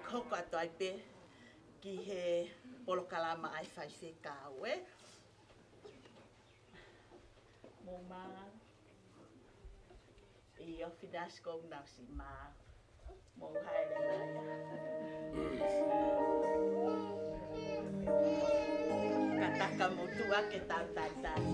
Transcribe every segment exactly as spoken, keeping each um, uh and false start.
Hoko atu ai pē ki he polokalama ʻa e faifekau, ē. Mou mālō. ʻIo, Fidasi, ko ʻeku nasi mā. Mou haere mai ā. Kātaki mou tuʻu hake, tau talitali.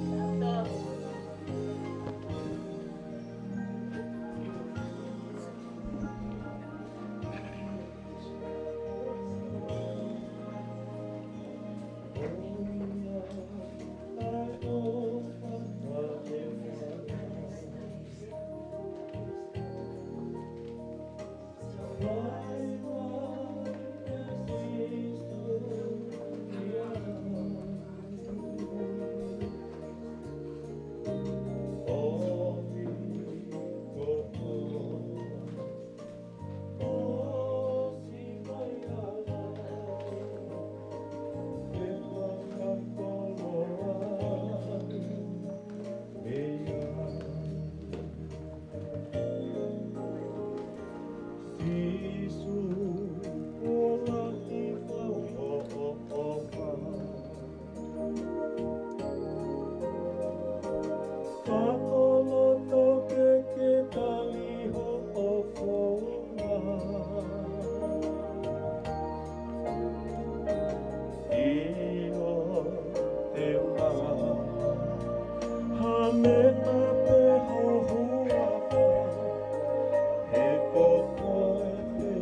Sīsū, ʻoua te ke fakaʻofoʻofa. Ka ko loto ke ke tali hoʻo founga. ʻIo, te u maʻu ha meʻa pē ho huafa, he ko koe pē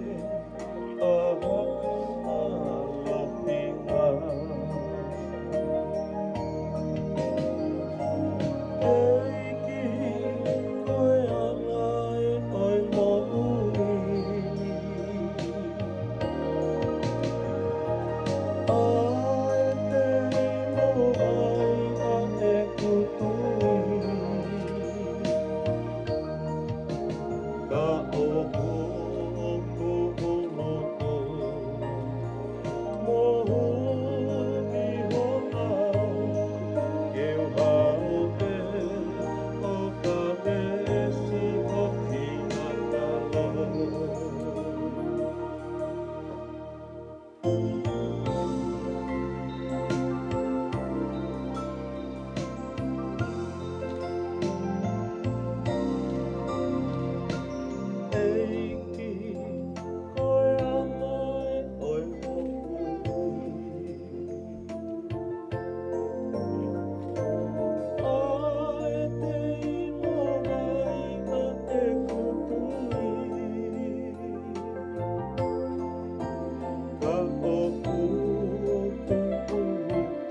ʻa hoku ʻaloʻofa. ʻEiki, ko e anga ē ʻo e moʻui. ʻA e teimo ai ʻa ʻeku tui. Ka ʻoku ʻoku ʻoku moʻui. Mohu ki ho ʻao, ke u hao pē ʻo ka veesi ho finangalo. ʻEiki, ko e anga ē ʻo e moʻui. ʻA e teimo ai ʻa ʻeku tui. Ka ʻoku ʻoku ʻoku ʻoku ʻoku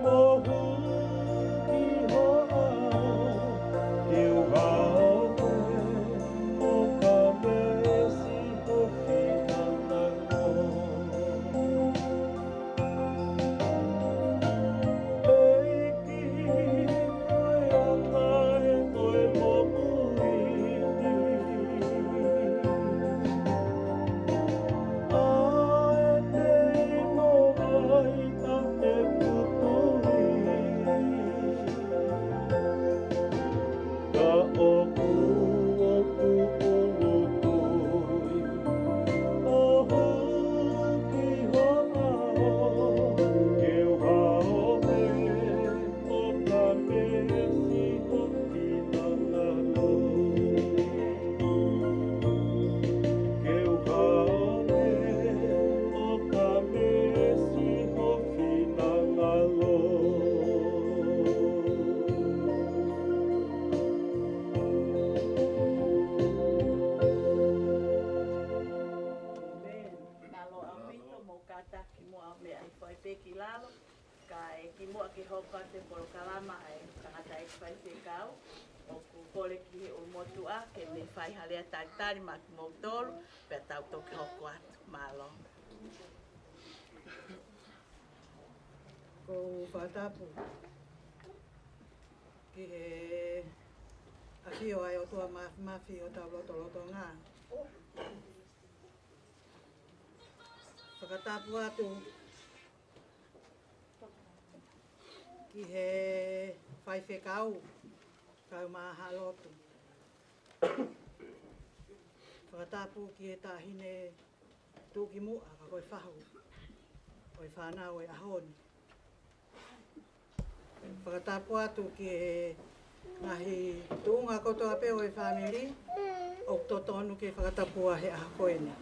ʻoku ki ho ʻao, ke u hao pē ʻo ka veesi ho finangalo. ʻEiki, ko e anga ē ʻo e moʻui. Ka ʻoku ʻoku ʻoku ʻoku ʻoku ʻoku ki ho ʻao, ke u hao pē ʻo ka veesi ho finangalo. Ke u hao pē ʻo ka veesi ho finangalo. ʻĒmeni. Mālō ʻaupito, mou kātaki muʻa ʻo meʻa ʻi fai pē ki lalo. Kae kimuʻa ke hoko atu e polokalama ʻa e tangataʻeiki faifekau, ʻoku kole ki he ʻulumotuʻa ke ne fai ha lea talitali maʻa kimoutolu, pea tau toki hoko atu. Mālō. ʻOku ou fakatapu ki he ʻafio ʻa e ʻOtua Māfimafi ʻi hotau lotolotonga. Fakatapu atu ki he faifekau, kae ʻumaʻā haʻa lotu. Fakatapu ki he taʻahine tuʻukimuʻa, ka ko e fahu ʻo e fānau ʻo e ʻaho ni. Fakatapu atu ki he ngaahi tuʻunga kotoa pē ʻo e fāmili, ʻoku totonu ke fakatapua he ʻaho ko eni.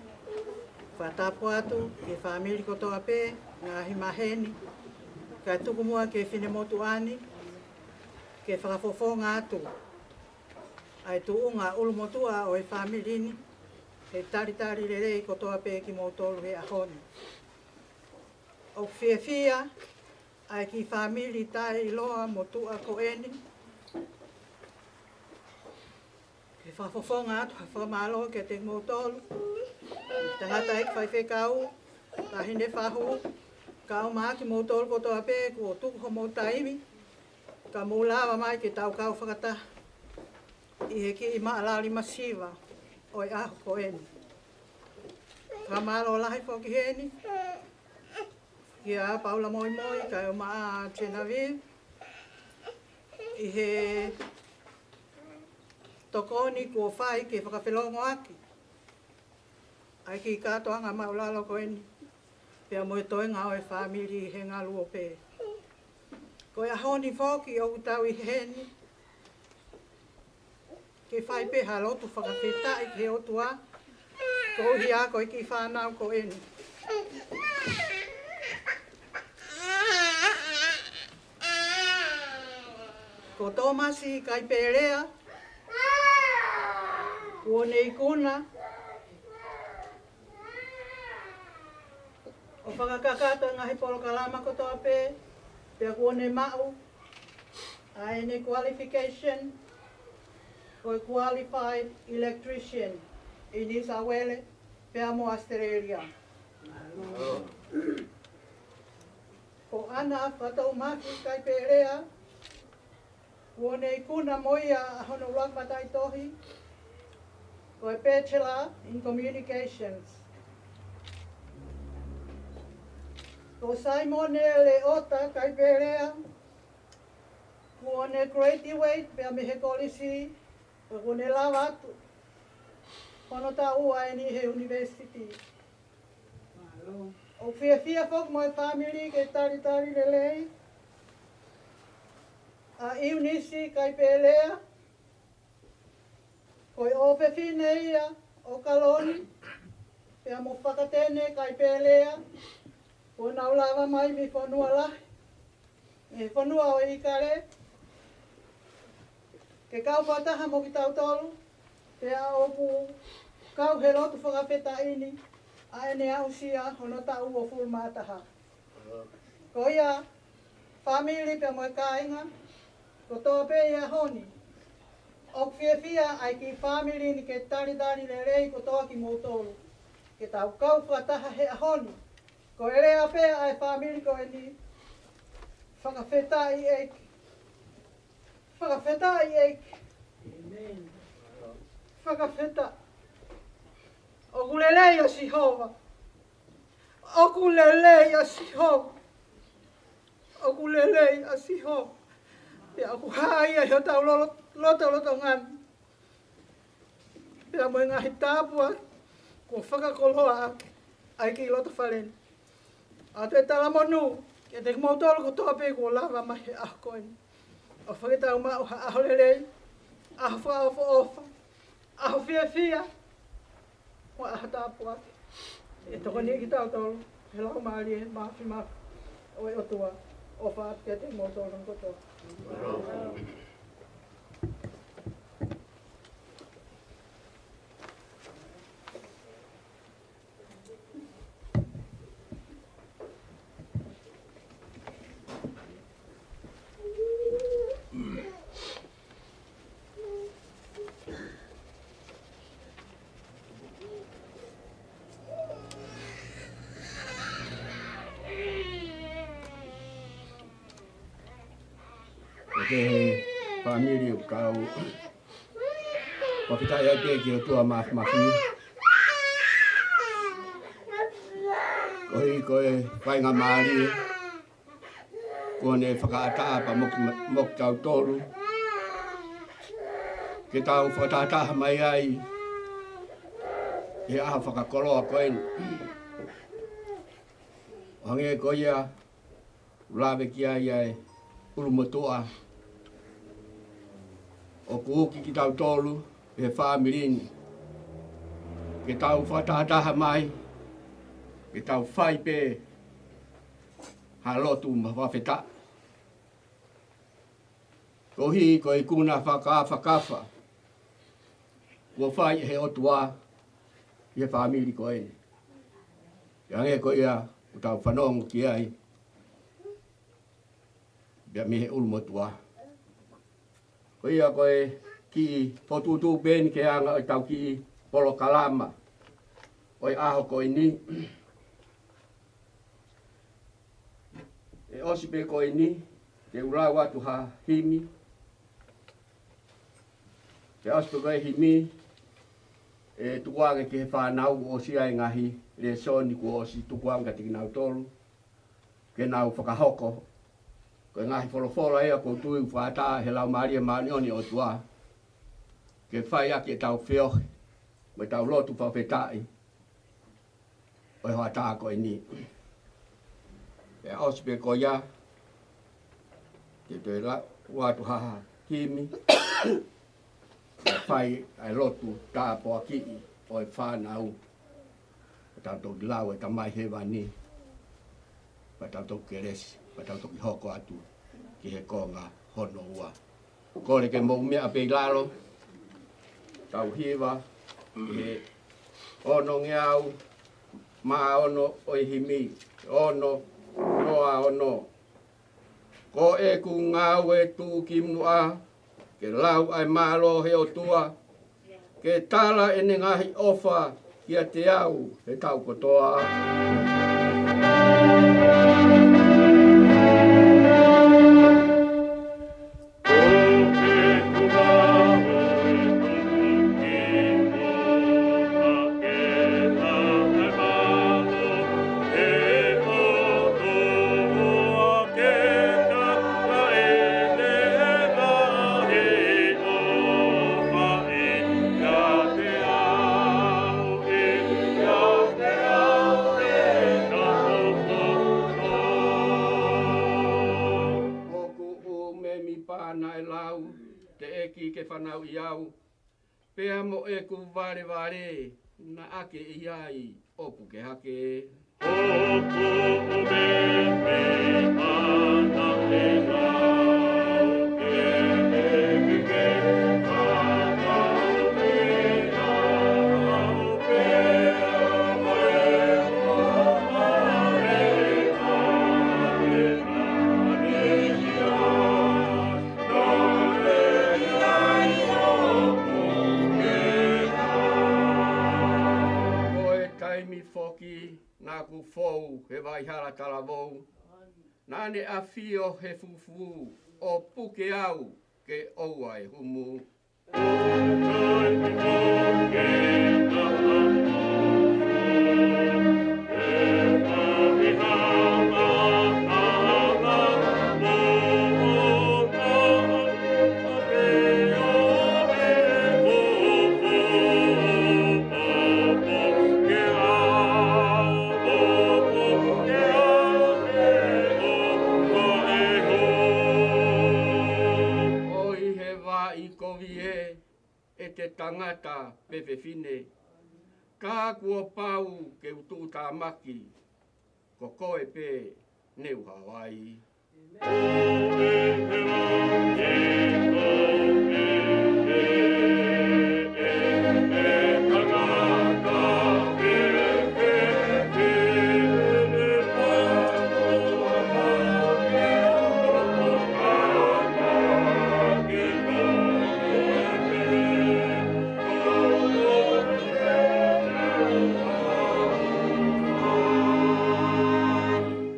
Fakatapu atu ki he fāmili kotoa pē, ngaahi maheni, kae tuku muʻa ki he finemotuʻa ni ke fakafofonga atu ʻa e tuʻunga ʻulumotuʻa ʻo e fāmili ni, he talitali lelei kotoa pē kimoutolu he ʻaho ni. ʻOku fiefia ʻa e kiʻi fāmili taʻeʻiloa motuʻa ko eni ke fakafofonga atu ha fakamālō kiate kimoutolu, tangataʻeiki faifekau, taʻahine fahu, kae ʻumaʻā kimoutolu kotoa pē kuo tuku homou taimi ka mou lava mai ke tau kau fakataha ʻi he kiʻi maʻalali masiva ʻo e ʻaho ko eni. Fakamālō lahi foki heni kia Paula Moimoi kae ʻumaʻā Genevieve ʻi he tokoni kuo fai ke fakafelongoaki ʻa e kiʻi kātoanga māʻulalo ko eni, pea mo e toenga ʻo e fāmili he ngaluope pē. Ko e ʻaho ni foki ʻoku tau ʻi heni ke fai pē ha lotu fakafetaʻi ki he ʻOtua, koeʻuhi ko e kiʻi fānau ko eni. Ko Tōmasi Kaipelea, kuo ne ikuna ʻo fakakakato e ngaahi polokalama kotoa pē, pea kuo ne maʻu ʻa ʻene qualification ko e qualified electrician ʻi New South Wales pea mo Australia. Ko ʻAna Fatoumaki Kaipelea, kuo ne ikuna mo ia ʻa hono ʻuluaki mataʻitohi ko e Bachelor in Communications. Ko Saimone Leota Kaipelea, kuo ne graduate pea mei he kolisi, pea kuo ne lava atu hono taʻu ʻa eni he university. ʻOku fiefia foki mo e fāmili ke talitali lelei ʻa ʻIunisi Kaipelea, ko e ʻofefine ia ʻo Kaloni pea mo Fakatene Kaipelea, kuo nau lava mai mei fonua lahi, mei he fonua ʻo ʻIkale, ke kau fakataha mo kitautolu, pea ʻoku kau he lotu fakafetaʻi ni ʻa ʻene aʻusia hono taʻu uofulu mā taha. Ko ia, fāmili pea mo e kāinga kotoa pē ʻi he ʻaho ni, ʻoku fiefia ʻa e kiʻi fāmili ni ke talitali lelei kotoa kimoutolu ke tau kau fakataha he ʻaho ni. Ko e lea pē ʻa e fāmili ko eni: Fakafetaʻi ʻEiki. Fakafetaʻi ʻEiki. Fakafetaʻi. ʻOku lelei ʻa Sihova. ʻOku lelei ʻa Sihova. ʻOku lelei ʻa Sihova. Pea ʻoku hā ia ʻi hotau lolo-, lotolotonga ni, pea mo e ngaahi tāpuaki kuo fakakoloa ʻaki ʻa e kiʻi loto fale ni. ʻOatu e talamonū kiate kimoutolu kotoa pē kuo lava mai he ʻaho ko eni, ʻo fakatau maʻu ha ʻaho lelei, ʻaho fakaʻofoʻofa, ʻaho fiefia, mo e ʻaho tāpuaki. ʻE tokoniʻi kitautolu he Laumālie Māfimafi ʻo e ʻOtua. ʻOfa atu kiate kimoutolu kotoa. He fāmili ʻoku tau fakafetaʻi ai pē ki he ʻOtua Māfimafi. Koeʻuhi ko e faingamālie kuo ne fakaʻatā pea mo ki-, mo kitautolu ke tau fakatahataha mai ai he ʻaho fakakoloa ko eni. ʻO hangē ko ia ʻoku lave ki ai ʻa e ʻulumotuʻa, ʻoku uki kitautolu he fāmili ni ke tau fakatahataha mai, ke tau fai pē ha lotu mo e fakafetaʻi. Koeʻuhi ko e ikuna fakaafakafa kuo fai ʻe he ʻOtua ʻi he fāmili ko eni. Hangē ko ia ʻoku tau fanongo ki ai pea mei he ʻulumotuʻa. Ko ia ko e kiʻi fokotuʻutuʻu pē eni ki he anga ʻo ʻetau kiʻi polokalama ʻo e ʻaho ko eni. ʻE ʻosi pē ko eni, te u lau atu ha himi. Pea ʻosi pē ko e himi, ʻe tukuange ki he fānau ʻosi ʻa e ngaahi lēsoni kuo ʻosi tukuange kiate kinautolu ke nau fakahoko. Ko e ngaahi folofola ia ʻoku ou tui ʻoku fakaʻatā ʻe he Laumālie Māʻoniʻoni ʻo e ʻOtua ke fai ʻaki ʻetau feohi mo ʻetau lotu fakafetaʻi ʻo e hoʻatā ko eni. Pea ʻosi pē ko ia, te u toe lau atu ha himi, pea fai ʻa e lotu tāpuakiʻi ʻo e fānau. Pea tau toki lau e Tamai Hēvani, pea tau toki kelesi, pea tau toki hoko atu ki he konga hono ua. Kole ke mou meʻa pē ʻi lalo, tau hiva ʻi he onongeau mā ono ʻo e himi, ono, noa ono. Ko ʻeku ngāue tuʻukimuʻa, ke lau ʻa e mālō ʻo e ʻOtua, ke tala ʻene ngaahi ʻofa kiate au he taʻu kotoa. ʻOku ʻumemi pē naʻe lau, teʻeki ke fanauʻi au, pea mo ʻeku valevale naʻa ke ʻi ai ʻo puke hake. Ko e taimi foki naʻa ku fou he vai hala talavou, naʻa ne ʻafio he fufū ʻo puke au ke ʻoua ʻe humu. ʻOi he vaʻi kovi ē, ʻe te tangata pe fefine, ka kuo pau ke u tuʻutāmaki, ko koe pē ne u hao ai.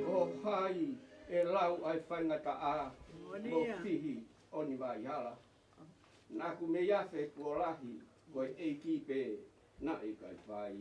Ko hai ʻe lau ʻa e faingataʻa mo fihi ʻo Nivaihala. Naʻa ku mei afe kuo lahi, ko e ʻEiki pē naʻe ʻikai fai.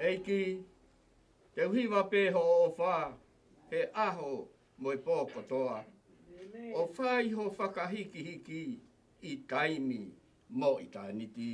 ʻEiki, te u hiva pē hoʻo ʻofa he ʻaho mo e pō kotoa. ʻO fai ho fakahikihiki ʻi taimi mo ʻitāniti.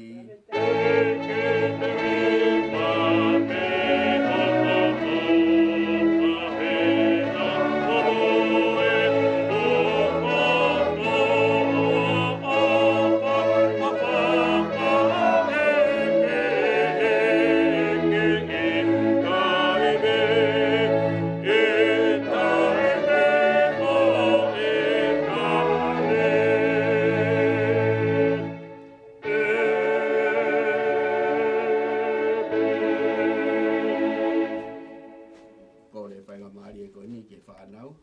Kole faingamālie ko eni ki he fānau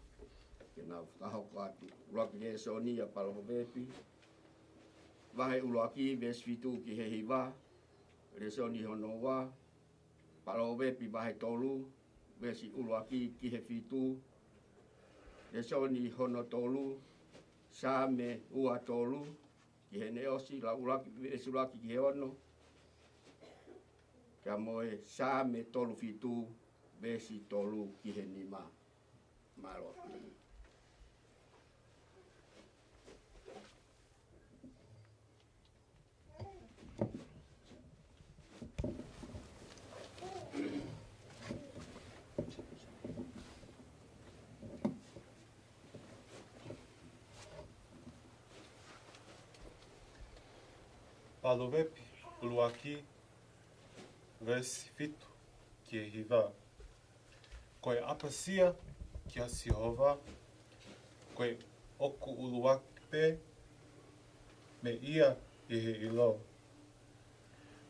ke nau fakahoko atu ʻuluaki lēsoni ʻa Palōvepi, vahe ʻuluaki, veesi fitu ki he hiva. Lēsoni hono ua, Palōvepi vahe tolu, veesi ʻuluaki ki he fitu. Lēsoni hono tolu, Saame ua tolu, ki heʻene ʻosi, lau ʻuluaki, veesi ʻuluaki ki he ono. Pea mo e Saame tolu fitu, veesi tolu ki he nima. Mālō. Palōvepi ʻuluaki, veesi fitu ki he hiva. Ko e ʻapasia kia Sihova, ko e ʻoku ʻuluaki pē mei ia ʻi he ʻilo.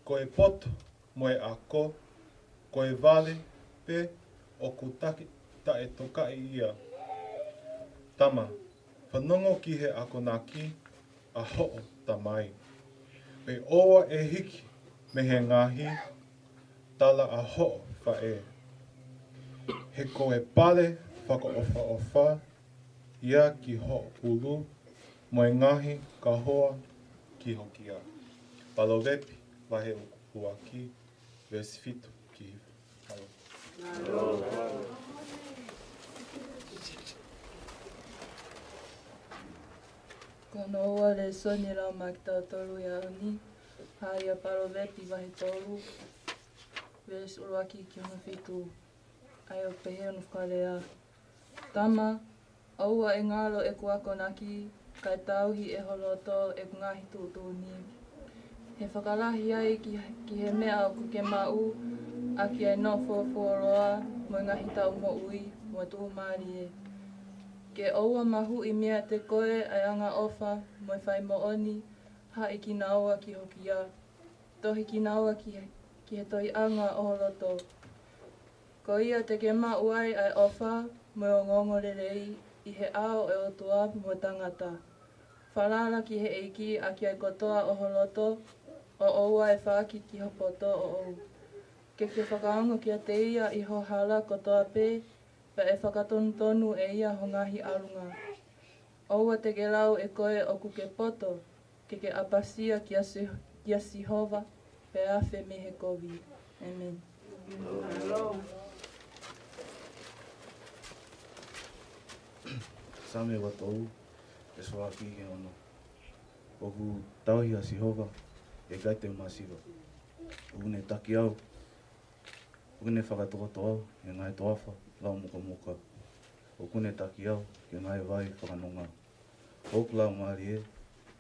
Ko e poto mo e ako, ko e vale pē ʻoku taki taʻetokaʻi ia. Tama, fanongo ki he akonaki ʻa hoʻo tamai. ʻE ʻoua ʻe hiki mei he ngaahi tala ʻa hoʻo faʻē. He ko e pale fakaʻofoʻofa ia ki hoʻo ʻulu, mo e ngaahi kahoa ki ho kia. Palōvepi vahe ʻuluaki, veesi fitu ki he hiva. Ko hono ua lēsoni lau maʻa kitautolu he ʻaho ni, hā ia Palōvepi vahe tolu, veesi ʻuluaki ki hono fitu. ʻA ia ʻoku pehē hono fakalea. Tama, ʻoua ʻe ngalo ʻeku akonaki, kae tauhi ʻe ho loto ʻeku ngaahi tuʻutuʻuni. He fakalahi ai ki, ki he meʻa ʻoku ke maʻu, ʻaki ʻa e nofo fuoloa, mo e ngaahi taʻu moʻui, mo e tuʻumālie. Ke ʻoua mahuʻi meiate koe ʻa e angaʻofa, mo e faimoʻoni, haʻi kinaua ki ho kia. Tohi kinaua ki he, ki he toiʻanga ʻo ho loto. Ko ia te ke maʻu ai ʻa e ʻofa mo e ongoongolelei ʻi he ʻao ʻo e ʻOtua mo e tangata. Falala ki he ʻEiki ʻaki ʻa e kotoa ʻo ho loto, ʻo ʻoua ʻe faaki ki ho poto ʻoʻou. Ke ke fakaongo kiate ia ʻi ho hala kotoa pē, pea ʻe fakatonutonu ʻe ia ho ngaahi ʻalunga. ʻOua te ke lau ʻe koe ʻoku ke poto, ke ke ʻapasia kia Si-, kia Sihova, pea afe mei he kovi. ʻĒmeni. Saame ua tolu, veesi ʻuluaki ki he ono. ʻOku tauhi ʻa Sihova, ʻe ʻikai te u masiva. ʻOku ne taki au, ʻoku ne fakatokoto au ʻi he ngaahi toafa lau mukomuka. ʻOku ne taki au ki he ngaahi vai fakanonga. Hoku laumālie,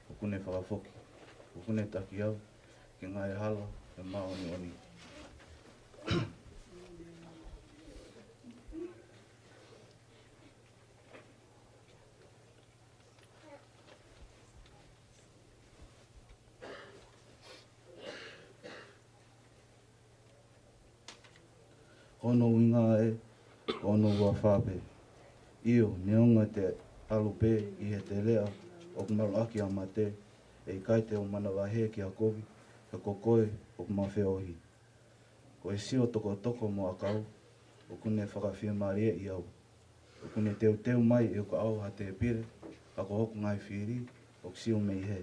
ʻoku ne fakafoki. ʻOku ne taki au ki he ngaahi hala ʻo e māʻoniʻoni. Ko hono ʻuhinga ē, ko hono huafa pē. ʻIo, neongo te ʻalu pē ʻi he teleʻa ʻoku maluʻaki ʻa mate, ʻe ʻikai te u manavahē ki ha kovi, he ko koe ʻoku ma feohi. Ko e sio tokotoko mo ʻakau, ʻoku ne fakafiemālieʻi au. ʻOku ne teuteu mai ʻi hoku ʻao ha tēpile, ka ko hoku ngaahi fili, ʻoku sio mei hē.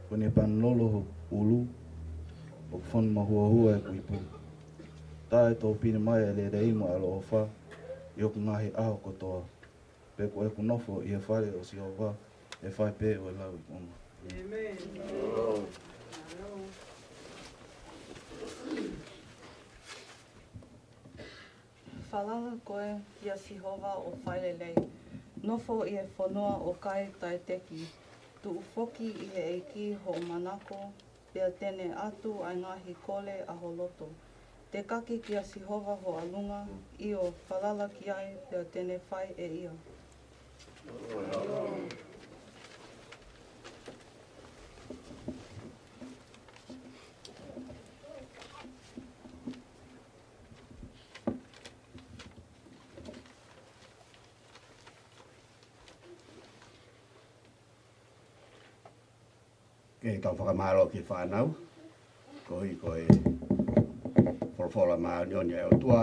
ʻOku ne panilolo hoku ʻulu, ʻoku fonu mahuohua ʻeku ipu. Taʻe tō pine mai ʻa e lelei mo e ʻaloʻofa, ʻi hoku ngaahi ʻaho kotoa. Pea ko ʻeku nofo ʻi he fale ʻo Sihova, ʻe fai pē ʻo e lauikuonga. ʻĒmeni. Falala koe kia Sihova ʻo fai lelei. Nofo ʻi he fonua ʻo kai taʻeteki. Tuʻu foki ʻi he ʻEiki hoʻo manako, pea te ne ʻatu ʻa e ngaahi kole ʻa ho loto. Tekaki kia Sihova ho ʻalunga, ʻio, falala ki ai, pea te ne fai ʻe ia. Ke tau fakamālō ki he fānau, koeʻuhi ko e folofola māʻoniʻoni ʻa e ʻOtua,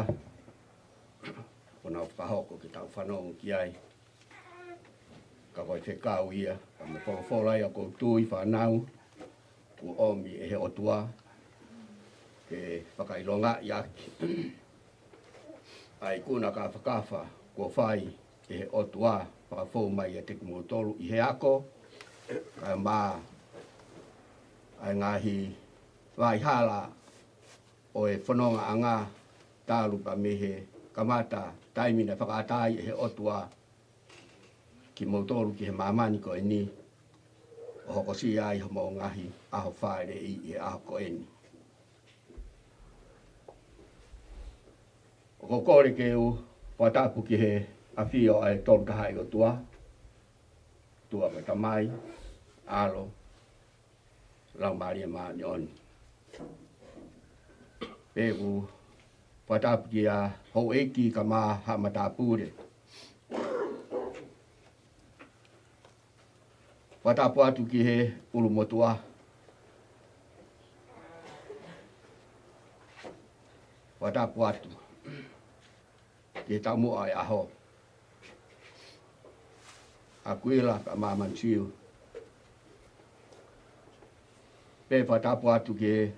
kuo nau fakahoko ke tau fanongo ki ai. Ka ko e fekau ia, ka mo e folofola ia ʻoku ou tui fānau, kuo ʻomi ʻe he ʻOtua, ke fakaʻilongaʻi ʻaki ʻa e ikuna kāfakafa kuo fai ʻe he ʻOtua fakafou mai ʻiate kimoutolu ʻi he ako, kae ʻumaʻā ʻa e ngaahi vaʻa hala ʻo e fonongaʻanga talu pē mei he kamata taimi naʻe fakaʻatā ai ʻe he ʻOtua kimoutolu ki he māmani ko eni, ʻo hokosia ai hoʻomou ngaahi ʻaho fāʻeleʻi ʻi he ʻaho ko eni. ʻOku ou kole ke u fakatapu ki he ʻafio ʻa e Tolu Tahaʻi ʻOtua, ʻOtua ko e Tamai, ʻAlo, Laumālie Māʻoniʻoni. Pea ʻoku ou fakatapu kia Houʻeiki Kamā Haʻa Matāpule. Fakatapu atu ki he ʻulumotuʻa. Fakatapu atu ki he taumuʻa ʻo e ʻaho, ʻAkuila Kamā Manisiu. Pea fakatapu atu ki he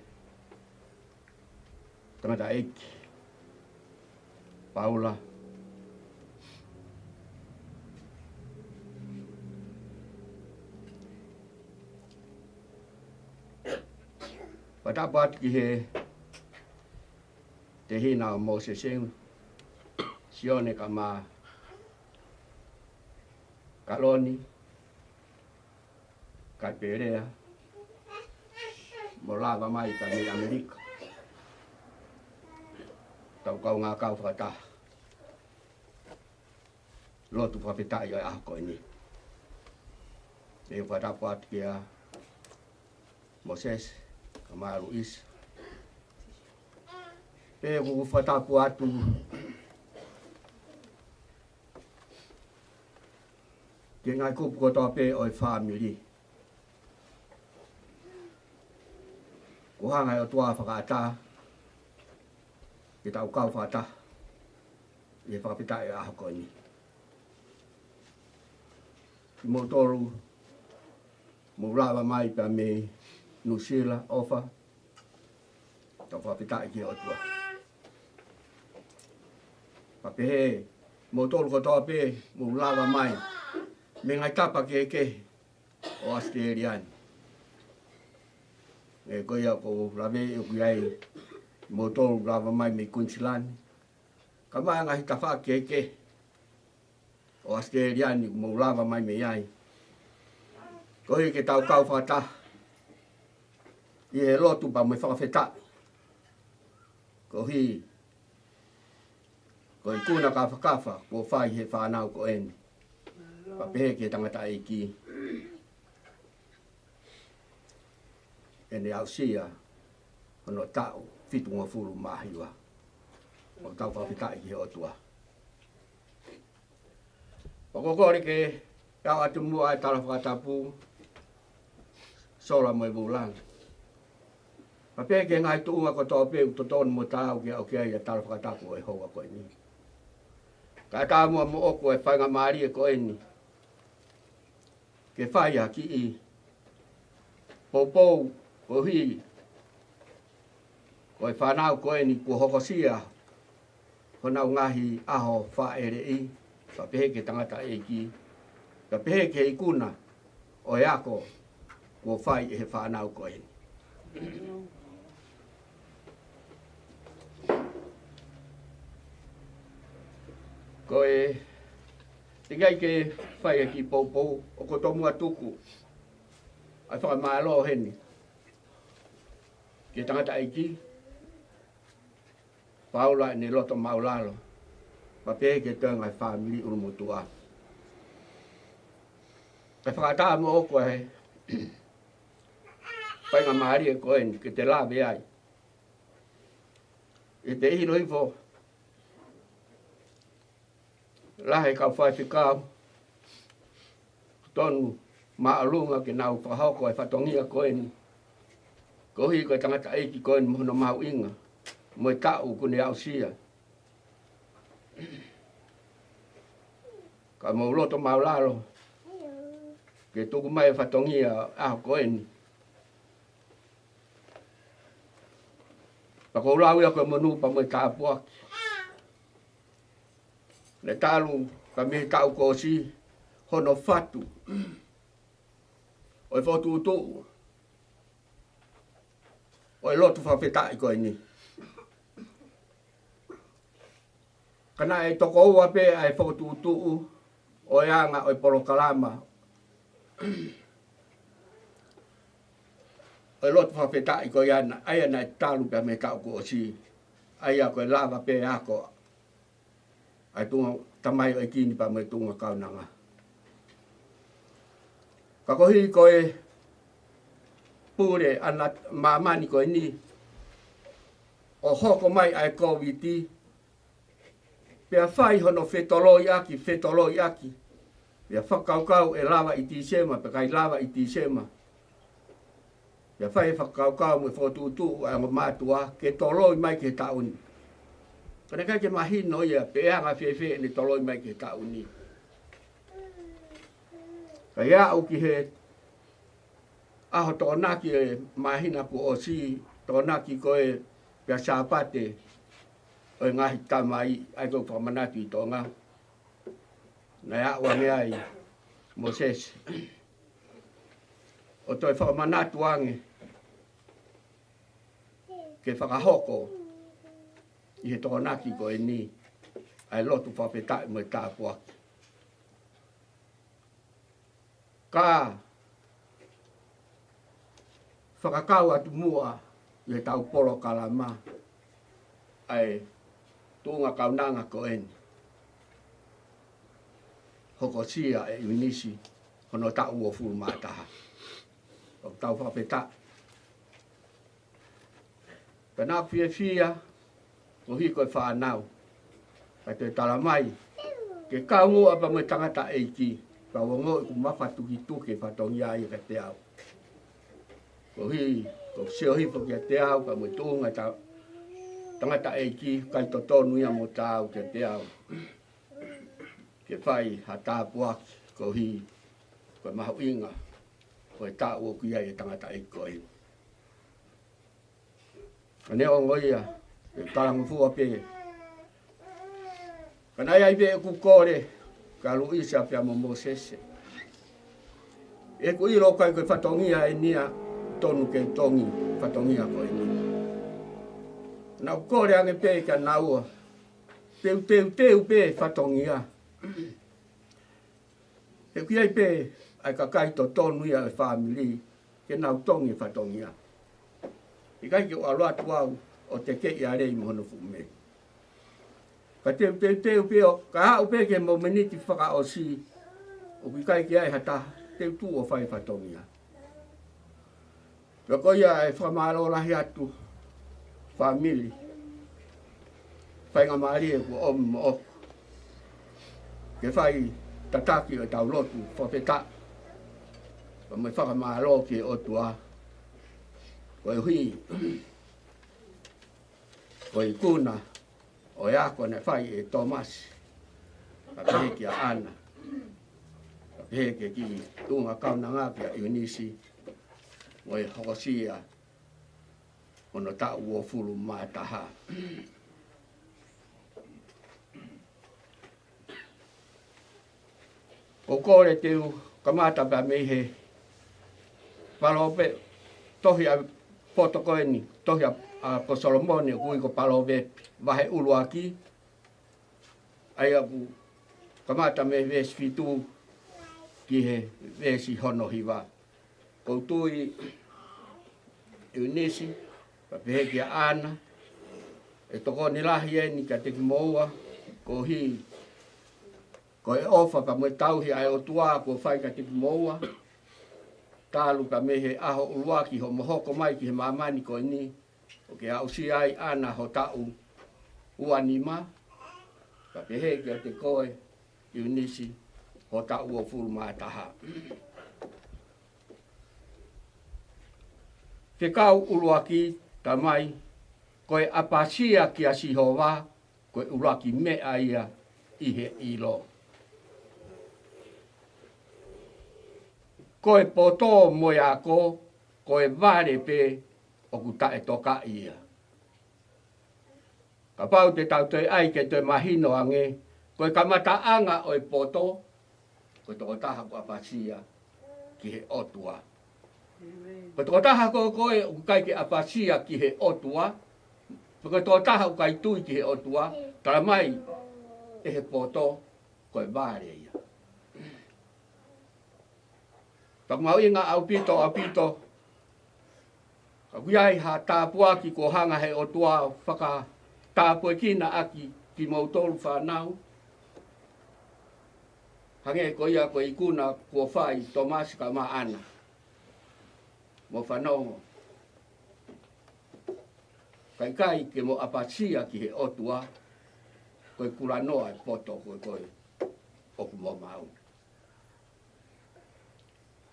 tangataʻeiki Paula. Fakatapu atu ki he tehina ʻo Mōsese, Sione Kamā Kaloni, Kaipelea, mo Lava Mai ka mei ʻAmelika. Tau kaungā kau fakataha lotu fakafetaʻi ʻo e ʻaho ko eni. Pea fakatapu atu kia Mōsese Kamā Luisa. Pea ʻoku ou fakatapu atu ki he ngaahi kupu kotoa pē ʻo e fāmili. Kuo hanga ʻe he ʻOtua ʻo fakaʻatā ke tau kau fakataha ʻi he fakafetaʻi ʻo e ʻaho ko eni. Kimoutolu mou lava mai pea mei Nuʻusila, ʻofa, tau fakafetaʻi ki he ʻOtua. Pea pehē, moutolu kotoa pē mou lava mai mei he ngaahi tapa kehekehe ʻo ʻAositelēlia ni. Ē, ko ia ʻoku ou laveʻi ʻoku ʻi ai moutolu lava mai mei Kuinisilani, kae ʻumaʻā e ngaahi tafaʻaki kehekehe ʻo ʻAositelēlia ni ʻoku mou lava mai mei ai, koeʻuhi ke tau kau fakataha ʻi he lotu pea mo e fakafetaʻi koeʻuhi ko e ikuna kāfakafa kuo fai ʻe he fānau ko eni. Pea pehē ki he tangataʻeiki, ʻene aʻusia hono taʻu fitungofulu mā hiva. ʻOku tau fakafetaʻi ki he ʻOtua. ʻOku ou kole ke ʻoatu muʻa e tala fakatapu, Sola mo e Vūlanga. Pea pehē ki he ngaahi tuʻunga kotoa pē ʻoku totonu mo taau ke aʻu ki ai ʻa e tala fakatapu ʻo e houa ko eni. Kae ʻatā muʻa moʻoku e faingamālie ko eni ke fai ha kiʻi poupou koeʻuhi ko e fānau ko eni kuo hokosia honau ngaahi ʻaho fāʻeleʻi, pea pehē ki he tangataʻeiki, pea pehē ki he ikuna ʻo e ako kuo fai ʻe he fānau ko eni. Ko e teʻeki ai ke fai e kiʻi poupou, ʻoku ou tomuʻa tuku ʻa e fakamālō heni ki he tangataʻeiki, Paula, ʻene loto māʻulalo, pea pehē ki he toenga e fāmili ʻulumotuʻa. Kae fakaʻatā moʻoku ʻa e faingamālie ko eni ke te lave ai. ʻE te ʻilo hifo, lahi e kau faifekau, tonu māʻolunga ke nau fakahoko e fatongia ko eni, koeʻuhi ko e tangataʻeiki ko eni mo hono mahuʻinga, mo e taʻu kuo ne aʻusia. Ka mou loto māʻulalo ke tuku mai e fatongia ʻaho ko eni. Pea ʻoku ou lau ia ko e monū pea mo e tāpuaki. Ne talu ka mei he taʻu kuo ʻosi hono fatu ʻo e fokotuʻutuʻu ʻo e lotu fakafetaʻi ko eni. Ka naʻe tokoua pē ʻa e fokotuʻutuʻu ʻo e anga ʻo e polokalama ʻo e lotu fakafetaʻi ko ia naʻe, ʻa ia naʻe talu pē mei he taʻu kuo ʻosi. ʻA ia ko e lava pē ako ʻa e tuʻunga tamaioʻeiki ni pea mo e tuʻunga kaunanga. Ka koeʻuhi ko e pule ʻa e māmani ko eni, ʻo hoko mai ʻa e Kōviti, pea fai hono fetoloiʻaki, fetoloiʻaki. Pea fakakaukau ʻe lava ʻi Tīsema, pe ʻikai lava ʻi Tīsema. Pea fai e fakakaukau mo e fokotuʻutuʻu ʻa e ongo mātuʻa ke toloi mai ki he taʻu ni. Ka naʻe ʻikai ke mahino ia pe ʻe anga fēfē ʻene toloi mai ki he taʻu ni. Kae aʻu ki he ʻaho Tokonaki ʻo e māhina kuo ʻosi, Tokonaki ko e pea Sāpate ʻo e ngaahi tamai, ʻa ia ko e fakamanatu ʻi Tonga. Naʻe aʻu ange ai Mōsese ʻo toe fakamanatu ange ke fakahoko ʻi he Tokonaki ko eni ʻa e lotu fakafetaʻi mo e tāpuaki. Ka fakakau atu muʻa ʻi he tau polokalama ʻa e tuʻunga kaunanga ko eni, hokosia ʻe ʻIunisi hono taʻu uofulu mā taha. ʻOku tau fakafetaʻi. Pea naʻa ku fiefia, koeʻuhi ko e fānau, ka toe tala mai ke kau muʻa pea mo e tangataʻeiki, ka u ongoʻi ʻoku mafatukituki e fatongia ia kiate au. Koeʻuhi ko e sio hifo kiate au pea mo e tuʻunga ta-, tangataʻeiki, ʻikai totonu ia mo taau kiate au ke fai ha tāpuaki koeʻuhi ko e mahuʻinga ʻo e taʻu ʻoku ʻi ai e tangataʻeiki ko eni. Ka neongo ia, ʻe talangofua pē. Ka naʻe ʻi ai pē ʻeku kole kia Luisa pea mo Mōsese. ʻOku ou ʻilo ʻoku ʻikai ko e fatongia eni ia ʻoku tonu ke u tongi, fatongia ko eni. Naʻa ku kole ange pē kia naua, teu, teu, teu pē fatongia. He ʻoku ʻi ai pē ʻa e kakai totonu ia ʻo e fāmili ke nau tongi e fatongia. ʻIkai ke u ʻalu atu au ʻo tekeʻi ʻa Lei mo hono fuʻu mei. Ka teu, teu, teu pē ʻo, ka aʻu pē ki he momeniti fakaʻosi, ʻoku ʻikai ke ʻi ai ha taha, teu tuʻu ʻo fai fatongia. Pea ko ia ʻe fakamālō lahi atu, fāmili, faingamālie kuo ʻomi moʻoku ke fai tataki ʻo ʻetau lotu fakafetaʻi, pea mo e fakamālō ki he ʻOtua, koeʻuhi ko e ikuna ʻo e ako naʻe fai ʻe Tōmasi, pea pehē kia ʻAna, pea pehē ki he kiʻi tuʻunga kaunanga kia ʻIunisi, mo e hokosia hono taʻu uofulu mā taha. ʻOku ou kole te u kamata pē mei he Palōvepi, tohi ʻa e poto ko eni, tohi ʻa, ʻa ko Solomone ʻoku ui ko Palōvepi, vahe ʻuluaki, ʻa ia ʻoku kamata mei he veesi fitu ki he veesi hono hiva. ʻOku ou tui, ʻIunisi, pea pehē kia ʻAna, ʻe tokoni lahi eni kiate kimoua, koeʻuhi ko e ʻofa pea mo e tauhi ʻa e ʻOtua kuo fai kiate kimoua, talu pē mei he ʻaho ʻuluaki hoʻomo hoko mai ki he māmani ko eni, ʻo ke aʻusia ai ʻAna ho taʻu ua nima, pea pehē kiate koe, ʻIunisi, ho taʻu uofulu mā taha. Fekau ʻuluaki, talamai, ko e ʻapasia kia Sihova, ko e ʻuluaki meʻa ia ʻi he ʻilo. Ko e poto mo e ako, ko e vale pē ʻoku taʻetokaʻi ia. Kapau te tau toe ʻai ke toe mahino ange, ko e kamataʻanga ʻo e poto, ko e tokotaha ʻoku ʻapasia ki he ʻOtua. Ko e tokotaha ko ē ʻoku ʻikai ke ʻapasia ki he ʻOtua, pe ko e tokotaha ʻoku ʻikai tui ki he ʻOtua, talamai ʻe he poto, ko e vale ia. Pea ʻoku mahuʻinga ʻaupito, ʻaupito, ka ʻoku ʻi ai ha tāpuaki kuo hanga he ʻOtua ʻo fakatāpuekina ʻaki kimoutolu fānau, hangē ko ia ko e ikuna kuo fai ʻe Tōmasi kae ʻumaʻā ʻAna. Mou fanongo. Ka ʻikai ke mou ʻapasia ki he ʻOtua, ko e kulanoa e poto ko ē ʻoku mou maʻu.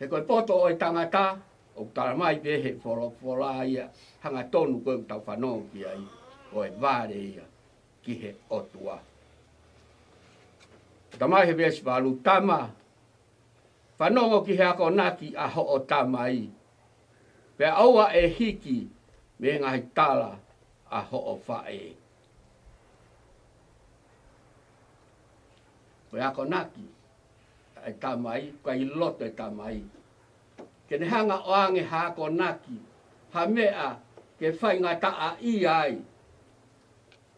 He ko e poto ʻo e tangata, ʻoku talamai pē he folofola ia, hangatonu ko ē ʻoku tau fanongo ki ai, ko e vale ia ki he ʻOtua. Talamai he veesi valu, tama, fanongo ki he akonaki ʻa hoʻo tamai, pea ʻoua ʻe hiki mei he ngaahi tala ʻa hoʻo faʻē. Ko e akonaki ʻa e tamai, ʻoku ʻi loto e tamai ke ne hanga ʻo ʻoange ha akonaki, ha meʻa ke faingataʻaʻia ai,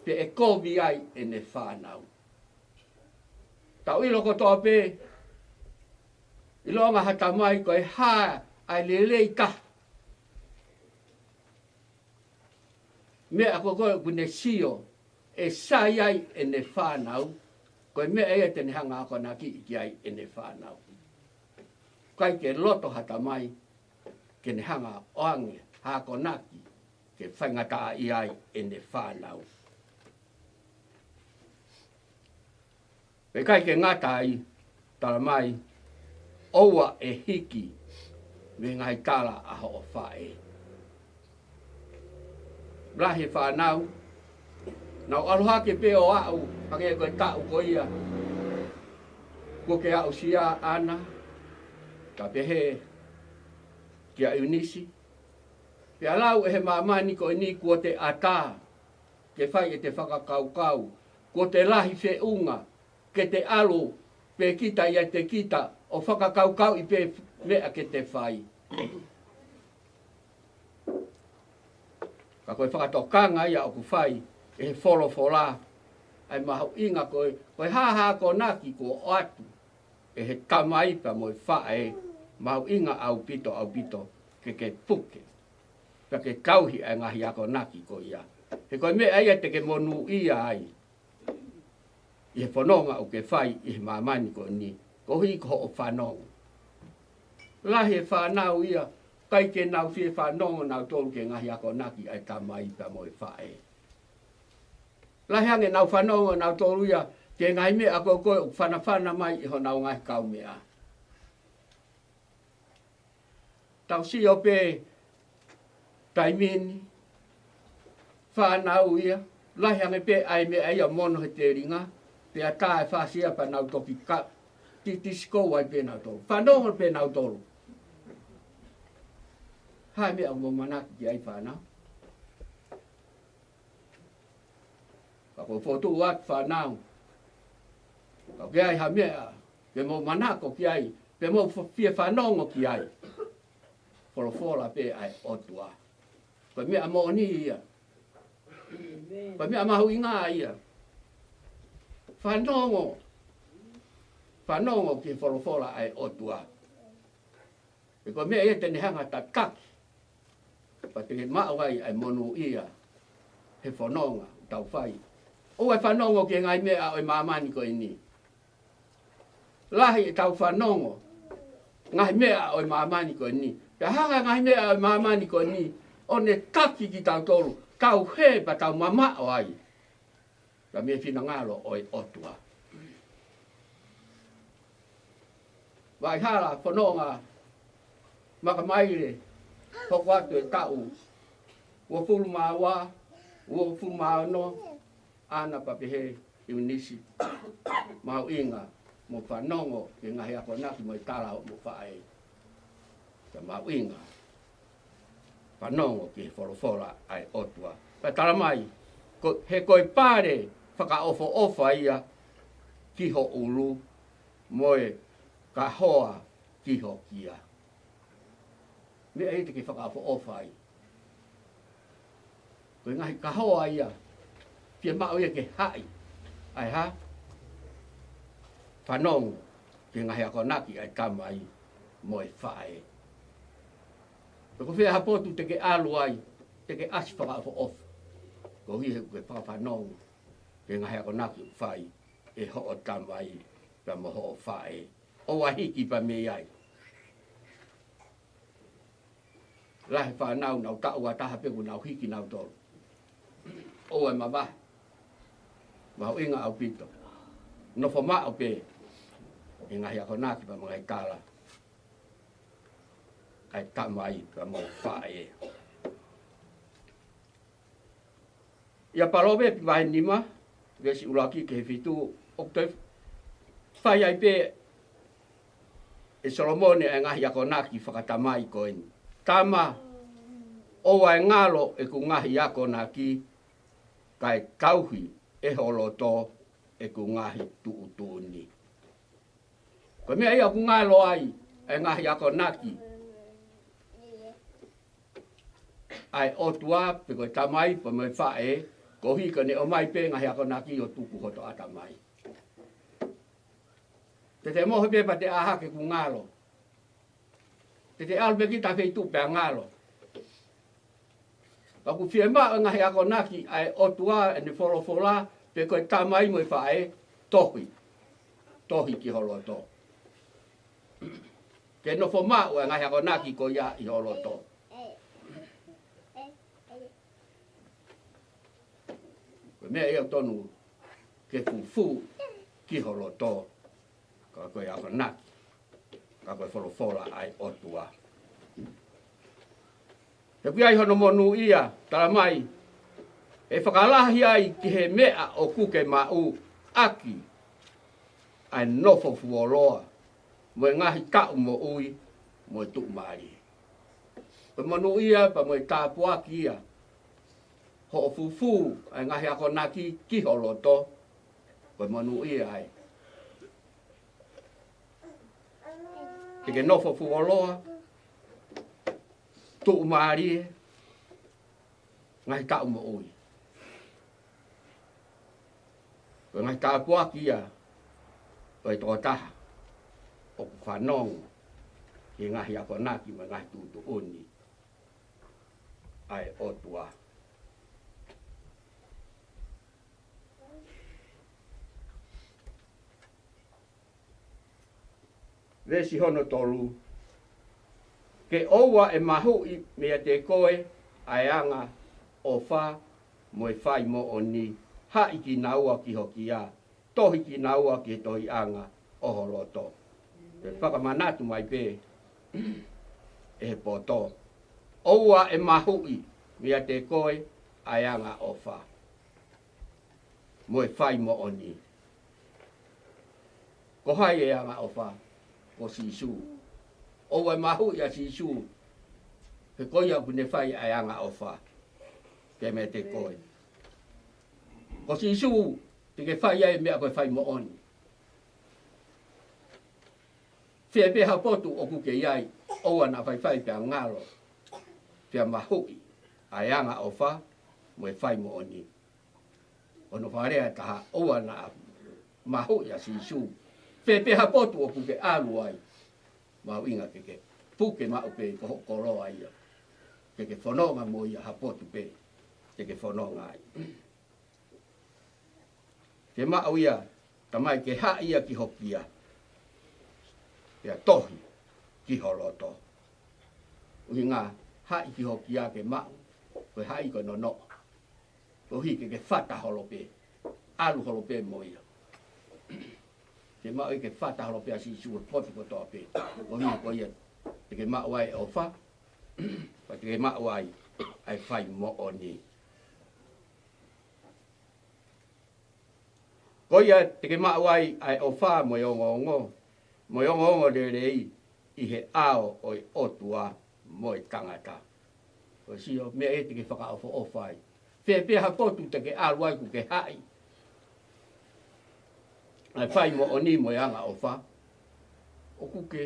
pe ʻe kovi ai ʻene fānau. Tau ʻilo kotoa pē, ʻilonga ha tamai ko e hā ʻa e lelei taha, meʻa ko ē ʻoku ne sio ʻe sai ai ʻene fānau, ko e meʻa ia te ne hanga ʻo akonakiʻi ki ai ʻene fānau. ʻIkai ke loto ha tamai ke ne hanga ʻo ʻoange ha akonaki ke faingataʻaʻia ai ʻene fānau. Pea ʻikai ke ngata ai, talamai, ʻoua ʻe hiki mei he ngaahi tala ʻa hoʻo faʻē. Lahi e fānau, nau ʻalu hake pē ʻo aʻu, hangē ko e taʻu ko ia kuo ke aʻusia ʻAna, ka pehē kia ʻIunisi, pea lau ʻe he māmani ko eni kuo te ʻatā ke fai ʻete fakakaukau, kuo te lahi feʻunga, ke te ʻalu pē kita ʻiate kita ʻo fakakaukauʻi pē meʻa ke te fai. Ka ko e fakatokanga ia ʻoku fai ʻe he folofola, ʻa e mahuʻinga ko e, ko e hā ha akonaki kuo ʻoatu ʻe he tamai pea mo e faʻē, mahuʻinga ʻaupito, ʻaupito, ke ke puke, pea ke tauhi ʻa e ngaahi akonaki ko ia. He ko e meʻa ia te ke monūʻia ai ʻi he fononga ʻoku ke fai ʻi he māmani ko eni, koeʻuhi ko hoʻo fanongo. Lahi e fānau ia, ʻIkai ke nau fie fanongo nautolu ki he ngaahi akonaki ʻa e tamai pea mo e faʻē. Lahi ange ʻenau fanongo nautolu ia ki he ngaahi meʻa ko ē ʻoku fanafana mai ʻe honau ngaahi kaumeʻa. Tau sio pē taimi ni, fānau ia, lahi ange pē ʻa e meʻa ia ʻoku mono he telinga, pea tā e fasi ia pea nau toki ka, ti, tisikou ai pē nautolu. Fanongo pē nautolu. Hā e meʻa ʻoku mou manako ki ai fānau? Ka ʻoku ou fokotuʻu atu fānau, ka ʻoku ʻi ai ha meʻa ke mou manako ki ai, pe mou fa-, fie fanongo ki ai, folofola pē ʻa e ʻOtua. Ko e meʻa moʻoni ia. Ko e meʻa mahuʻinga ia. Fanongo. Fanongo ki he folofola ʻa e ʻOtua. He ko e meʻa ia te ne hanga ʻo tataki, pea te ke maʻu ai ʻa e monūʻia he fononga ʻoku tau fai. ʻOua ʻe fanongo ki he ngaahi meʻa ʻo e māmani ko eni. Lahi ʻetau fanongo ngaahi meʻa ʻo e māmani ko eni. Pea hanga ngaahi meʻa ʻo e māmani ko eni ʻo ne taki kitautolu, tau hē pea tau mamaʻo ai. Ka mei he finangalo ʻo e ʻOtua. Vaʻa hala fononga makamaile, hoko atu e taʻu uofulu mā ua, uofulu mā ono, ʻa ia pea pehē ʻIunisi, mahuʻinga mo fanongo ki he ngaahi akonaki mo e tala ʻa hoʻomo faʻē. Ka mahuʻinga fanongo ki he folofola ʻa e ʻOtua. Pea tala mai, ko, he ko e pale fakaʻofoʻofa ia ki ho ʻulu, mo e kahoa ki ho kia. Meʻa ia te ke fakaʻofoʻofa ai. Ko e ngaahi kahoa ia, fiemaʻu ia ke haʻi. ʻA e hā? Fanongo ki he ngaahi akonaki ʻa e tamai mo e faʻē. Pe ko fē ha potu te ke ʻalu ai, te ke ʻasi fakaʻofoʻofa. Koeʻuhi he ʻoku ke fakafanongo ki he ngaahi akonaki ʻoku fai ʻe hoʻo tamai pea mo hoʻo faʻē. ʻOua ʻe hiki pē mei ai. Lahi e fānau ʻoku nau taʻu ua taha pē kuo nau hiki nautolu. ʻOua ʻe mavahe. Mahuʻinga ʻaupito. Nofo maʻu pē he ngaahi akonaki pea mo e ngaahi tala ʻa e tamai pea mo e faʻē. ʻIa Palōvepi vahe nima, veesi ʻuluaki ki he fitu, ʻoku toe fai ai pē ʻe Solomone ʻa e ngaahi akonaki fakatamai ko eni. Tama, ʻoua ʻe ngalo ʻeku ngaahi akonaki, kae tauhi ʻe ho loto ʻeku ngaahi tuʻutuʻuni. Ko e meʻa ia ʻoku ngalo ai ʻa e ngaahi akonaki ʻa e ʻOtua pe ko e tamai pea mo e faʻē, koeʻuhi ko ʻene ʻomai pē ngaahi akonaki ʻo tuku hoto ʻatamai. Te te mohe pē pea te ʻā hake ʻoku ngalo. Te te ʻalu pē ki ha feituʻu pea ngalo. Ka ʻoku fiemaʻu e ngaahi akonaki ʻa e ʻOtua, ʻene folofola, pe ko e tamai mo e faʻē, tohi. Tohi ki ho loto. Ke nofo maʻu e ngaahi akonaki ko ia ʻi ho loto. Ko e meʻa ia ʻoku tonu ke fufū ki ho loto, ka ko e akonaki, ka ko e folofola ʻa e ʻOtua. He ʻoku ʻi ai hono monūʻia, tala mai, ʻe fakalahi ai ki he meʻa ʻoku ke maʻu ʻaki ʻa e nofo fuoloa, mo e ngaahi taʻu moʻui, mo e tuʻumālie. Ko e monūʻia pea mo e tāpuaki ia hoʻo fufū ʻa e ngaahi akonaki ki ho loto, ko e monūʻia ai. Te ke nofo fuoloa, tuʻumālie, ngaahi taʻu moʻui. Ko e ngaahi tāpuaki ia ʻo e tokotaha ʻoku fanongo ki he ngaahi akonaki mo e ngaahi tuʻutuʻuni ʻa e ʻOtua. Veesi hono tolu. Ke ʻoua ʻe mahuʻi meiate koe ʻa e angaʻofa mo e fai moʻoni, haʻi kinaua ki ho kia, tohi kinaua ki he tohiʻanga ʻo ho loto. Pea fakamanatu mai pē ʻe he poto, ʻoua ʻe mahuʻi meiate koe ʻa e angaʻofa mo e fai moʻoni. Ko hai e angaʻofa? Ko Sīsū. ʻOua ʻe mahuʻi ʻa Sīsū, he ko ia ʻoku ne fai ʻa e angaʻofa kiate koe. Ko Sīsū te ke fai ai e meʻa ko e fai moʻoni. Fē pē ha potu ʻoku ke ʻi ai, ʻoua naʻa faifai pea ngalo, pea mahuʻi ʻa e angaʻofa mo e fai moʻoni. Hono fakalea ʻe taha, ʻoua naʻa mahuʻi ʻa Sīsū. Fē pē ha potu ʻoku ke ʻalu ai, mahuʻinga ke ke puke maʻu pē, ko hoʻo koloa ia. Ke ke fononga mo ia ha potu pē te ke fononga ai. Ke maʻu ia, tamai, ke haʻi ia ki ho kia, pea tohi ki ho loto. ʻUhinga, haʻi ki ho kia ke maʻu, ko e haʻi ko e nonoʻo. Koeʻuhi ke ke fata holo pē, ʻalu holo pē mo ia. Ke maʻu ia ke fata holo pē ʻa Sīsū he potu kotoa pē. Koeʻuhi ko ia te ke maʻu ai e ʻofa, pea te ke maʻu ai ʻa e fai moʻoni. Ko ia te ke maʻu ai ʻa e ʻofa mo e ongoongo, mo e ongoongolelei ʻi he ʻao ʻo e ʻOtua mo e tangata. Ko e sio, meʻa ia te ke fakaʻofoʻofa ai. Fē pē ha potu te ke ʻalu ai ʻoku ke haʻi ʻa e fai moʻoni mo e angaʻofa, ʻoku ke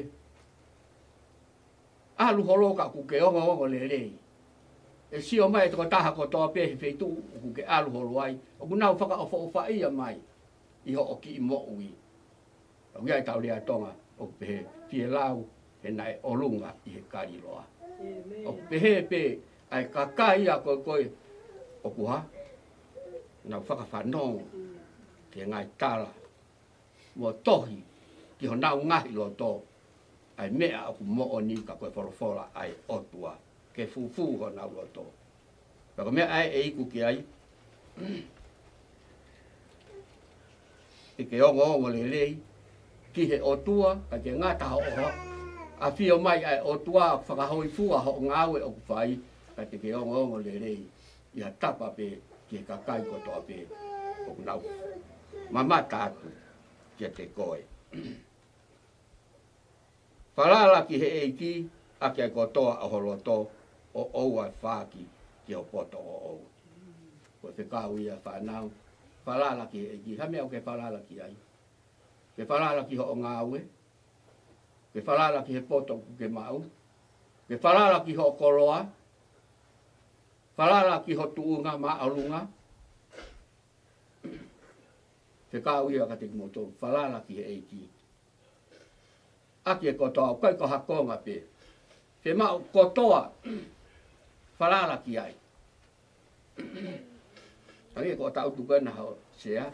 ʻalu holo ka ʻoku ke ongoongolelei. ʻE sio mai e tokotaha kotoa pē he feituʻu ʻoku ke ʻalu holo ai, ʻoku nau fakaʻofoʻofaʻia mai ʻi hoʻo kiʻi moʻui. ʻOku ʻi ai ʻetau lea Tonga ʻoku pehē, fielau he naʻe ʻolunga ʻi he kaliloa. ʻĒmeni. ʻOku pehē pē ʻa e kakai ia ko ē ko ē ʻoku hā, nau fakafanongo ki he ngaahi tala mo tohi ki honau ngaahi loto ʻa e meʻa ʻoku moʻoni ka ko e folofola ʻa e ʻOtua ke fufū honau loto. Pea ko e meʻa ʻa ē ʻe iku ki ai, ʻe ke ongoongolelei ki he ʻOtua, ka ke ngata hoʻo ʻafio mai ʻa e ʻOtua fakahōifua hoʻo ngāue ʻoku fai, ka te ke ongoongolelei ʻi ha tapa pē ki he kakai kotoa pē ʻoku nau mamata atu kiate koe. Falala ki he ʻEiki ʻaki ʻa e kotoa ʻo ho loto, ʻo ʻoua ʻe faaki ki ho poto ʻoʻou. Ko e fekau ia fānau, falala ki he ʻEiki. Ha meʻa ʻoku ke falala ki ai? Ke falala ki hoʻo ngāue? Ke falala ki he poto ʻoku ke maʻu? Ke falala ki hoʻo koloa? Falala ki ho tuʻunga māʻolunga? Fekau ia kiate kimoutolu, falala ki he ʻEiki ʻaki e kotoa, ʻoku ʻikai ko ha konga pē. Ke maʻu kotoa, falala ki ai. Hangē ko ʻeta ʻutu ko ena ho sea.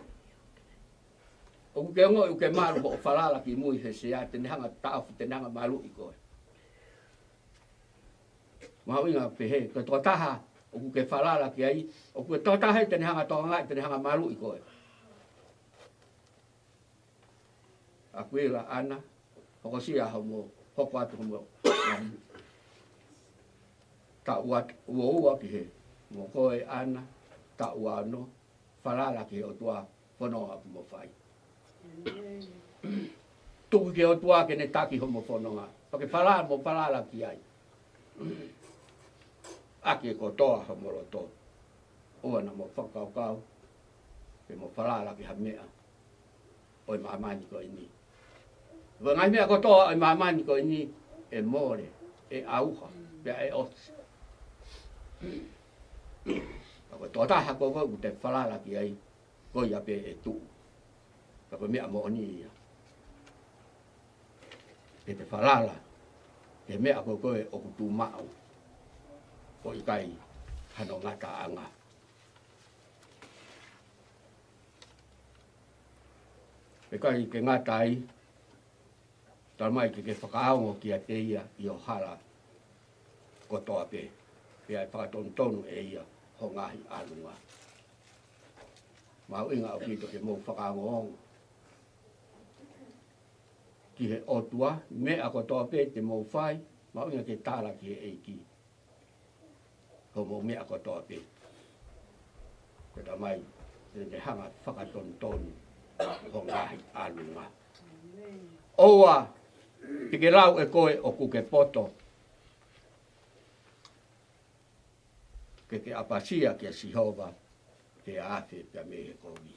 ʻOku ke ongoʻi ʻoku ke malu hoʻo falala ki mui he sea, te ne hanga ʻo taʻofi, te ne hanga ʻo maluʻi koe. Mahuʻinga pehē, ko e tokotaha ʻoku ke falala ki ai, ʻoku ke tokotaha ia te ne hanga ʻo tokangaʻi, te ne hanga ʻo maluʻi koe. ʻAkuila, ʻAna, hokosia homo, hoko atu homo. Taʻu ua, ua ua ki hē, mo koe ʻAna, taʻu ua ono, falala ki he ʻOtua, fononga ʻoku mo fai. Tuku ki he ʻOtua ke ne taki homo fononga. Pea ke falala, mo falala ki ai ʻaki e kotoa homo loto. ʻOua naʻa mo fakakaukau ke mo falala ki ha meʻa ʻo e māmani ko eni. Ko e ngaahi meʻa kotoa ʻo e māmani ko eni ʻe mole, ʻe ʻauha, pea ʻe ʻosi. Ka ko e tokotaha ko ē ʻoku te falala ki ai, ko ia pē ʻe tuʻu. Ka ko e meʻa moʻoni ia. Ke te falala ki he meʻa ko ē ʻoku tuʻu maʻu, ʻo ʻikai hano ngataʻanga. ʻIkai ke ngata ai, talamai ke ke fakaongo kiate ia ʻi ho hala kotoa pē. Pea ʻe fakatonutonu ʻe ia ho ngaahi ʻalunga. Mahuʻinga ʻaupito ke mou fakaongoongo ki he ʻOtua, meʻa kotoa pē te mou fai, mahuʻinga ke tala ki he ʻEiki hoʻomou meʻa kotoa pē. Ko e Tamai, te ne hanga fakatonutonu ho ngaahi ʻalunga. ʻOua te ke lau ʻe koe ʻoku ke poto, ke ke ʻapasia kia Sihova, pea afe pea mei he kovi.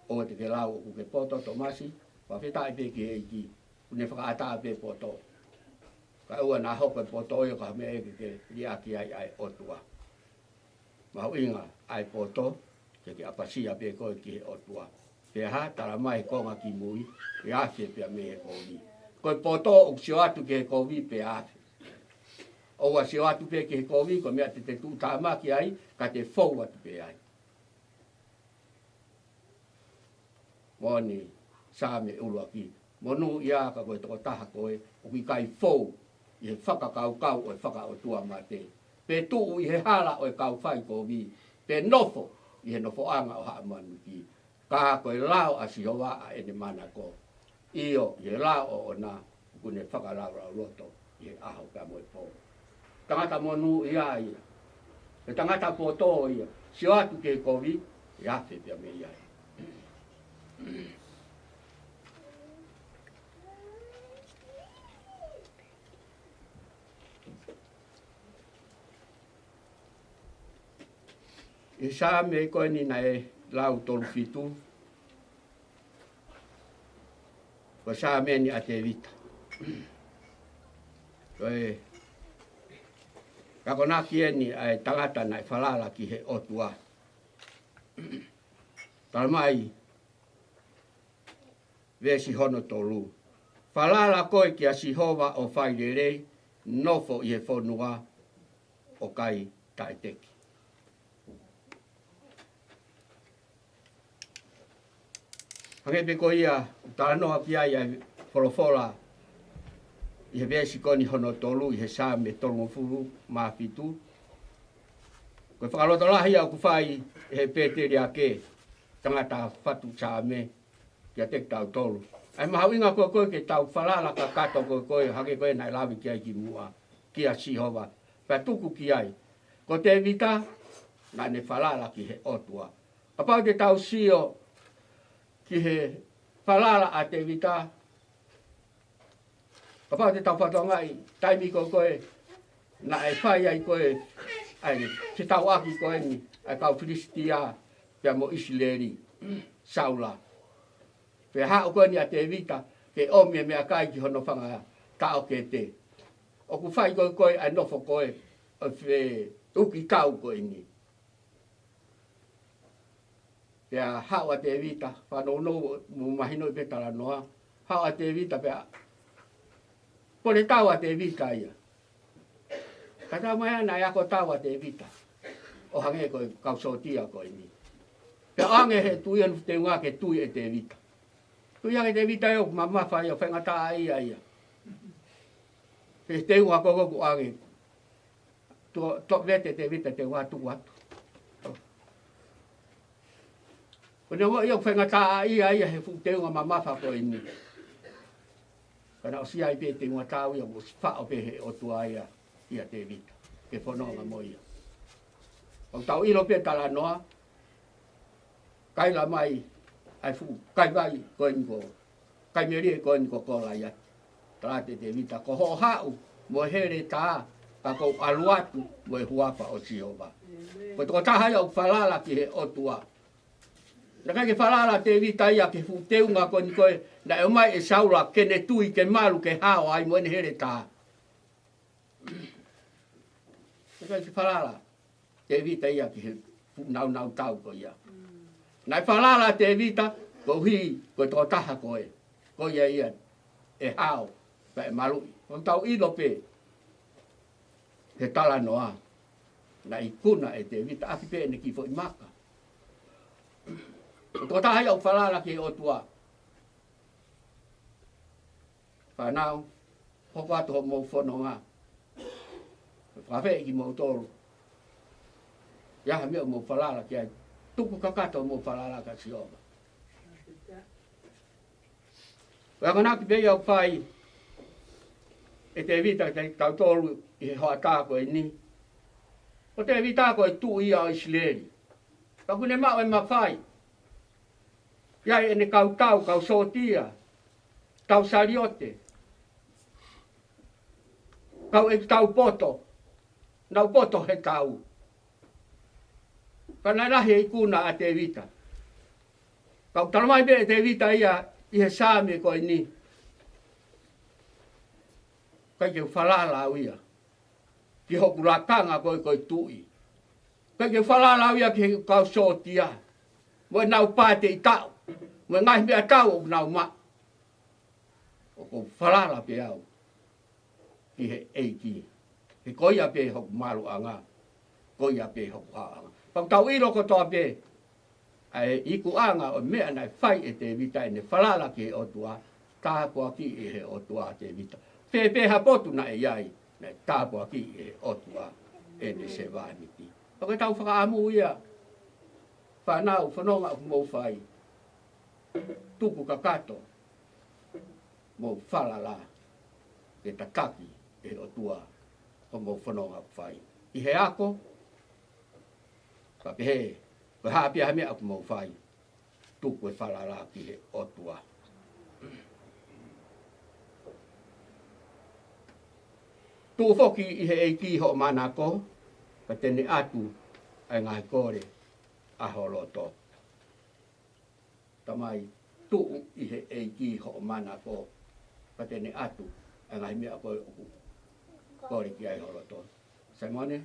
ʻOua te ke lau ʻoku ke poto, Tomasi, fakafetaʻi pē ki he ʻEiki, ʻoku ne fakaʻatā pē poto. Kae ʻoua naʻa hoko e poto ia ko ha meʻa ke ke liʻaki ai ʻa e ʻOtua. Mahuʻinga ʻa e poto, ke ke ʻapasia pē koe ki he ʻOtua. Pea hā, tala mai he konga ki mui, ʻe afe pea mei he kovi. Ko e poto ʻoku sio atu ki he kovi pea afe. ʻOua sio atu pē ki he kovi, ko e meʻa te te tuʻutāmaki ai, ka te fou atu pē ai. Moʻoni, Saame ʻuluaki. Monūʻia ka ko e tokotaha ko ē ʻoku ʻikai fou ʻi he fakakaukau ʻo e fakaʻotuamate, pe tuʻu ʻi he hala ʻo e kau fai kovi, pe nofo ʻi he nofoʻanga ʻo haʻa manuki. Ka ko e lao ʻa Sihova ʻa ʻene manako, ʻio, ʻi he lao ʻoʻona ʻoku ne fakalaulauloto ʻi he ʻaho pea mo e pō. Tangata monūʻia ia. He tangata poto ia. Sio atu ki he kovi, ʻe afe pea mei ai. ʻI he Saame ko eni naʻe lau tolu fitu, ko e Saame eni ʻa Tēvita. Ko e akonaki eni ʻa e tangata naʻe falala ki he ʻOtua. Tala mai, veesi hono tolu. Falala koe kia Sihova ʻo fai lelei, nofo ʻi he fonua ʻo kai taʻeteki. Hangē pē ko ia ʻoku talanoa ki ai ʻa e folofola ʻi he veesi ko eni hono tolu ʻi he Saame tolungofulu mā fitu. Ko e fakalotolahi ia ʻoku fai ʻe he pēteliake, tangata fatu Saame, kiate kitautolu. ʻA e mahuʻinga ko ē ko ē ke tau falala kakato ko ē ko ē, hangē ko ē naʻe lave ki ai kimuʻa, kia Sihova. Pea tuku ki ai. Ko Tēvita, naʻa ne falala ki he ʻOtua. Kapau te tau sio ki he falala ʻa Tēvita, kapau te tau fakatokangaʻi taimi ko ē ko ē naʻe fai ai ko ē ʻa e fetauʻaki ko eni ʻa e kau Filisitia pea mo ʻIsileli, Saula. Pea haʻu ko eni ʻa Tēvita ke ʻomi e meʻakai ki hono fanga taʻokete. ʻOku fai ko ē ko ē ʻa e nofo ko ē ʻo e feʻukikau ko eni. Pea haʻu ʻa Tēvita, fanongo mo mahinoʻi pē talanoa. Haʻu ʻa Tēvita pea pole tau ʻa Tēvita ia. Ka tau mai ana e ako tau ʻa Tēvita, ʻo hangē ko e kau sōtia ko eni. Pea ʻoange he tuʻi ʻa e teunga ke tui ʻe Tēvita. Tui ange Tēvita ʻe ʻoku mamafa ia, faingataʻaʻia ia. He teunga ko ē ʻoku ʻoange. Tuʻo, tuʻo vete Tēvita teunga tuku atu. Ko e neongo ia ʻoku faingataʻaʻia ia he fuʻu teunga mamafa ko eni. Ka naʻe ʻosi ʻi ai pē teunga tau ia ʻoku ʻosi faʻo pē he ʻOtua ia kia Tēvita ke fononga mo ia. ʻOku tau ʻilo pē talanoa, kaila mai ʻa e fuʻu kaivai ko eni ko, kaimelie ko eni ko Kolaiate. Tala ʻe Tēvita, ko hoʻo haʻu mo e heletā, ka ʻoku ou ʻalu atu mo e huafa ʻo Sihova. Ko e tokotaha ia ʻoku falala ki he ʻOtua. Naʻe ʻikai ke falala Tēvita ia ki he fuʻu teunga ko eni ko ē naʻe ʻomai ʻe Saula ke ne tui ke malu ke hao ai mo ʻene heletā. Naʻe ʻikai ke falala Tēvita ia ki he fuʻu nāunau tau ko ia. Naʻe falala Tēvita koeʻuhi ko e tokotaha ko ē, ko ia ia ʻe hao, pea ʻe maluʻi. ʻOku tau ʻilo pē he talanoa, naʻe ikuna ʻe Tēvita ʻaki pē ʻene kiʻi foʻi maka. Ko e tokotaha ia ʻoku falala ki he ʻOtua. Fānau, Hoko atu hoʻomou fononga. Fakafeʻi kimoutolu. ʻI ai ha meʻa ʻoku mou falala ki ai, tuku kakato hoʻomou falala kia Sihova. Ko e akonaki pē ia ʻoku fai ʻe Tēvita kiate kitautolu ʻi he hoʻatā ko eni. Ko Tēvita ko e tuʻi ia ʻo ʻIsileli. Ka ʻoku ne maʻu e mafai. ʻI ai ʻene kau tau, kau sōtia, tau saliote, kau ʻeikitau poto, nau poto he tau. Ka naʻe lahi e ikuna ʻa Tēvita. Ka ʻoku talamai pē ʻe Tēvita ia ʻi he Saame ko eni. ʻIkai ke u falala au ia ki hoku lakanga ko e, ko e tuʻi. ʻIkai ke u falala au ia ki he kau sōtia, mo ʻenau pāteʻi tau, mo e ngaahi meʻatau ʻoku nau maʻu. ʻOku ou falala pē au ki he ʻEiki. He ko ia pē hoku maluʻanga, ko ia pē hoku haoʻanga. Pea ʻoku tau ʻilo kotoa pē ʻa e ikuʻanga ʻo e meʻa naʻe fai ʻe Tēvita, ʻene falala ki he ʻOtua, tāpuakiʻi ʻe he ʻOtua ʻa Tēvita. Fēfē ha potu naʻe ʻi ai, naʻe tāpuakiʻi ʻe he ʻOtua ʻene sevāniti. Pea ko ʻetau fakaʻamu ia, fānau, fononga ʻoku mou fai, tuku kakato hoʻomou falala ke tataki ʻe he ʻOtua hoʻomou fononga ʻoku fai. ʻI he ako, pea pehē, ko e hā pē ha meʻa ʻoku mou fai, tuku e falala ki he ʻOtua. Tuʻu foki ʻi he ʻEiki hoʻo manako, pea te ne ʻatu ʻa e ngaahi kole ʻa ho loto. Tamai, tuʻu ʻi he ʻEiki hoʻo manako, pea te ne ʻatu ʻa e ngaahi meʻa ko ē ʻoku kole ki ai ho loto. Saimone,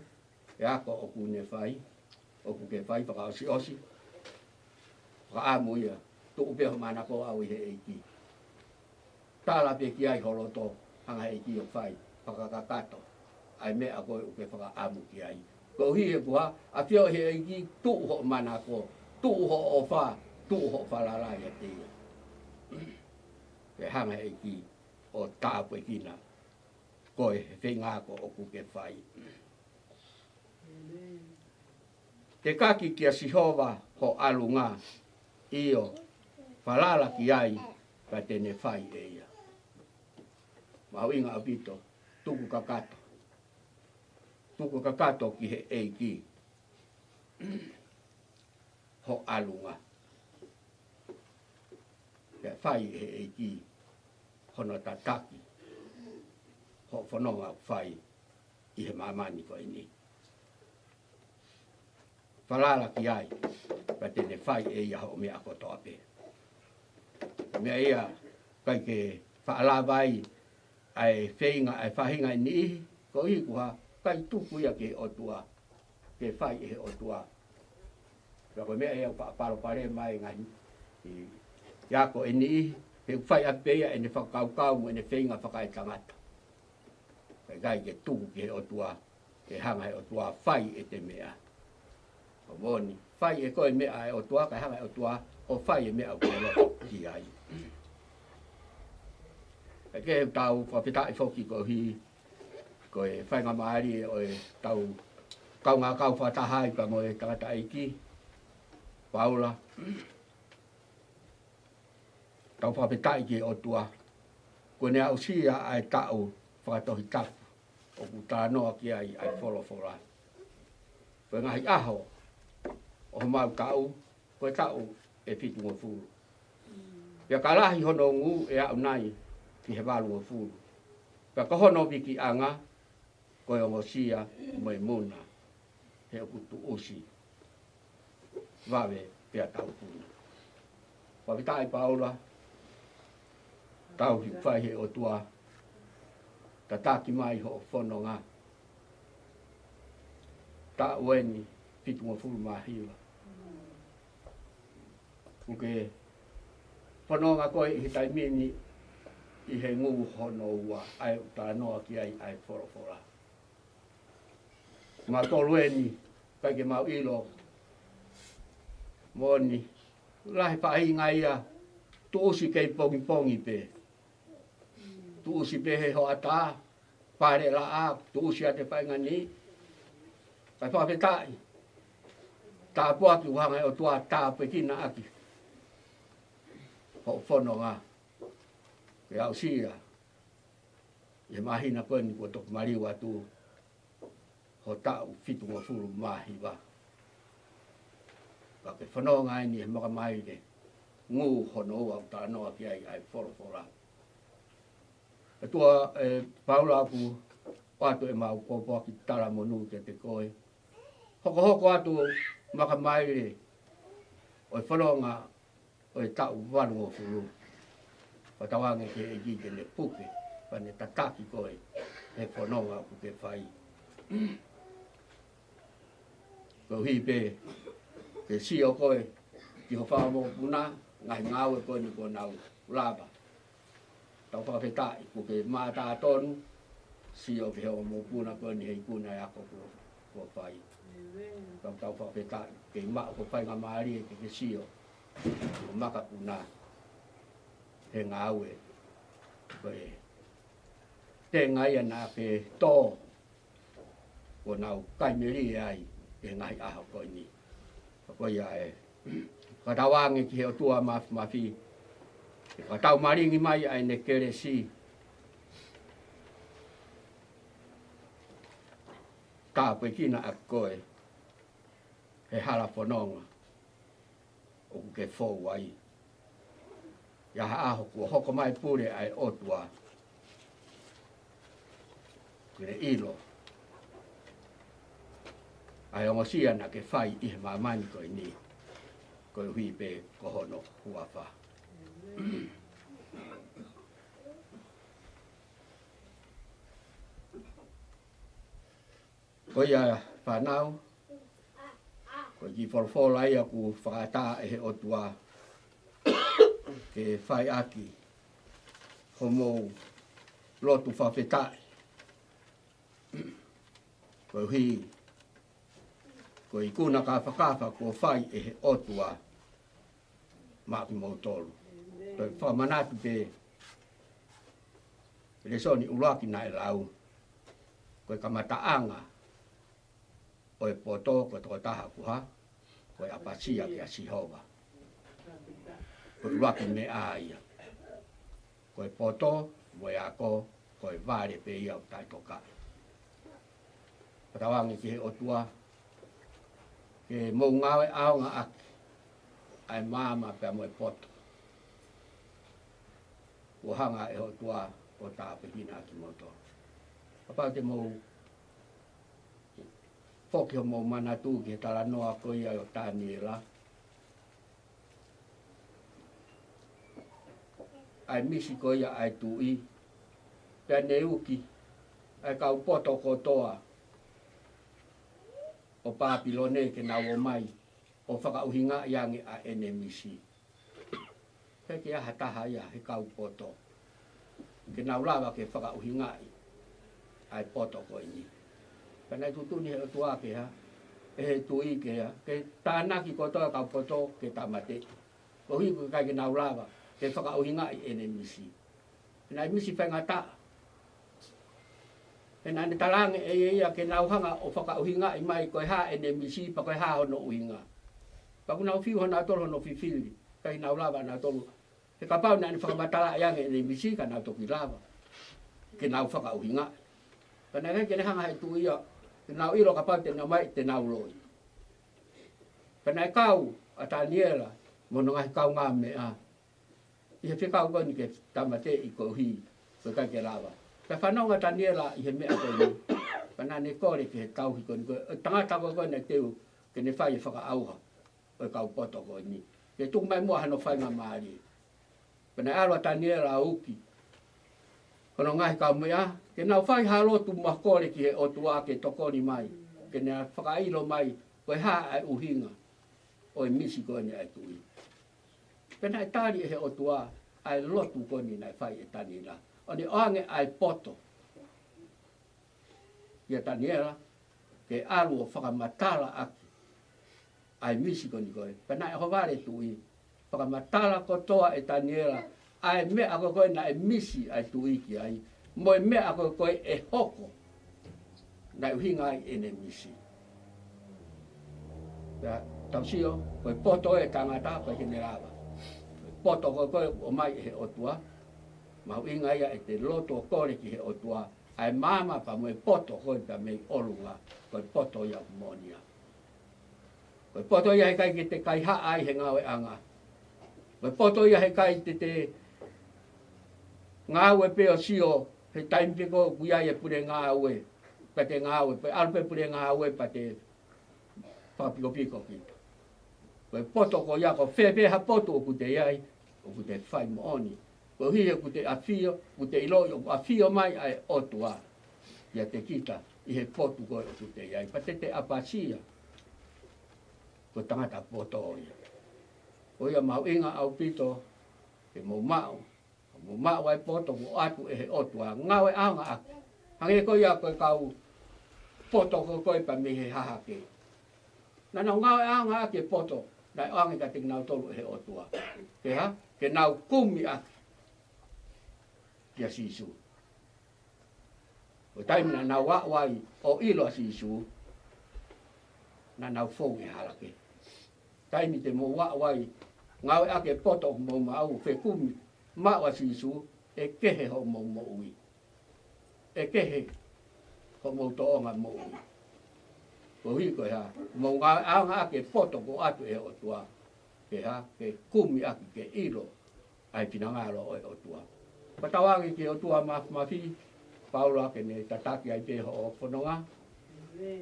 e ako ʻoku ne fai, ʻoku ke fai fakaʻosiʻosi. Fakaʻamu ia, tuʻu pē hoʻo manako ʻau ʻi he ʻEiki. Tala pē ki ai ho loto, hanga ʻe he ʻEiki ʻo fai fakakakato ʻa e meʻa ko ē ʻoku ke fakaʻamu ki ai. Koeʻuhi he ʻoku ʻafioʻi ʻe he ʻEiki, tuʻu hoʻo manako, tuʻu hoʻo ʻofa, tuʻu hoʻo falala ʻiate ia. Ke hanga ʻe he ʻEiki ʻo tāpuekina koe he feinga ako ʻoku ke fai. Tekaki kia Sihova ho ʻalunga, ʻio, falala ki ai, pea te ne fai ʻe ia. Mahuʻinga ʻaupito, tuku kakato. Tuku kakato ki he ʻEiki ho ʻalunga. Pea fai ʻe he ʻEiki hono tataki hoʻo fononga ʻoku fai ʻi he māmani ko eni. Falala ki ai, pea te ne fai ʻe ia hoʻo meʻa kotoa pē. Meʻa ia, ʻikai ke faʻa lava ai ʻa e feinga ʻa e faʻahinga ʻe niʻihi, koeʻuhi ko e hā, ʻikai tuku ia ki he ʻOtua, ke fai ʻe he ʻOtua. Pea ko e meʻa ia ʻoku faʻa palopalema ai e ngaahi, ʻi, ʻi he ako ʻe niʻihi, he ʻoku fai ʻaki pē ia ʻene fakakaukau mo ʻene feinga fakaetangata. Kae ʻikai ke tuku ki he ʻOtua, ke hanga ʻe he ʻOtua fai ʻete meʻa. Ko e moʻoni, fai ʻe koe e meʻa ʻa e ʻOtua, kae hanga ʻe he ʻOtua ʻo fai e meʻa ʻoku ke loto ki ai. ʻE ke tau fakafetaʻi foki koeʻuhi ko e faingamālie ʻo ʻetau kaungākau fakataha ai pea mo e tangataʻeiki Paula. Tau fakafetaʻi ki he ʻOtua. Kuo ne aʻusia ʻa e taʻu fakatohitapu ʻoku talanoa ki ai ʻa e folofola. Ko e ngaahi ʻaho ʻo homau taʻu, ko e taʻu ʻe fitungofulu. Pea ka lahi hono ongo ʻe aʻu nai ki he valungofulu. Pea ko hono vikiʻanga, ko e ongosia mo e muna, he ʻoku tuʻusi vave pea taupuna. Fakafetaʻi Paula, tauhi fai he ʻOtua, tataki mai hoʻo fononga. Taʻu eni fitungofulu mā hiva. ʻOku ke fononga koe ʻi he taimi ni ʻi he ngu hono ua, ʻa ē ʻoku talanoa ki ai ʻa e folofola. Mautolu eni, ʻikai ke mau ʻilo. Moʻoni, lahi faʻahinga ia, tuʻusi kei pongipongi pē. tuʻusi pē he hoʻatā, pale laʻā, tuʻusi ʻa e faʻahinga ni. Kae fakafetaʻi. Tāpuaki ʻoku hanga ʻe he ʻOtua ʻo tāpuekina ʻaki hoʻo fononga. Ke aʻusia ʻi he māhina ko eni kuo toki maliu atu, ho taʻu fitungofulu mā hiva. Ka ke fononga eni he makamaile, ngū hono ua ʻoku talanoa ki ai ʻa e folofola. ʻOtua, ʻe Paula, ʻoku ʻoatu ʻemau pōpoaki talamonū kiate koe. Hokohoko atu makamaile ʻo e fononga ʻo e taʻu valungofulu. Fakatauange ki he ʻEiki ke ne puke, pea ne tataki koe he fononga ʻoku ke fai. Koeʻuhi pē ke sio koe ki ho fanga mokopuna, ngaahi ngāue ko eni kuo nau lava. Tau fakafetaʻi kuo ke mātā tonu, sio ki he ongo mokopuna ko eni he ikuna ʻa e ako kuo, kuo fai. Tau, tau fakafetaʻi ke maʻu ho faingamālie ke ke sio ki ho makapuna he ngāue ko e tenga ia naʻa ke tō, kuo nau kai melie ai he ngaahi ʻaho ko eni. Ka ko ia ē, fakatauange ki he ʻOtua Mafimafi, ke fakatau malingi mai ʻa ʻene kelesi, tāpuekina ʻaki koe he hala fononga ʻoku ke fou ai. ʻI ha ʻaho kuo hoko mai pule ʻa e ʻOtua, ke ne ʻilo ʻa e ongosia naʻa ke fai ʻi he māmani ko eni, koeʻuhi pē ko hono huafa. Ko ia fānau, ko e kiʻi folofola ia kuo fakaʻatā ʻe he ʻOtua ke fai ʻaki hoʻomou lotu fakafetaʻi. Koeʻuhi ko e ikuna kāfakafa kuo fai ʻe he ʻOtua maʻa kimoutolu. Toe fakamanatu pē lēsoni ʻuluaki naʻe lau, ko e kamataʻanga ʻo e poto ko e tokotaha ʻoku hā, ko e ʻapasia kia Sihova. Ko e ʻuluaki meʻa ia. Ko e poto mo e ako, ko e vale pē ia ʻoku taʻetokaʻi. Fakatauange ki he ʻOtua ke mou ngāue ʻaonga ʻaki ʻa e maama pea mo e poto. Kuo hanga ʻe he ʻOtua ʻo tāpuekina ʻaki kimoutolu. Kapau te mou foki hoʻomou manatu ki he talanoa ko ia ʻo Taniela, ʻa e misi ko ia ʻa e tuʻi, pea ne uki ʻa e kau poto kotoa ʻo Pāpilone ke nau ō mai ʻo fakaʻuhingaʻi ange ʻa ʻene misi. He ʻikai ke ʻi ai ha taha ia he kau poto ke nau lava ke fakaʻuhingaʻi ʻa e poto ko eni. Pea naʻe tuʻutuʻuni ʻe he ʻOtua ke hā, ʻe he tuʻi ke hā, ke tānaki kotoa e kau poto ke tāmateʻi. Koeʻuhi ʻoku ʻikai ke nau lava ke fakaʻuhingaʻi ʻene misi. Naʻe misi faingataʻa. He naʻa ne talaange ʻe ia ke nau hanga ʻo fakaʻuhingaʻi mai ko e hā ʻene misi pea ko e hā hono ʻuhinga. Pea kuo nau fiu hanautolu hono fifili, ʻikai ke nau lava nautolu. He kapau naʻa ne fakamatalaʻi ange ʻene misi ka nau toki lava ke nau fakaʻuhingaʻi. Pea naʻe ʻikai ke ne hanga ʻe he tuʻi ia ke nau ʻilo kapau te nau ō mai te nau loi. Pea naʻe kau ʻa Taniela mo hono ngaahi kaungāmeʻa ʻi he fekau ko eni ke tāmateʻi koeʻuhi ko e ʻikai ke lava. Pea fanongo ʻa Taniela ʻi he meʻa ko eni. Pea naʻa ne kole ki he tauhi ko eni ko e tangata ko ē naʻe teu ke ne fai e fakaʻauha ʻo e kau poto ko eni. Ke tuku mai muʻa hano faingamālie. Pea naʻe ʻalu ʻa Taniela ʻo uki hono ngaahi kaumeʻa ke nau fai ha lotu mo ha kole ki he ʻOtua ke tokoni mai, ke ne fakaʻilo mai ko e hā ʻa e ʻuhinga ʻo e misi ko eni ʻa e tuʻi. Pea naʻe tali ʻe he ʻOtua ʻa e lotu ko eni naʻe fai ʻe Taniela, ʻo ne ʻoange ʻa e poto kia Taniela ke ʻalu ʻo fakamatalaʻaki ʻa e misi ko eni ko ē. Pea naʻe ʻohovale e tuʻi, fakamatala kotoa ʻe Taniela ʻa e meʻa ko ē naʻe misi ʻa e tuʻi ki ai, mo e meʻa ko ē ʻe hoko naʻe ʻuhinga ai ʻene misi. Pea tau sio, ko e poto ʻo e tangata, ʻoku ʻikai ke ne lava. Ko e poto ko ē ʻoku ʻomai ʻe he ʻOtua, mahuʻinga ia ʻete lotu ʻo kole ki he ʻOtua ʻa e maama pea mo e poto ko ē pea mei ʻolunga, ko e poto ia ʻoku moʻoni ia. Ko e poto ia heʻikai ke te kaihaʻa ai he ngāueʻanga. Ko e poto ia heʻikai te te ngāue pē ʻo sio he taimi pē ko ē ʻoku ʻi ai e pule ngāue, pea te ngāue, pea ʻalu pē pule ngāue pea te fakapikopiko kita. Ko e poto ko ia, ko fē pē ha poto ʻoku te ʻi ai, ʻoku te fai moʻoni. Koeʻuhi he ʻoku te ʻafio, ʻoku te ʻiloʻi ʻoku ʻafio mai ʻa e ʻOtua kiate kita ʻi he potu ko ē ʻoku te ʻi ai. Pea te te ʻapasia, ko e tangata poto ia. Ko ia mahuʻinga ʻaupito ke mou maʻu, mou maʻu ʻa e poto kuo ʻoatu ʻe he ʻOtua, ngāueʻanga ʻaki. Hangē ko ia ko e kau poto ko ē pea mei he hahake. Naʻa nau ngāueʻanga ʻaki e poto naʻe ʻoange kiate kinautolu ʻe he ʻOtua. Ke hā? Ke nau kumi ʻaki kia Sīsū. Ko e taimi naʻa nau aʻu ai ʻo ʻilo ʻa Sīsū, naʻa nau fou he hala kehe. Taimi te mou aʻu ai, ngāueʻaki e poto ʻoku mou maʻu, fekumi, maʻu ʻa Sīsū, ʻe kehe hoʻomou moʻui. ʻE kehe hoʻomou tōʻonga moʻui. Koeʻuhi ko e hā? Mou ngāueʻanga ʻaki e poto kuo ʻoatu ʻe he ʻOtua. Ke hā? Ke kumi ʻaki ke ʻilo ʻa e finangalo ʻo e ʻOtua. Pea tau ʻoange ki he ʻOtua Māfimafi, Paula ke ne tataki ai pē hoʻo fononga.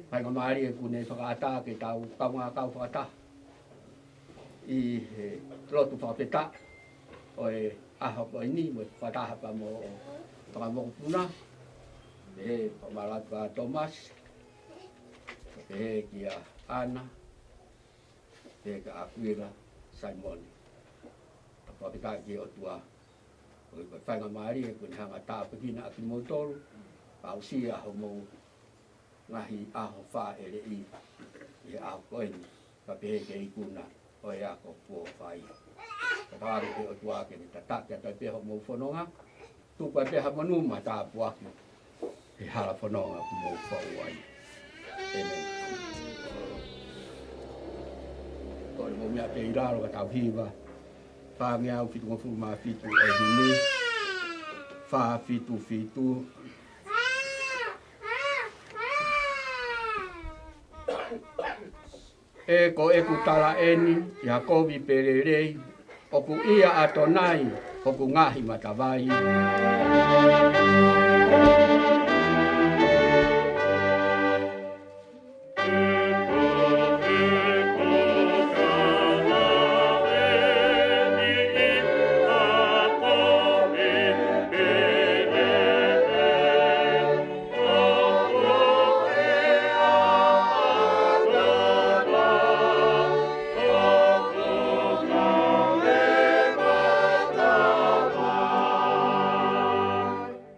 Faingamālie ʻoku ne fakaʻatā ke tau kaungā kau fakataha ʻi he lotu fakafetaʻi ʻo e ʻaho ko eni mo e fakataha pea mo e fanga mokopuna. Pehē, fakamālō atu kia Tōmasi. Pehē kia ʻAna. Pehē kia ʻAkuila, Saimone. Fakafetaʻi ki he ʻOtua. Ko e faingamālie ʻoku ne hanga ʻo tāpuekina ʻa kimoutolu, aʻusia homou ngaahi ʻaho fāʻeleʻi ʻi he ʻaho ko eni, kae pehē ki he ikuna ʻo e ako kuo fai. Ka tau ʻoatu ki he ʻOtua ke ne tataki atu ai pē homou fononga, tuku ai pē ha monū mo e tāpuaki he hala fononga ʻoku mou fou ai. ʻĒmeni. Ko e mou meʻa pē ʻi lalo ka tau hiva. Fāngeau fitungofulu mā fitu ʻo e himi. Fā fitu fitu. ʻE ko ʻeku tala eni, ʻi ha kovi pe lelei, ʻoku ʻia ʻAtonai hoku ngaahi matavai.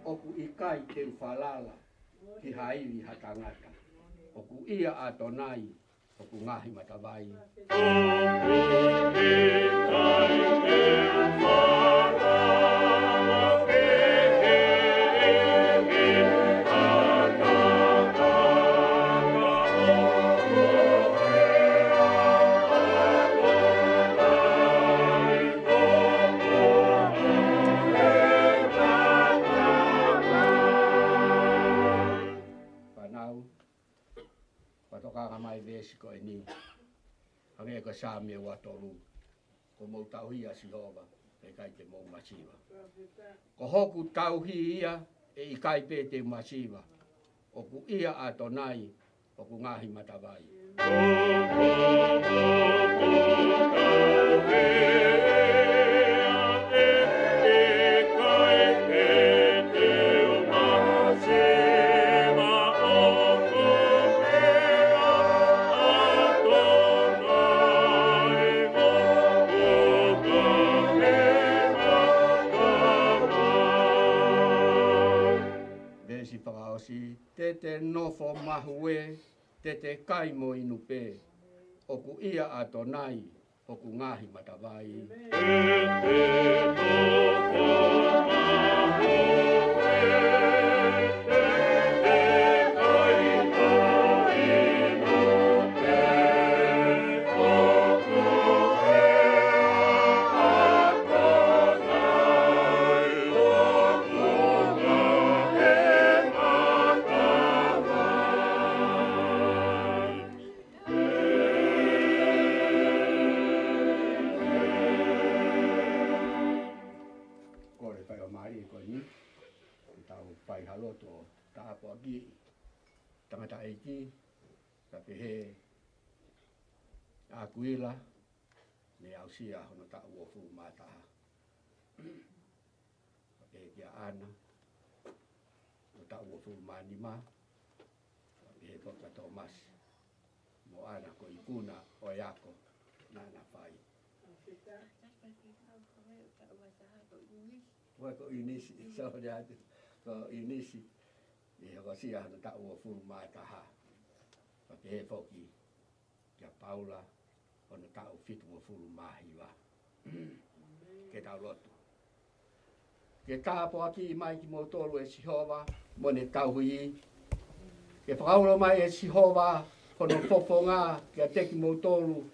ʻOku ʻikai te u falala ki ha ivi ha tangata. ʻOku ʻia ʻAtonai hoku ngaahi matavai. Fānau, fakatokanga mai veesi ko eni. Hangē ko e Saame ua tolu. Ko hoʻomou tauhi ʻa Sihova, ʻe ʻikai te mou masiva. Ko hoku tauhi ia, ʻe ʻikai pē te u masiva. ʻOku ʻia ʻAtonai hoku ngaahi matavai. Veesi fakaʻosi, te te nofo mahue, te te kai mo inu pē, ʻoku ʻia ʻAtonai hoku ngaahi matavai. Fai ha lotu ʻo tāpuakiʻi tangataʻeiki, ka pehē ʻa ʻAkuila, ne aʻusia hono taʻu uofulu mā taha. Ka pehē kia ʻAna, hono taʻu uofulu mā nima. Ka pehē foki kia Tōmasi, mo ʻAna ko e ikuna ʻo e ako naʻa na fai. Ko e ko ʻInisi, sorry atu. Ko ʻInisi, ʻi he hokosia hono taʻu uofulu mā taha. Ka pehē foki kia Paula, hono taʻu fitungofulu mā hiva. Ke tau lotu. Ke tāpuakiʻi mai kimoutolu ʻe Sihova, mo ʻene tauhi. Ke fakaulo mai ʻe Sihova hono fofonga kiate kimoutolu.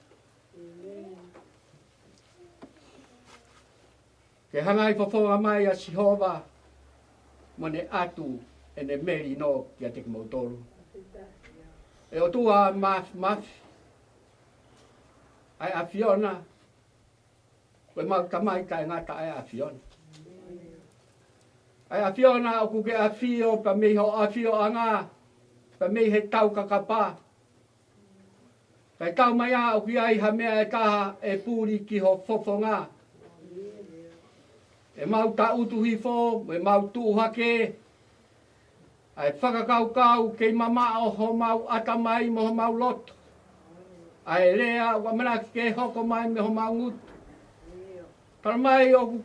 Ke hangai fofonga mai ʻa Sihova, mo ne ʻatu ʻene melino kiate kimoutolu. ʻE ʻOtua Māfimafi, ʻa e ʻAfiona, ko ʻemau Tamai taʻengata ʻa e ʻAfiona. ʻA e ʻAfiona ʻoku ke ʻafio pea mei ho ʻafioʻanga, pea mei he taukakapa. Kae taumaiā ʻoku ʻi ai ha meʻa ʻe taha ʻe puli ki ho fofonga. ʻEmau tangutu hifo, ʻemau tuʻu hake, ʻa e fakakaukau kei mamaʻo homau ʻatamai mo homau loto. ʻA e lea ʻoku ʻamanaki ke hoko mai mei homau ngutu. Talamai ʻoku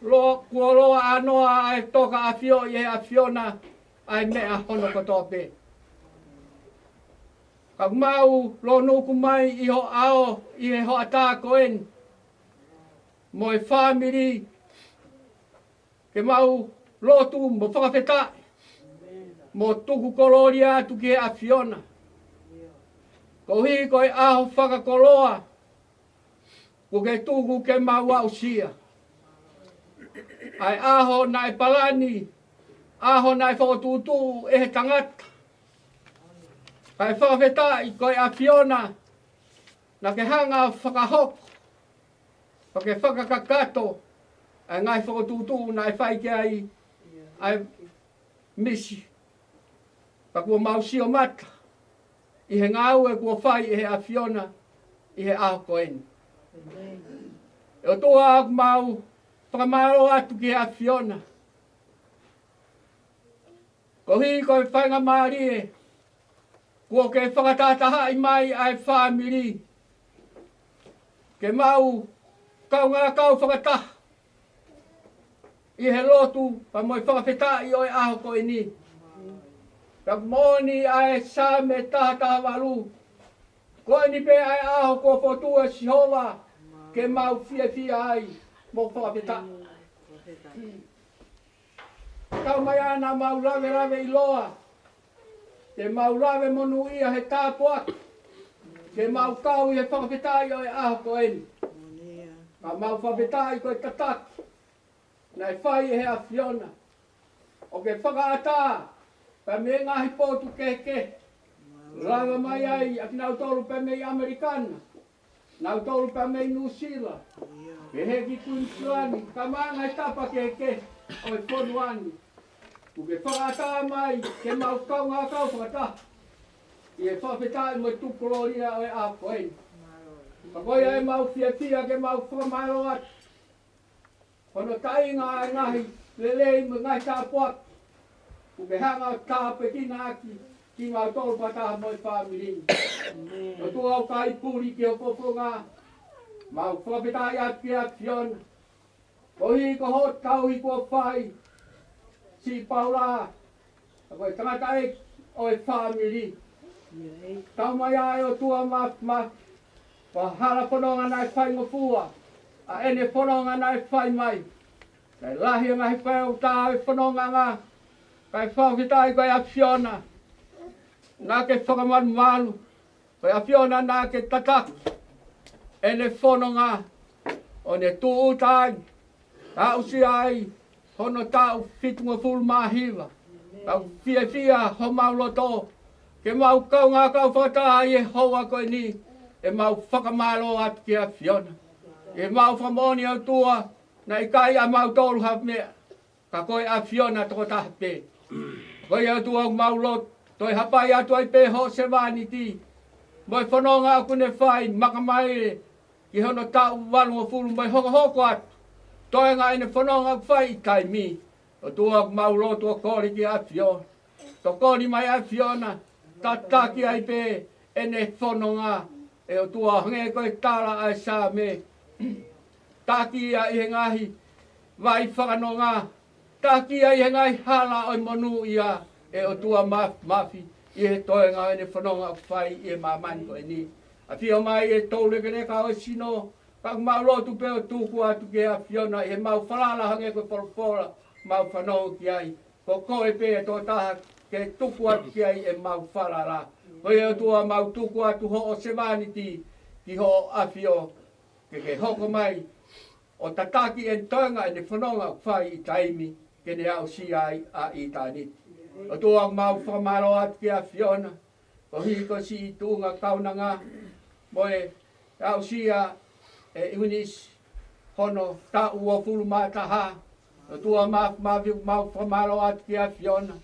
lo-, kuo loa ʻānoa ʻa e toka ʻafio ʻi he ʻAfiona ʻa e meʻa hono kotoa pē. Ka ʻoku mau lōnuku mai ʻi ho ʻao, ʻi he hoʻatā ko eni, mo e fāmili, ke mau lotu mo fakafetaʻi, mo tuku kolōlia atu ki he ʻAfiona. Koeʻuhi ko e ʻaho fakakoloa, kuo ke tuku ke mau aʻusia. ʻA e ʻaho naʻe palani, ʻaho naʻe fokotuʻutuʻu ʻe he tangata. Kae fakafetaʻi ko e ʻAfiona, naʻa ke hanga fakahoko, pea ke fakakakato ʻa e ngaahi fokotuʻutuʻu naʻe fai ki ai ʻa e misi. Pea kuo mau sio mata ʻi he ngāue kuo fai ʻe he ʻAfiona ʻi he ʻaho ko eni. ʻE ʻOtua, ʻoku mau fakamālō atu ki he ʻAfiona. Koeʻuhi ko e faingamālie kuo ke fakatahatahaʻi mai ʻa e fāmili, ke mau kaungā kau fakataha ʻi he lotu pea mo e fakafetaʻi ʻo e ʻaho ko eni. Ka moʻoni ʻa e Saame taha taha valu. Ko eni pē ʻa e ʻaho kuo fokotuʻu ʻe Sihova, ke mau fiefia ai mo fakafetaʻi. Taumaiā naʻa mau lavelave ʻiloa, te mau lave monūʻia he tāpuaki, ke mau kau ʻi he fakafetaʻi ʻo e ʻaho ko eni. Ka mau fakafetaʻi ko e tataki naʻe fai ʻe he ʻAfiona, ʻo ke fakaʻatā pea mei he ngaahi potu kehekehe, lava mai ai ʻa kinautolu pea mei ʻAmelika na, nautolu pea mei Nuʻusila, pehē ki Kuinisilani, kae ʻumaʻā e ngaahi tapa kehekehe ʻo e fonua ni. Kuo ke fakaʻatā mai ke mau kaungā kau fakataha ʻi he fakafetaʻi mo e tuku kolōlia ʻo e ʻaho ko eni. Ka ko ia ʻemau fiefia ke mau fakamālō atu. Ko hono taʻinga ʻa e ngaahi lelei mo e ngaahi tāpuaki kuo ke hanga ʻo tāpuekina ʻaki kimautolu fakataha mo e fāmili ni. ʻOtua, ʻoku ʻikai puli ki ho fofonga. Mau fakafetaʻi atu ki he ʻAfiona, koeʻuhi ko hoʻo tauhi kuo fai siʻi Paula, ko e tangataʻeiki ʻo e fāmili. Taumaiā ʻe ʻOtua Māfimafi, ko e hala fononga naʻe faingofua ʻa ʻene fononga naʻe fai mai. Naʻe lahi ʻa e ngaahi fai ʻo tā e fononga, kae fakafetaʻi ko e ʻAfiona naʻa ke fakamalumalu. Ko e ʻAfiona naʻa ke tataki ʻene fononga, ʻo ne tūʻuta ai, aʻusia ai hono taʻu fitungofulu mā hiva. Tau fiefia homau loto ke mau kaungā kau fakataha ʻi he houa ko eni, ʻemau fakamālō atu ki he ʻAfiona. ʻEmau fakamoʻoni ʻOtua, naʻe ʻikai ʻamautolu ha meʻa, ka ko e ʻAfiona tokotaha pē. Ko ia ʻOtua ʻoku mau lotu, toe hapai atu ai pē hoʻo sevāniti mo e fononga ʻoku ne fai, makamaile ki hono taʻu valungofulu mo e hokohoko atu. Toenga ʻene fononga ʻoku fai ʻi taimi. ʻOtua ʻoku mau lotu ʻo kole ki he ʻAfiona, tokoni mai ʻAfiona, tataki ai pē ʻene fononga, ʻe ʻOtua, hangē ko e tala ʻa e Saame. Taki ia ʻi he ngaahi vai fakanonga, taki ia ʻi he ngaahi hala ʻo e monūʻia, ʻe ʻOtua Māfimafi, ʻi he toenga ʻene fononga ʻoku fai ʻi he māmani ko eni. ʻAfio mai ʻi he toulekeleka ʻo e sino, pea ʻoku mau lotu pē ʻo tuku atu ki he ʻAfiona ʻi heʻemau falala hangē ko e folofola mau fanongo ki ai. Ko koe pē ʻe tokotaha ke tuku atu ki ai ʻemau falala. Ko ia ʻOtua mau tuku atu hoʻo sevāniti ki hoʻo ʻAfio, ke ke hoko mai ʻo tataki ʻene toenga ʻene fononga ʻoku fai ʻi taimi, ke ne aʻusia ai ʻa ʻitāniti. ʻOtua mau fakamālō atu ki he ʻAfiona, koeʻuhi ko siʻi tuʻunga kaunanga mo e aʻusia ʻe ʻIunisi hono taʻu uofulu mā taha. ʻOtua Māfimafi, mau fakamālō atu ki he ʻAfiona,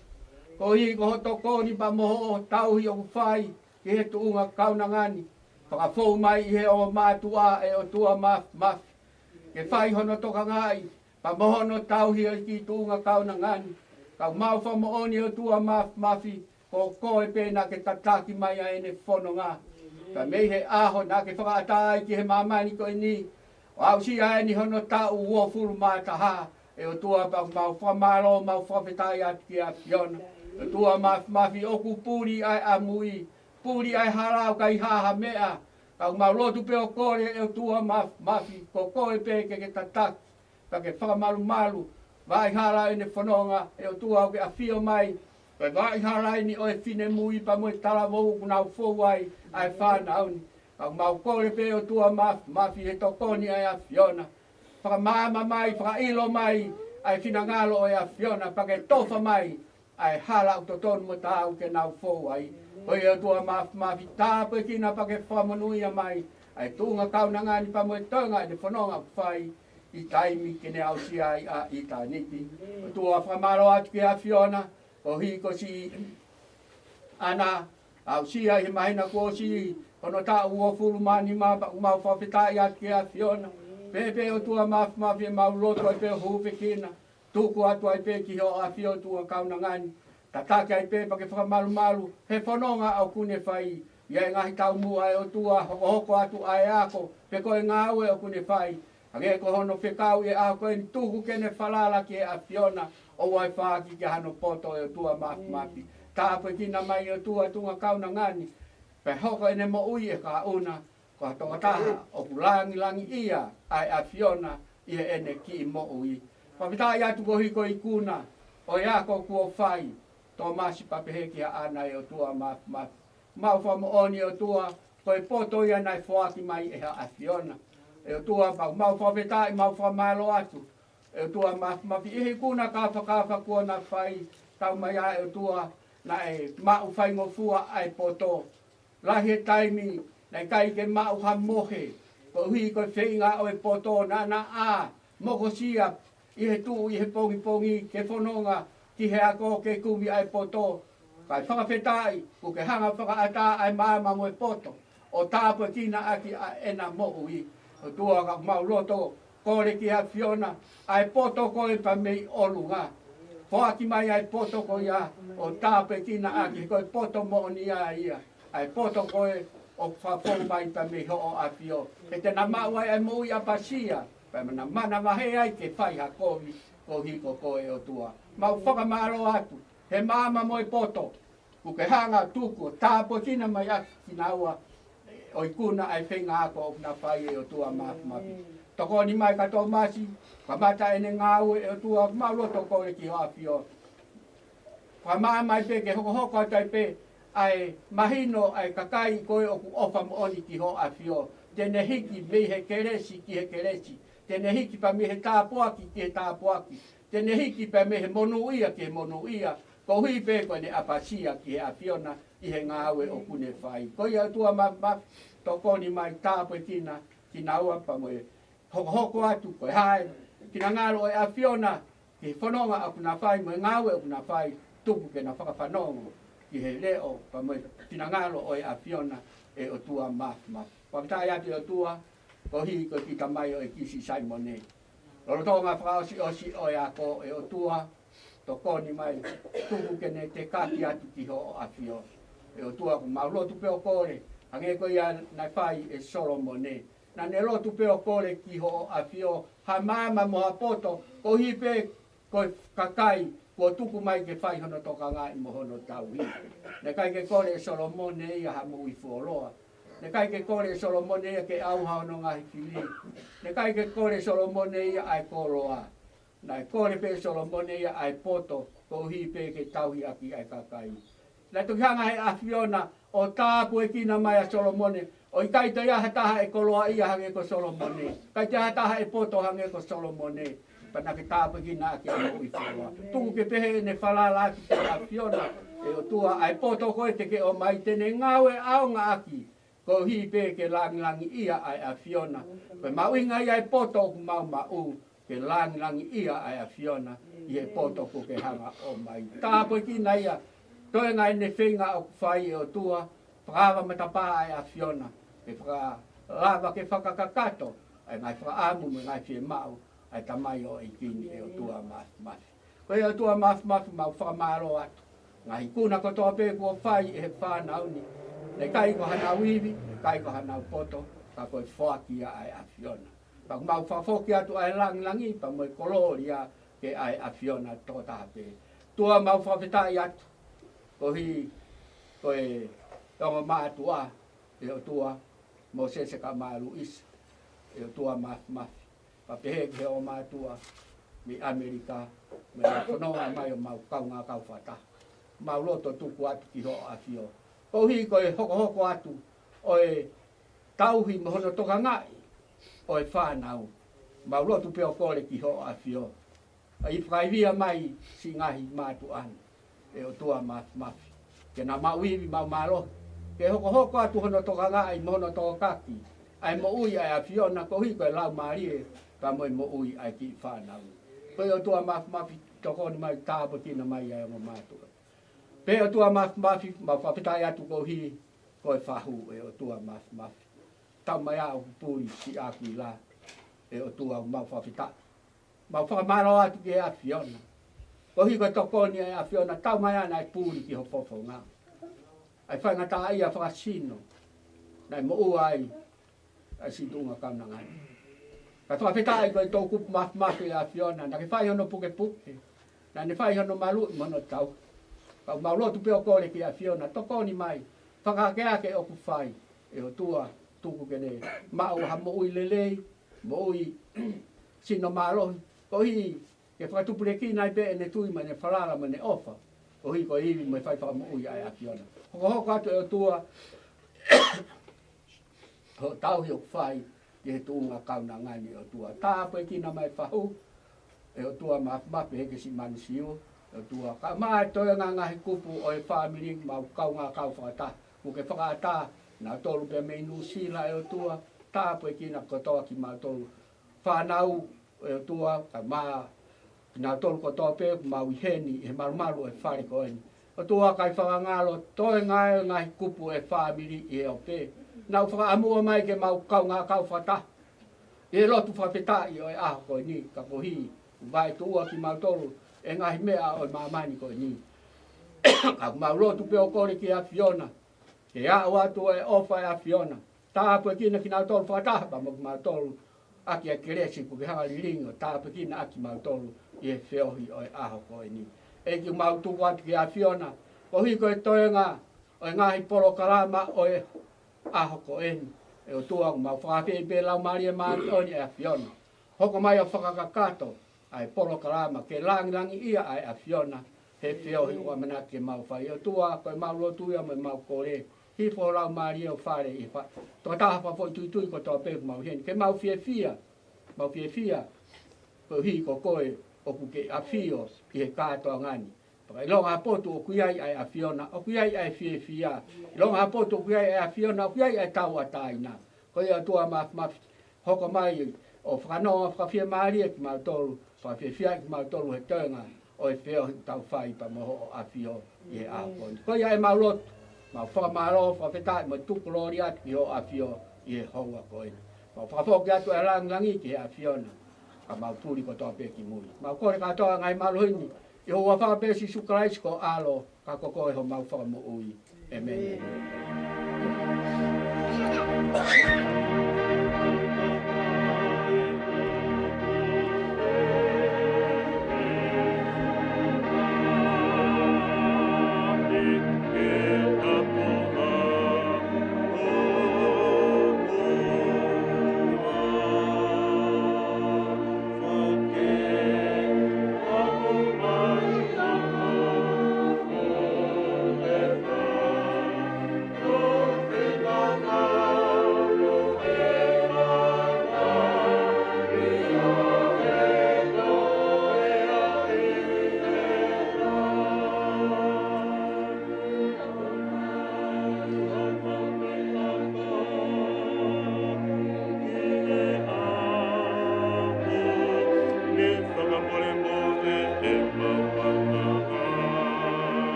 koeʻuhi ko hoʻo tokoni pea mo hoʻo tauhi ʻoku fai ki he tuʻunga kaunanga ni. Fakafou mai ʻi he ʻo mātuʻa, ʻe ʻOtua Māfimafi, ke fai hono tokangaʻi pea mo hono tauhi ʻo e kiʻi tuʻunga kaunanga ni. Ka ʻoku mau fakamoʻoni ʻOtua Māfimafi, ko koe pē naʻa ke tataki mai ai ʻene fononga. Ka mei he ʻaho naʻa ke fakaʻatā ai ki he māmani ko eni, ʻo aʻusia eni hono taʻu uofulu mā taha, ʻe ʻOtua pea ʻoku mau fakamālō, mau fakafetaʻi atu ki he ʻAfiona. ʻOtua Māfimafi, ʻoku puli ʻa e ʻamui, puli ʻa e hala ʻoku ʻikai ha meʻa. Ka ʻoku mau lotu pē ʻo kole ʻe ʻOtua Māfimafi, ko koe pē ke ke tataki, pea ke fakamalumalu, vaʻa hala ʻene fononga, ʻe ʻOtua ʻoku ke ʻafio mai, ko e vaʻa hala eni ʻo e finemui pea mo e talavou ʻoku nau fou ai ʻa e fānau ni. Ka ʻoku mau kole pē ʻOtua Māfimafi he tokoni ʻa e ʻAfiona, fakamaama mai, fakaʻilo mai ʻa e finangalo ʻo e ʻAfiona, pea ke tofa mai ʻa e hala ʻoku totonu mo taau ke nau fou ai. Ko ia ʻOtua Māfimafi, tāpuekina pea ke fakamonūʻia mai ʻa e tuʻunga kaunanga ni pea mo e toenga ʻene fononga ʻoku fai ʻi taimi, ke ne aʻusia ai ʻa ʻitāniti. ʻOtua fakamālō atu ki he ʻAfiona, koeʻuhi ko siʻi ʻAna, aʻusia ʻi he māhina kuo ʻosi hono taʻu uofulu mā nima, pea ʻoku mau fakafetaʻi atu ki he ʻAfiona. Pehē pē ʻOtua Māfimafi, mau lotu ai pē ʻo hūfekina, tuku atu ai pē ki hoʻo ʻAfio tuʻunga kaunanga ni. Tataki ai pē pea ke fakamalumalu he fononga ʻoku ne fai. ʻI he ngaahi taumuʻa, ʻe ʻOtua, hokohoko atu ʻa e ako pe ko e ngāue ʻoku ne fai. Hangē ko hono fekau ʻi he ʻaho ko eni, tuku ke ne falala ki he ʻAfiona, ʻoua ʻe faaki ki hano poto, ʻe ʻOtua Māfimafi. Tāpuekina mai ʻe ʻOtua tuʻunga kaunanga ni, pea hoko ʻene moʻui ʻi he kahaʻu na ko ha tokotaha ʻoku langilangiʻia ʻa e ʻAfiona ʻi heʻene kiʻi moʻui. Fakafetaʻi atu koeʻuhi ko e ikuna ʻo e ako kuo fai, Tōmasi pea pehē ki he ʻAna, ʻe ʻOtua Māfimafi. Mau fakamoʻoni ʻOtua, ko e poto ia naʻe foaki mai ʻe he ʻAfiona. ʻE ʻOtua, mau, mau fakafetaʻi, mau fakamālō atu, ʻe ʻOtua Māfimafi, ʻi he ikuna kāfakafa kuo na fai, tau mai ā ʻe ʻOtua, naʻe maʻu faingofua ʻa e poto. Lahi e taimi naʻe ʻikai ke maʻu ha mohe, koeʻuhi ko e feinga ʻo e poto naʻa na ʻā mokosia ʻi he tuʻu ʻi he pongipongi ke fononga ki he ako ke kumi ʻa e poto. Kae fakafetaʻi, kuo ke hanga fakaʻatā ʻa e maama mo e poto ʻo tāpuekina ʻaki ʻa ʻena moʻui. ʻOtua, ka mau lotu ʻo kole ki he ʻAfiona, ʻa e poto ko ē pea mei ʻolunga. Foaki mai ʻa e poto ko ia ʻo tāpuekina ʻaki, he ko e poto moʻoni ia ia. ʻA e poto ko ē ʻoku fakafou mai pea mei hoʻo ʻAfio. He te na maʻu ai ʻa e moʻui ʻapasia, pea na manavahē ai ke fai ha kovi, koeʻuhi ko koe ʻOtua. Mau fakamālō atu he maama mo e poto kuo ke hanga tuku ʻo tāpuekina mai ʻaki kinaua ʻo ikuna ʻa e feinga ako ʻoku na fai, ʻe ʻOtua Māfimafi. Tokoni mai kia Tōmasi, kamata ʻene ngāue, ʻe ʻOtua, mau lotu ʻo kole ki hoʻo ʻAfio. Fakamaama ai pē ke hokohoko atu ai pē ʻa e mahino ʻa e kakai ko ē ʻoku ʻofa moʻoni ki hoʻo ʻAfio. Te ne hiki mei he kelesi ki he kelesi. Te ne hiki pea mei he tāpuaki ki he tāpuaki. Te ne hiki pea mei he monūʻia ki he monūʻia. Koeʻuhi pē ko ʻene ʻapasia ki he ʻAfiona ʻi he ngāue ʻoku ne fai. Ko ia ʻOtua Māfimafi, tokoni mai, tāpuekina kinaua pea mo e hokohoko atu ko e hā e finangalo ʻo e ʻAfiona ki he fononga ʻoku na fai mo e ngāue ʻoku na fai. tuku ke na fakafanongo ki he leʻo pea mo e finangalo ʻo e ʻAfiona, ʻe ʻOtua Mafimafi. Fakafetaʻi atu ʻe ʻOtua, koeʻuhi ko e kiʻi tamai ʻo e kisi Saimone. Lolotonga fakaʻosiʻosi ʻo e ako, ʻe ʻOtua, tokoni mai, tuku ke ne tekaki atu ki hoʻo ʻAfio. ʻE ʻOtua, ʻoku mau lotu pē ʻo kole, hangē ko ia naʻe fai ʻe Solomone. Naʻa ne lotu pē ʻo kole ki hoʻo ʻAfio ha maama mo ha poto, koeʻuhi pē ko e kakai kuo tuku mai ke fai hono tokangaʻi mo hono tauhi. Naʻe ʻikai ke kole ʻe Solomone ia ha moʻui fuoloa. Naʻe ʻikai ke kole ʻe Solomone ia ke ʻauha hono ngaahi fili. Naʻe ʻikai ke kole ʻe Solomone ia ʻa e koloa. Naʻe kole pē ʻe Solomone ia ʻa e poto, koeʻuhi pē ke tauhi ʻaki ʻa e kakai. Naʻe toki hanga ʻe he ʻAfiona ʻo tāpuekina mai ʻa Solomone, ʻo ʻikai toe ʻi ai ha taha ʻe koloaʻia hangē ko Solomone, ʻikai toe ʻi ai ha taha ʻe poto hangē ko Solomone, pea naʻa ke tāpuekina ʻaki ʻa e moʻui fuoloa. Tuku ke pehē ʻene falala atu ki he ʻAfiona, ʻe ʻOtua, ʻa e poto ko ē te ke ʻomai te ne ngāue ʻaonga ʻaki, koeʻuhi pē ke langilangiʻia ʻa e ʻAfiona. Ko e mahuʻinga ia ʻa e poto ʻoku mau maʻu, ke langilangiʻia ʻa e ʻAfiona ʻi he poto kuo ke hanga ʻo ʻomai. Tāpuekina ia, toenga ʻene feinga ʻoku fai, ʻe ʻOtua, fakaava matapā ʻa e ʻAfiona, ke fakalava ke fakakakato ʻa e ngaahi fakaʻamu mo e ngaahi fiemaʻu ʻa e tamaioʻeiki ni, ʻe ʻOtua Mafimafi. Ko ia ʻe ʻOtua Mafimafi, mau fakamālō atu. Ngaahi ikuna kotoa pē kuo fai ʻe he fānau ni, naʻe ʻikai ko hanau ivi, naʻe ʻikai ko hanau poto, ka ko e foaki ia ʻa e ʻAfiona. Pea ʻoku mau fakafoki atu ʻa e langilangi pea mo e kolōlia ki he ʻAfiona tokotaha pē. ʻOtua, mau fakafetaʻi atu koeʻuhi ko e ongo mātuʻa, ʻe ʻOtua, Mōsese kae ʻumaʻā Luisa, ʻe ʻOtua Mafimafi. Pea pehē ki he ongo mātuʻa mei ʻAmelika, mo e fononga mai ʻo mau kaungākau fakataha. Mau lotu ʻo tuku atu ki hoʻo ʻAfio, koeʻuhi ko e hokohoko atu ʻo e tauhi mo hono tokangaʻi ʻo e fānau. Mau lotu pē ʻo kole ki hoʻo ʻAfio, ʻai fakaivia mai siʻi ngaahi mātuʻa ni, ʻe ʻOtua Mafimafi, ke na maʻu ivi, maʻu mālohi, ke hokohoko atu hono tokangaʻi mo hono tokaki ʻa e moʻui ʻa e ʻAfiona, koeʻuhi ko e laumālie pea mo e moʻui ʻa e kiʻi fānau. Ko ia ʻe ʻOtua Mafimafi, tokoni mai, tāpuekina mai ʻa e ongo mātuʻa. Pea ʻe ʻOtua Mafimafi, mau fakafetaʻi atu koeʻuhi ko e fahu, ʻe ʻOtua Mafimafi. Tau mai ʻa ʻoku puli siʻaku ila, ʻe ʻOtua, mau fakafetaʻi. Mau fakamālō atu ki he ʻAfiona, koeʻuhi ko e tokoni ʻa e ʻAfiona, tau mai ʻa naʻe puli ki ho fofonga ʻa e faingataʻaʻia fakasino naʻe moʻua ai ʻa e siʻi tuʻunga kaunanga ni. Ka fakafetaʻi ko e toʻukupu mafimafi ʻa e ʻAfiona, naʻa ke fai hono pukepuke, naʻa ne fai hono maluʻi mo hono tauhi. Ka ʻoku mau lotu pē ʻo kole ki he ʻAfiona, tokoni mai, fakaakeake ʻoku fai, ʻe ʻOtua, tuku ke ne maʻu ha moʻui lelei, moʻui sino mālohi, koeʻuhi ke fakatupulekina ai pē ʻene tui mo ʻene falala mo ʻene ʻofa, koeʻuhi ko e ivi mo e fai fakamoʻui ʻa e ʻAfiona. Hokohoko atu, ʻe ʻOtua, hoʻo tauhi ʻoku fai ki he tuʻunga kaunanga ni, ʻe ʻOtua. Tāpuekina mai e fahu, ʻe ʻOtua, mafimafi, pehē ki siʻi Manu Siu, ʻe ʻOtua, kae ʻumaʻā e toenga ngaahi kupu ʻo e fāmili, mau kaungākau fakataha, kuo ke fakaʻatā kinautolu pea mei Nuʻusila, ʻe ʻOtua, tāpuekina kotoa kimautolu fānau, ʻe ʻOtua, kae ʻumaʻā kinautolu kotoa pē ʻoku mau ʻi heni ʻi he malumalu ʻo e fale ko eni. ʻOtua, kae fakangalo toenga e ngaahi kupu ʻo e fāmili ʻi he ope. Nau fakaʻamua mai ke mau kaungākau fakataha ʻi he lotu fakafetaʻi ʻo e ʻaho ko eni, ka koeʻuhi ʻoku vaetuʻua kimautolu ʻe he ngaahi meʻa ʻo e māmani ko eni. Ka ʻoku mau lotu pē ʻo kole ki he ʻAfiona, ke aʻu atu e ʻofa ʻa e ʻAfiona, tāpuekina kinautolu fakataha pea mo kimautolu ʻaki ʻa e kelesi kuo ke hanga ʻo lilingi ʻo tāpuekina ʻaki kimautolu ʻi he feohi ʻo e ʻaho ko eni. ʻEiki, mau tuku atu ki he ʻAfiona, koeʻuhi ko e toenga ʻo e ngaahi polokalama ʻo e ʻaho ko eni, ʻe ʻOtua, ʻoku mau fakaafeʻi pē Laumālie Māʻoniʻoni ʻa e ʻAfiona, hoko mai ʻo fakakakato ʻa e polokalama ke langilangiʻia ʻa e ʻAfiona he feohi ʻoku ʻamanaki ke mau fai. ʻE ʻOtua, ko ʻemau lotu ia mo ʻemau kole, hifo ho Laumālie ʻo fale ʻi he fa-, tokotaha fakafoʻituitui kotoa pē ʻoku mau ʻi heni, ke mau fiefia, mau fiefia, koeʻuhi ko koe ʻoku ke ʻafio ʻi he kātoanga ni. Pea ʻilonga ha potu ʻoku ʻi ai ʻa e ʻAfiona, ʻoku ʻi ai ʻa e fiefia. ʻIlonga ha potu ʻoku ʻi ai ʻa e ʻAfiona, ʻoku ʻi ai ʻa e tauʻatāina. Ko ia, ʻe ʻOtua mafimafi, hoko mai ʻo fakanonga fakafiemālie kimautolu, fakafiefia kimautolu he toenga ʻo e feohi ʻoku tau fai pea mo Hoʻo ʻAfio ʻi he ʻaho ko eni. Ko ia ʻemau lotu, mau fakamālō, fakafetaʻi mo tuku kolōlia atu ki Hoʻo ʻAfio ʻi he houa ko eni. Mau fakafoki atu e langilangi ki he ʻAfiona, ka mau puli kotoa pē ki mui. Mau kole kātoa e ngaahi mālohi ni ʻi ho huafa pē Sīsū Kalaisi ko ho ʻAlo, ka ko koe homau Fakamoʻui. ʻĒmeni.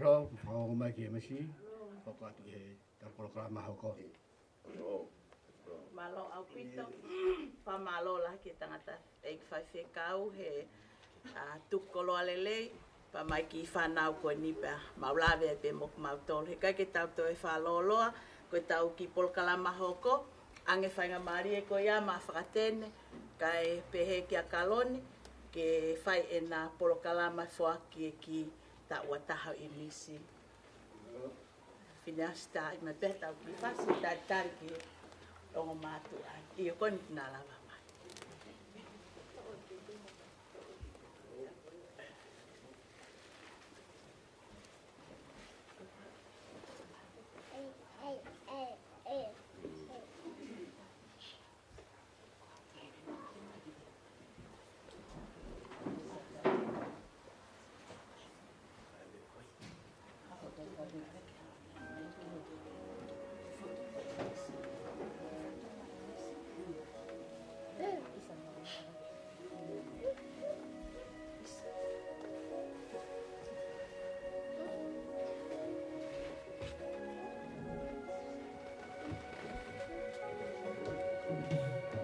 Mālō, fakaongo mai ki he M C, hoko atu ki heʻetau polokalama hoko. Mālō ʻaupito, fakamālō lahi ki he tangataʻeiki faifekau he, ʻa, tuku koloa lelei, pea mo e kiʻi fānau ko eni pea mau lave ai pē mo kimautolu. Heʻikai ke tau toe fakalōloa, ko ʻetau kiʻi polokalama hoko, ʻoange faingamālie ko ia maʻa fakatene, kae pehē kia Kaloni, ke fai ʻena polokalama foaki e kiʻi taʻu ʻa taha ʻi Nisi. Fineasi, tā mai pē ʻetau kiʻi fasi, talitali ki he ongo mātuʻa. ʻIo, ko eni naʻa lava mai.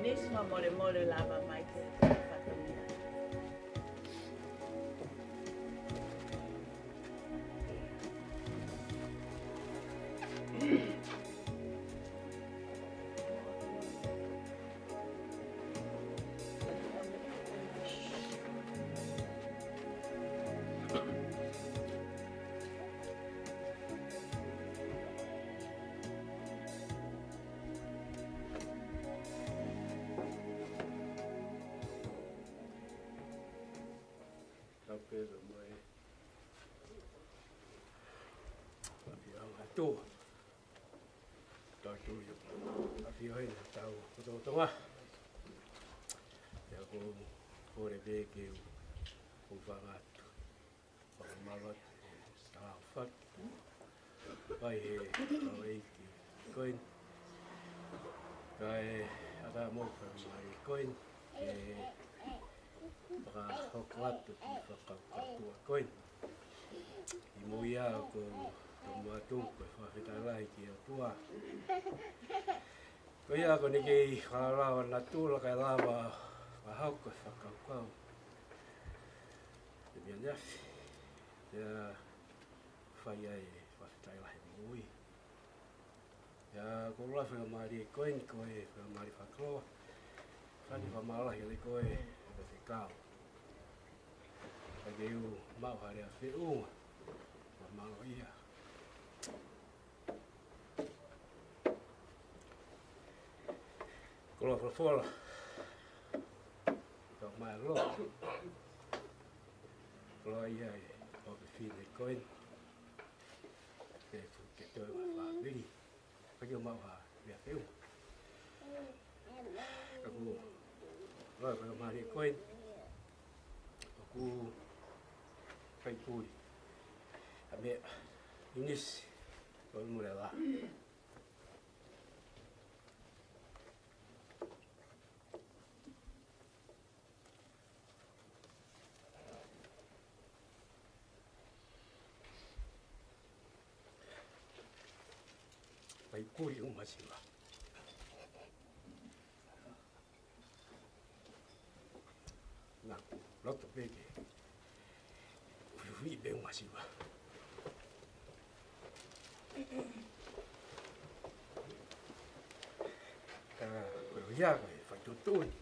Nisi, fakamolemole lava mai ki he fatongia. Tui ʻo ʻafio heni ʻi hotau lotolotonga. Pea ʻoku ou kole pē ke u, u fanga atu. Fakamālō atu, tau fatu. Pai he, kau ʻeiki ko eni. Kae ʻatā mo fakamālō ko eni. ʻE, fakahoko atu ki he fakakaukau ko eni. ʻI muʻa ia ʻoku ou tomuʻa tuku e fakafetaʻi lahi ki he ʻOtua. Ko ia ko eni ke fakalava natula kae lava fakahoko e fakakaukau. Te mea neafi. Ia fai ai e fakafetaʻi lahi moʻui. Ia ko e fakamālō ko eni ko e fakamālō fakakoloa. Fani fakamālō ki he ko e faifekau. Ka ke u maʻu ha lea feʻunga. Fakamālō ia. Koloa folofola. Tau mai lo. Koloa ia e ʻo e fefine ko eni. Ke fu ke toe ua fāmili. Ka ke u maʻu ha lea feʻunga. Ka ko e fakamālō ko eni. ʻOku fai puli. ʻA meʻa. ʻInisi. Ko e mule la. Fai puli ʻo masiva. Naʻa ku loto pē ke uiui pē ʻo masiva. Ka ko ia ko e fai tuʻutuʻuni.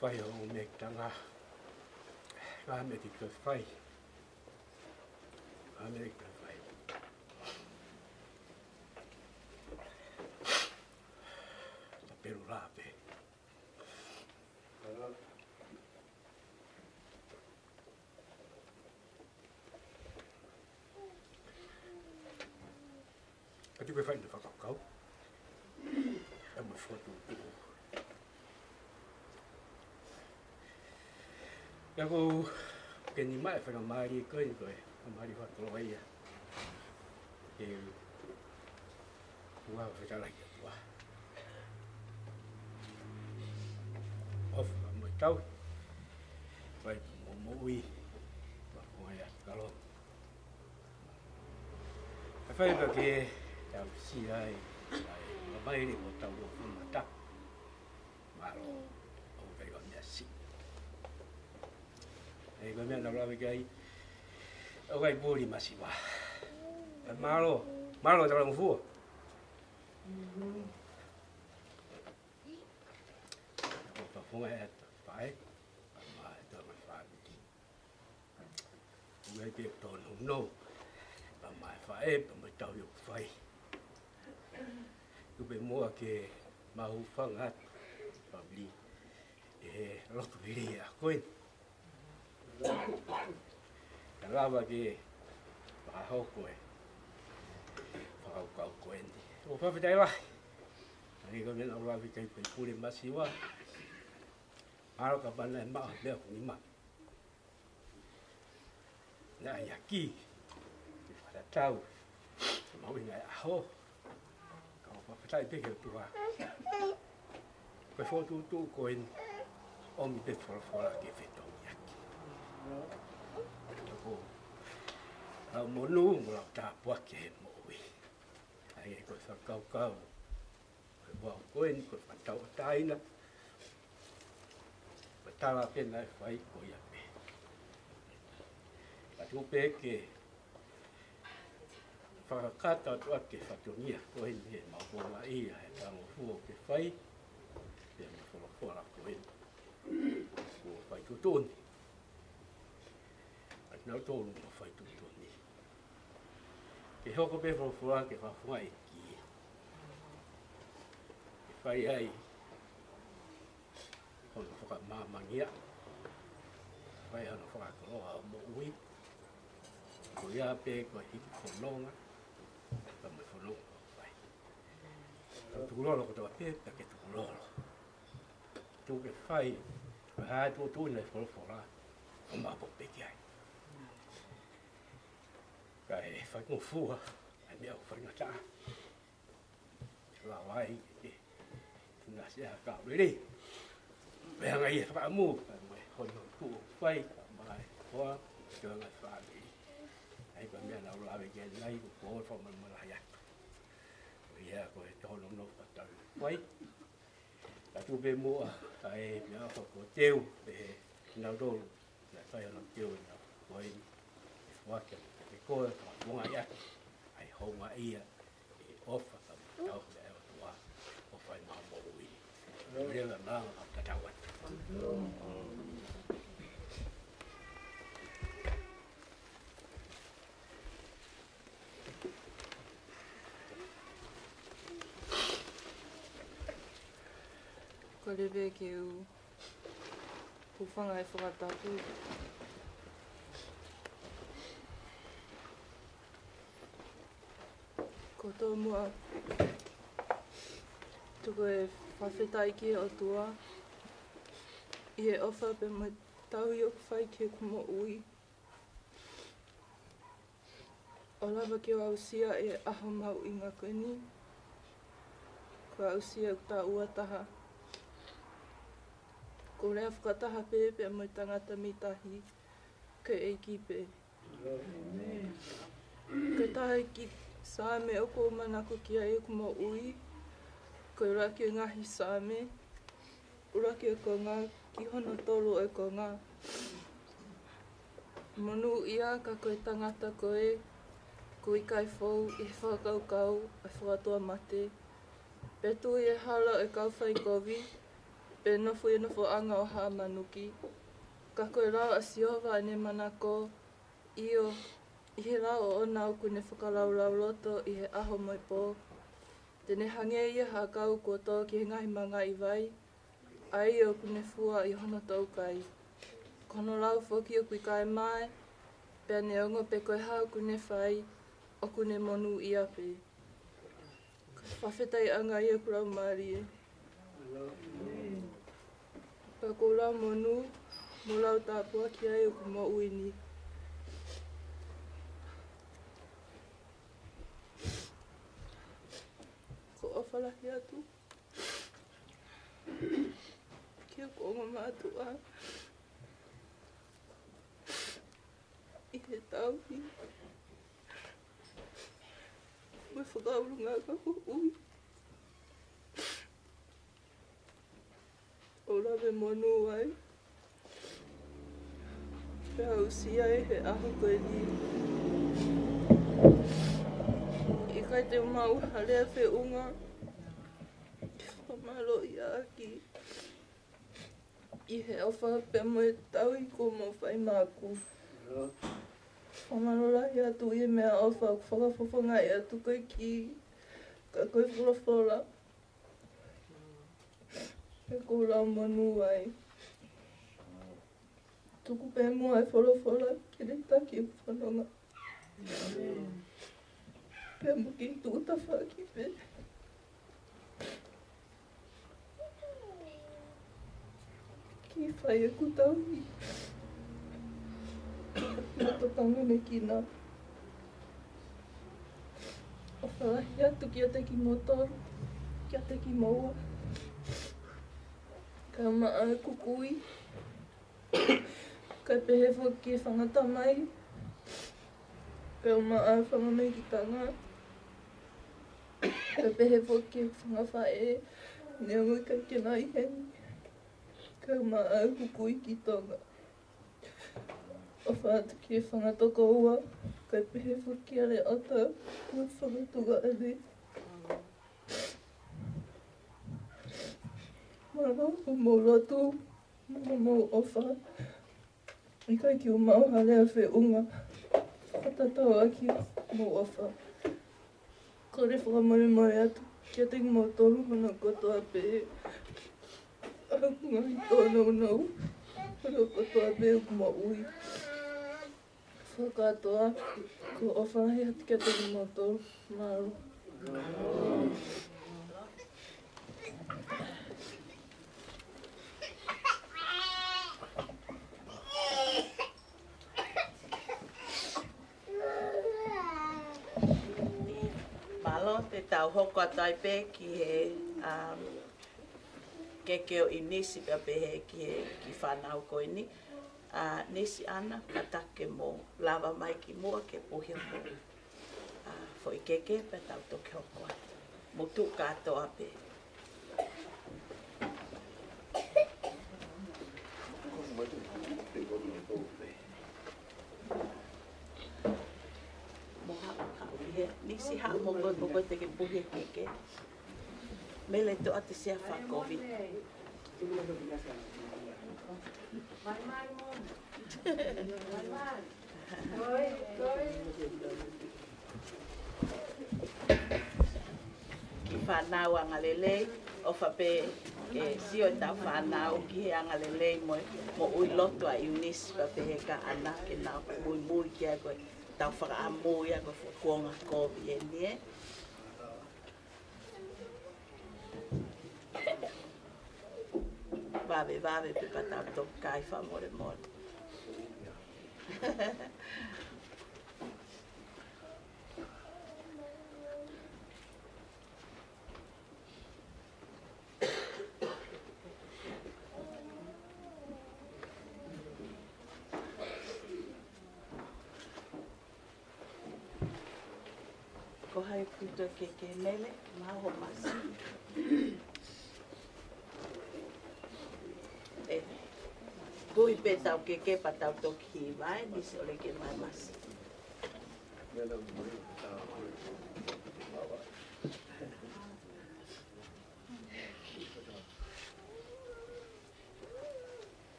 Fai ʻo mekitanga. Ka me ti ko fai. Ka me ti ko fai. Ka pelu la pē. Ka ti ko e fai ʻene fakakaukau. ʻE mo fotu tu. Ia ko ke ni mai fakamālō ko eni ko e fakamālō fakakoloa ia. Ke u ua fetala ki ua. ʻOfa mo e tau. Fai mo moʻui. Fai mo ia kalo. Ka fai ka ke tau si ai. Ai, ma mai ni mo tau o fumata. Mālō, ʻoku ʻikai ko e meʻa si. ʻE ko e meʻa naʻa ku lave ki ai, ʻoku ʻikai puli masiva. ʻE mālō, mālō tala mo fua. ʻOku ka funga e ata, pae, ma e tau mai fāmili. ʻOku ʻikai ke tō no no. Pea mo e faʻē, pea mo e tau ʻoku fai. Tuku pē muʻa ke mau hūfanga atu, fāmili, ʻi he lotu vili ʻa ko eni. Ka lava ke fakahoko e fakakaukau ko eni. ʻOku fakafetaʻi lahi. Ka ke ko e meʻa naʻa ku lave ki ai pē pule masiva. Mālō ka mana e maʻa meʻa ko ni ma. Naʻe ʻi ai ʻaki, ʻi fakatatau, mahuʻinga e ʻaho, ka ʻoku fakafetaʻi pē ki he ʻOtua. Ko e fokotuʻutuʻu ko eni, ʻomi pē folofola ke fetongi ʻaki. Ko e lau monū, mo lau tāpuaki he moʻui. ʻA ia ko e fakakaukau. Ko e ua ko eni, ko e fakatauʻatāina. Ko e tala pē naʻe fai ko ia pē. Ka tuku pē ke fakakakato atu ʻa e fatongia ko eni he mau konga ia he tango fuo ke fai. Pea mo e folofola ko eni. Kuo fai tuʻutuʻuni. ʻA kinautolu mo fai tuʻutuʻuni. Ke hoko pē folofola ke fakafofongaʻi ki. Ke fai ai hono fakamāmangia. Fai hono fakakoloa ʻo moʻui. Ko ia pē ko e hiki fononga. Ka mo e fononga. Fai. Tukulolo kotoa pē, pea ke tukulolo. Tuku ke fai, ko e hā e tuʻutuʻuni ʻa e folofola, ʻo maʻu pē ki ai. Kae faingofua ʻa e meʻa ʻoku faingataʻa. Lava ai ke tuna sia ka lele. Pea ngai e fakaʻamu, pea mo e hono tuʻu fai, pea mo e hoa, pea ngai fāmili. ʻA ia ko e meʻa naʻa ku lave ki ai ʻanenai, ko e fakamanamana ia. Ko ia ko e tohono no fakatau fai. Ka tuku pē muʻa, ʻa e meʻaʻofa ko e teu, pehē naʻa tolu, naʻe fai hono teu ʻi he ʻaho ko eni, ʻe fua ke, ke koe, fakapoongi ʻaki ʻa e houngaʻia, ʻi he ʻofa, ka tau ki he ʻOtua, ʻo fai maʻa moʻui. Leva maʻa tatau atu. Ko e leve ke u hūfanga he fakatapu. Ko e tomuʻa, tuku e fakafetaʻi ki he ʻOtua, ʻi he ʻofa pea mo e tauhi ʻoku fai ki heʻeku moʻui. ʻO lava ke u aʻusia e ʻaho mahuʻinga ko eni, ko e aʻusia ʻeku taʻu ua taha. Ko e lea fakataha pē pea mo e tangata mei tahi, ko e ʻEiki pē. Ko e taha e kiʻi Saame ʻoku ou manako ki ai ʻeku moʻui, ko e ʻuluaki e ngaahi Saame, ʻuluaki e konga ki hono tolu e konga. Monūʻia ka ko e tangata ko ē ʻoku ʻikai fou ʻi he fakakaukau ʻa e fakatuʻa mate, pe tuʻu ʻi he hala ʻo e kau faikovi, pe nofo ʻi he nofoʻanga ʻo haʻa manuki. Ka ko e lao ʻa Sihova ʻene manako, ʻio, ʻi he lao ʻoʻona ʻoku ne fakalaulauloto ʻi he ʻaho mo e pō. Te ne hangē ia ha ʻakau kuo tō ki he ngaahi mangaʻi vai, ʻa ia ʻoku ne fua ʻi hono toukai. Ko hono lau foki ʻoku ʻikai mae, pea neongo pe ko e hā ʻoku ne fai, ʻoku ne monūʻia pē. Ko e fakafetaʻiʻanga ia ʻoku lau mālie. Pea ʻoku ou lau monū, mo lau tāpuaki ai ʻeku moʻui ni. ʻOku ou ʻofa lahi atu ki heʻeku ongo mātuʻa ʻi he tauhi mo e fakaʻulungaanga ʻoku ui. ʻO lave monū ai, pea aʻusia ai he ʻaho ko eni. ʻIkai te u maʻu ha lea feʻunga ke fakamālōʻia ʻaki ʻi he ʻofa pea mo e tauhi kuo mou fai maʻaku. Fakamālō lahi atu ʻi he meʻaʻofa ʻoku fakafofongaʻi atu ko e ki, ka ko e folofola. Pea ʻoku ou lau monū ai. Tuku pē muʻa e folofola ke ne taki ʻeku fononga. Pea mo kei tuʻu tafaʻaki pē ke fai ʻeku tauhi mo e tokanga mai ki ai. ʻOfa lahi atu kiate kimoutolu, kiate kimoua. Kae ʻumaʻā ʻeku kui, kae pehē foki ki he fanga tamai, kae ʻumaʻā e fanga mehikitanga, kae pehē foki ki he fanga faʻē, neongo ʻikai ke nau ʻi heni, kae ʻumaʻā ʻeku kui ki Tonga. ʻOfa atu ki he fanga tokoua, kae pehē foki ki he ʻata, mo e fanga tuongaʻane. Mālō hoʻomou lotu, mo hoʻomou ʻofa. ʻIkai ke u maʻu ha lea feʻunga fakatatau ʻaki hoʻomou ʻofa. Kole fakamolemole atu kiate kimoutolu hono kotoa pē. ʻA e ngaahi tōnounou hono kotoa pē ʻoku moʻui. Fakakātoa, ʻoku ou ʻofa lahi atu kiate kimoutolu. Mālō. Hoko atu ai pē ki he, um, keke ʻo ʻIunisi pea pehē ki he kiʻi fānau ko eni. ʻA, ʻIunisi, ʻAna, kātaki ke mou lava mai ki muʻa ke puhi hoʻomou, ʻa, foʻi keke pea tau toki hoko atu. Mou tuʻu kātoa pē. Mou haʻu, haʻu ki he, ʻIunisi, haʻu mo koe, mo koe te ke puhi e keke. Mele, toʻo atu e sea fakakovi. Kiʻi fānau angalelei, ʻofa pē ke sio ʻetau fānau ki he angalelei mo e moʻui lotu ʻa ʻIunisi pea pehē kia ʻAna ke nau muimui ki ai, ko ʻetau fakaʻamu ia ko e fuʻu kuonga kovi eni, ē. Vave, vave pē pea tau toki kai fakamolemole. Ko hai puto ke ke, Mele, maʻu hoʻo masi. ʻE, puhi pē ʻetau keke pea tau toki hiva, ʻIunisi, ʻoua ʻe ke maʻu e masi.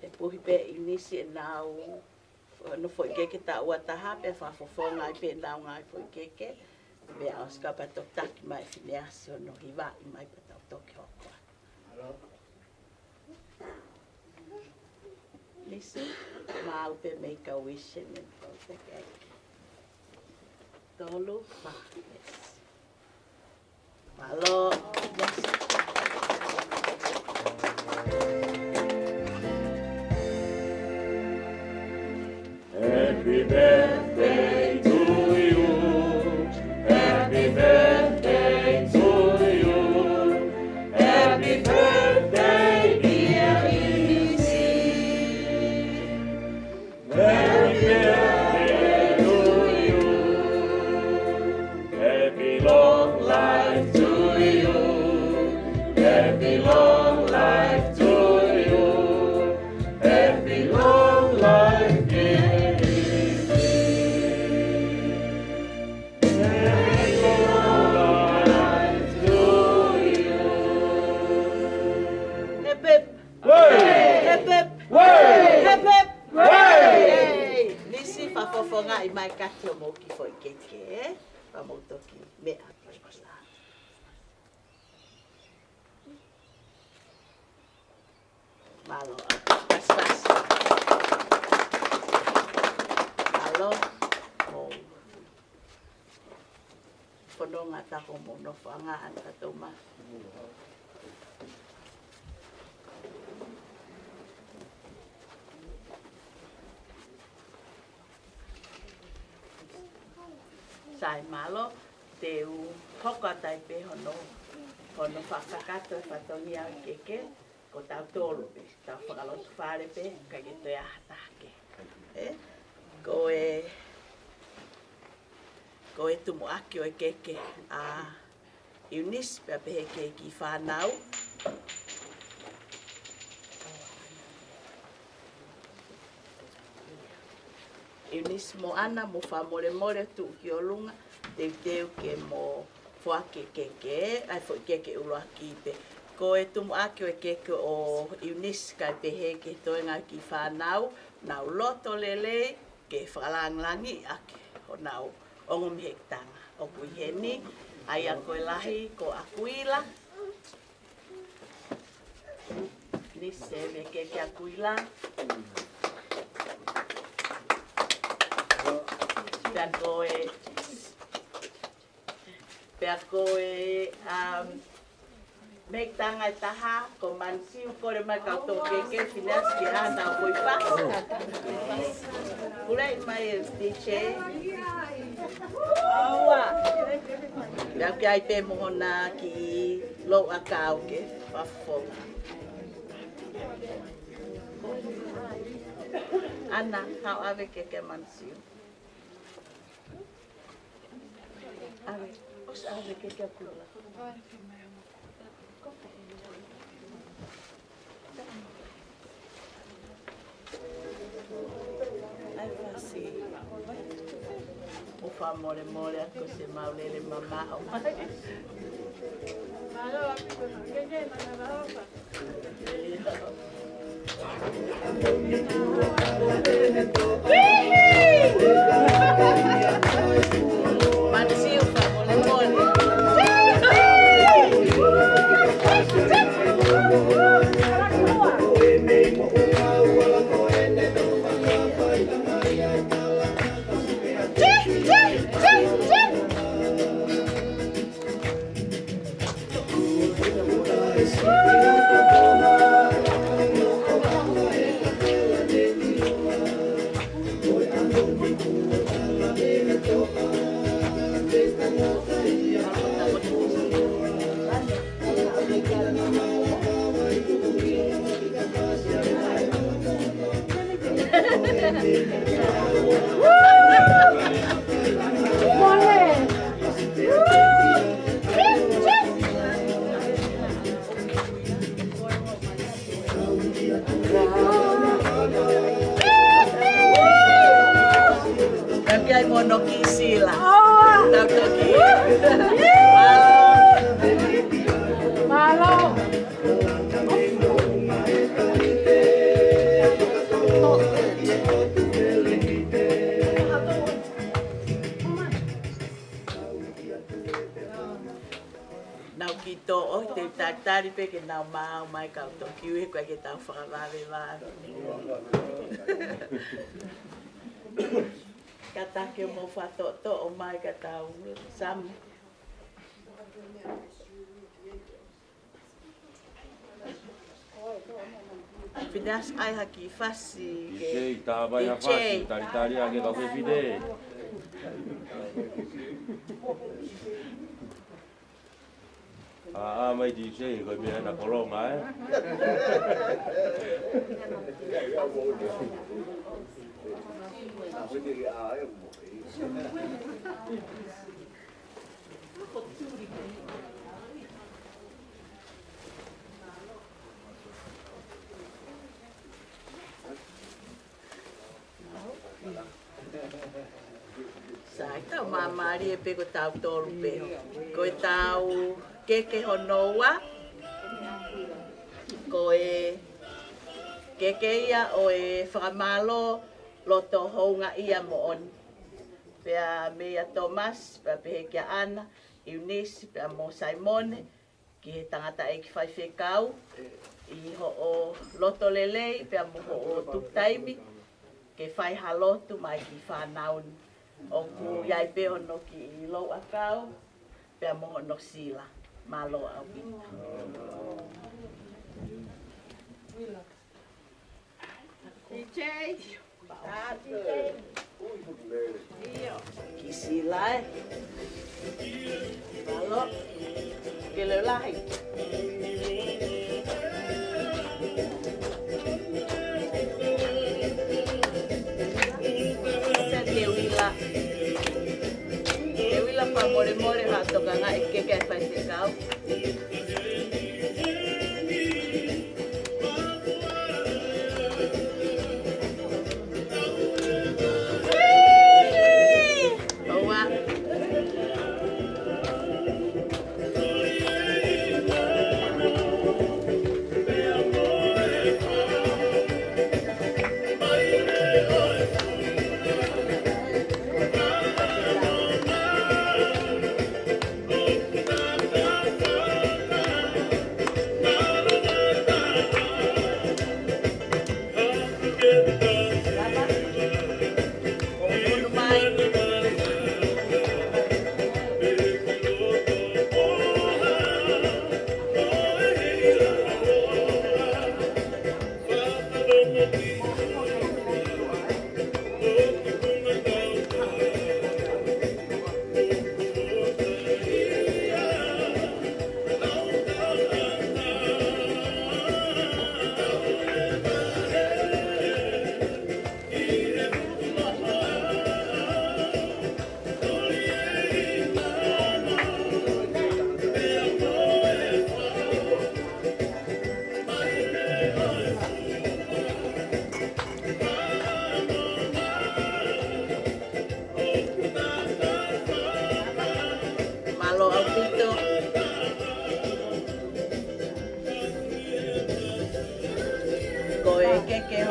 ʻE puhi pē ʻe ʻIunisi ʻenau, hono foʻi keke taʻu ua taha pea fakafofonga ai pē ʻenau ngaahi foʻi keke. Pea ʻosi ka pea toki taki mai ʻe Fineasi hono hivaʻi mai pea tau toki hoko atu. ʻIunisi, maʻu pē Make-A-Wish ʻene pau te ke. Tolu, fā. Mālō. Yes. Happy birthday to you. Happy birthday to you. Happy birthday, dear ʻIunisi. Happy birthday to you. Happy long life to you. Happy long life to you. Happy long life, dear ʻIunisi. Happy long life to you. Hip, hip. Hip, hip. Hip, hip. Hei! ʻIunisi, fakafofongaʻi mai kātoa hoʻomou kiʻi foʻi keke, ē? Pea mou toki meʻa. Mālō, pasipasi. Mālō, mou. Fononga atu hoʻomou nofoʻanga ʻa e kātoa mai. Sai, mālō, te u hoko atu ai pē hono, hono fakakakato e fatongia ʻo e keke. Ko tautolu pē, tau fakalotofale pē, ʻikai ke toe ʻi ai ha taha kehe. Ē? Ko e, ko e tumuʻaki ʻo e keke ʻa ʻIunisi pea pehē ki he kiʻi fānau. ʻIunisi mo ʻAna, mou fakamolemole tuʻu ki ʻolunga, teuteu ke mou foaki e keke, ʻa e foʻi keke ʻuluaki pē. Ko e tumuʻaki ʻo e keke ʻo ʻIunisi kae pehē ki he toenga kiʻi fānau, nau loto lelei ke fakalāngilangiʻi ʻaki honau ongo mehekitanga. ʻOku ʻi heni, ʻa ia ko e lahi ko ʻAkuila. ʻIunisi, mou keke ʻAkuila. Pea ko e Pea ko e, um, mehekitanga ʻe taha, ko Mansiu, kole mai kau tō keke, Fineasi, ke ʻā ʻetau foʻi pā. Pule mai e D J. Pea ʻoku ʻi ai pē mo hona kiʻi louʻakau ke fafou. ʻAna, haʻu ʻave ke ke mansiu. ʻAve, ʻosi ʻave ke ke kula. ʻAi fasi. ʻOfa molemole ʻa ko se mau lele mamaʻo mai. Mālō ʻaupito, ke ke mana ʻofa. Tau ki ai mo hono kiʻi sila. Tau toki. Mālō. Nau kiʻi toʻo, te u talitali pē ke nau maau mai kau toki ui ko e ke tau fakavavevave. Kātaki ʻo mou fakatoʻotoʻo mai ka tau samu. Fineʻasi ʻai ha kiʻi fasi ke D J, tā mai ha fasi, talitali ake kau ke fine. ʻĀ, ʻā mai D J, ko e meʻa na kolonga, ē? Sai, tau māmālie pē ko tautolu pē. Ko e tau keke hono ua, ko e keke ia ʻo e fakamālō loto houngaʻia moʻoni. Pea meia Thomas, pea pehē kia ʻAna, ʻIunisi, pea mo Saimone, ki he tangataʻeiki faifekau, ʻi hoʻo loto lelei, pea mo hoʻo tuku taimi, ke fai ha lotu mai ki he fānau ni. ʻOku ʻi ai pē hono kiʻi louʻakau, pea mo hono sila. Mālō ʻaupito. D J. Ah, D J. ʻIo. Kiʻi sila ē. Mālō. Ke leo lahi. Sai, Teuila. Teuila, fakamolemole, haʻu ʻo tokangaʻi e keke ʻa e faifekau.